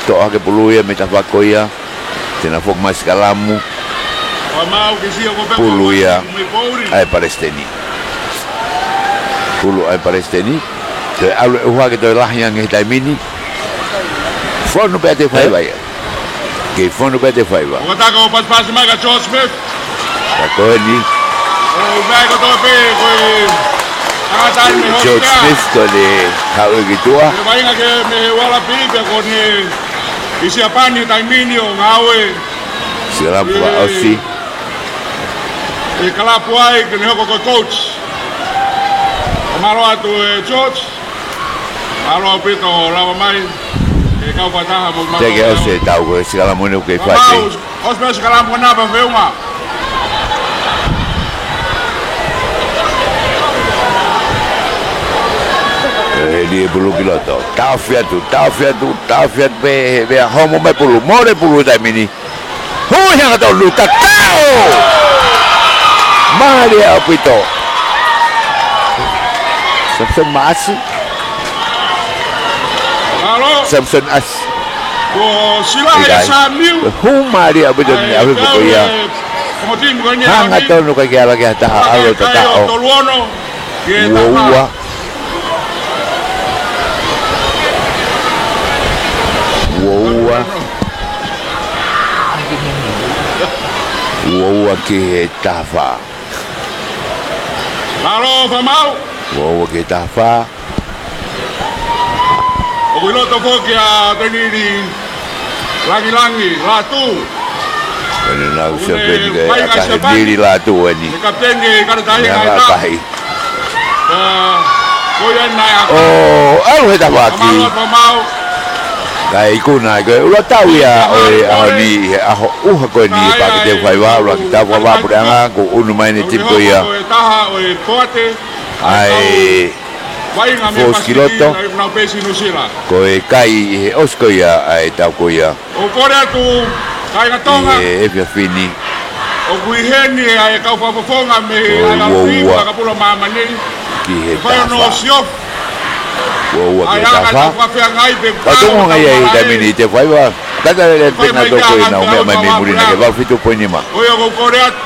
toʻo hake pulu ia mei tafa ko ia, te nau foki mai sikalamu. Pulu ia ʻa e Palesiteni. Pulu ʻa e Palesiteni. Toe ʻalu e ʻuha ke toe lahi ange he taimi ni. Fonu pē ʻa e faiva ia. Kei fonu pē ʻa e faiva. Fakataka ʻo pasipasi mai kia George Smith. Ka ko eni. ʻO meʻa kotoa pē ko e tangata ni mei George Smith ko eni haʻu ki tuʻa. Ko e vainga ke mei he Ualapi pea ko eni ʻi Siapani taimi ni ʻo ngāue. Sikalamu fakaʻosi. ʻI he kalapu ai ke ne hoko ko e coach. Mālō atu e George. Mālō ʻaupito ʻo lava mai. E kau fakataha mo mālō. Teke ʻosi e tau ko e sikalamu ni ʻoku kei fai. ʻOsi pē sikalamu ko ena pea feʻunga. He lī e pulu ki loto. Taofi atu, taofi atu, taofi atu pē, he pea homo mai pulu, mole pulu taimi ni. Hui hangatonu tataʻo. Mālie ʻaupito. Samson Maasi. Samson Asi. Hū mālie ʻaupito ni ʻalu ko ia. Hangatonu kai ke ala ki ha taha ʻalu tataʻo. Ua ua. Ua ua. Ua ua ki he taha fā. Mālō fakamaau. Ua ua ki he taha fā. ʻOku ʻi loto foki ʻa Tenili Langilangi Lātū. Ene nau Siapani ke ʻa Tenili Lātū eni. Kapiteni ʻa e kau taʻahine. Meʻa ngā kahi. ʻO ʻalu he tafaʻaki. Ka ikuna ai ko e ʻuluaki tau ia ʻo e ʻaho ni, he ʻaho ʻuha ko eni he Paʻake Teufaiva, ʻuluaki tau fakavahaʻapuleʻanga, kuo ʻunu mai ʻe he timi ko ia ʻa e Force ki loto. Ko e kai ʻi he ʻosi ko ia ʻa e tau ko ia. ʻOku kole atu, kāinga Tonga. ʻI he efiafi ni. ʻOku ʻi heni ʻa e kau fakafofonga mei he ʻAi Afi, fakapula māmani. Ki he tafa. Ua ua ki he tafa. Ka tonga ngai ai taimi ni Teufaiva. Tata lele pena toko i nau meʻa mai mei muli na ke valu fitu poini nima. ʻOku kole atu.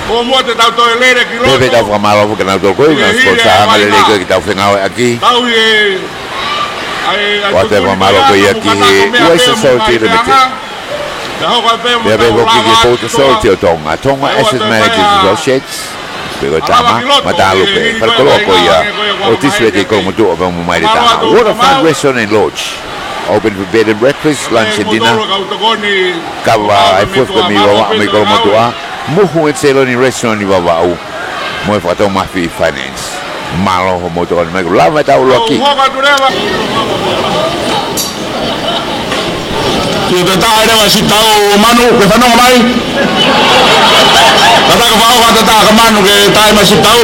Ko mua te tau toe lele ki loto. Pea tau fakamālō foki kinautolu ko ia, nau sponsor anga lele ko ia ke tau fengāueʻaki. Tau ʻi he, ʻa e, ʻa e ʻOatu e fakamālō ko ia ki he U S S Society Limited. Pea pehē foki ki he Port Authority ʻo Tonga, Tonga Asset Managers Associates. Pea ko e tama, Matalupe, falekoloa ko ia ʻo Tisi Vete ʻi Kolomotuʻa pea mo Maile Taha. Waterfront Restaurant and Lodge. Open for bed and breakfast, lunch and dinner. Kava ʻa e fuefuemi ʻi Vavaʻu mei Kolomotuʻa. Muhu and Seloni Restaurant ʻi Vavaʻu. Mo e Fakataumafi Finance. Mālō hoʻomou tokoni mai, kuo lava e tau ʻuluaki. Ki he tataʻa leva siʻi tau Manu, ke fanongo mai. Tataka fakaʻofa tataka Manu ke taʻe mai siʻi tau.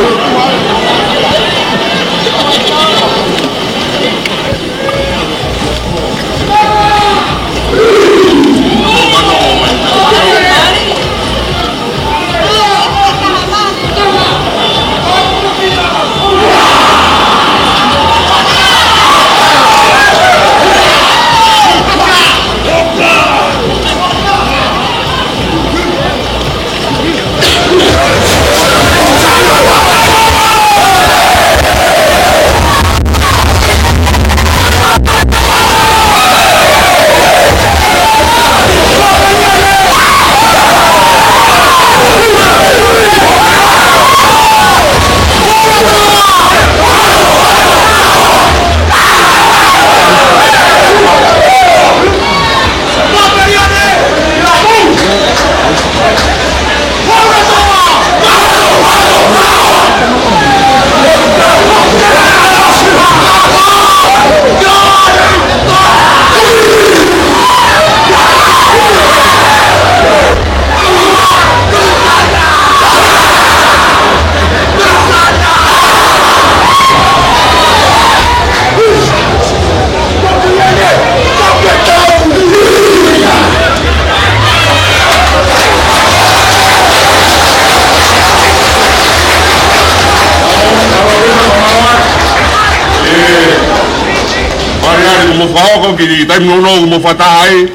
ki he taimi nounou mo fata ai.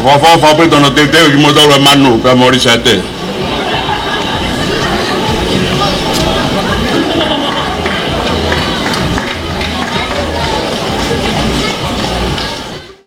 Fakaʻofoʻofa pē ʻetau teuteu kimoutolu ʻa Manu pea mo Lisa ʻEte.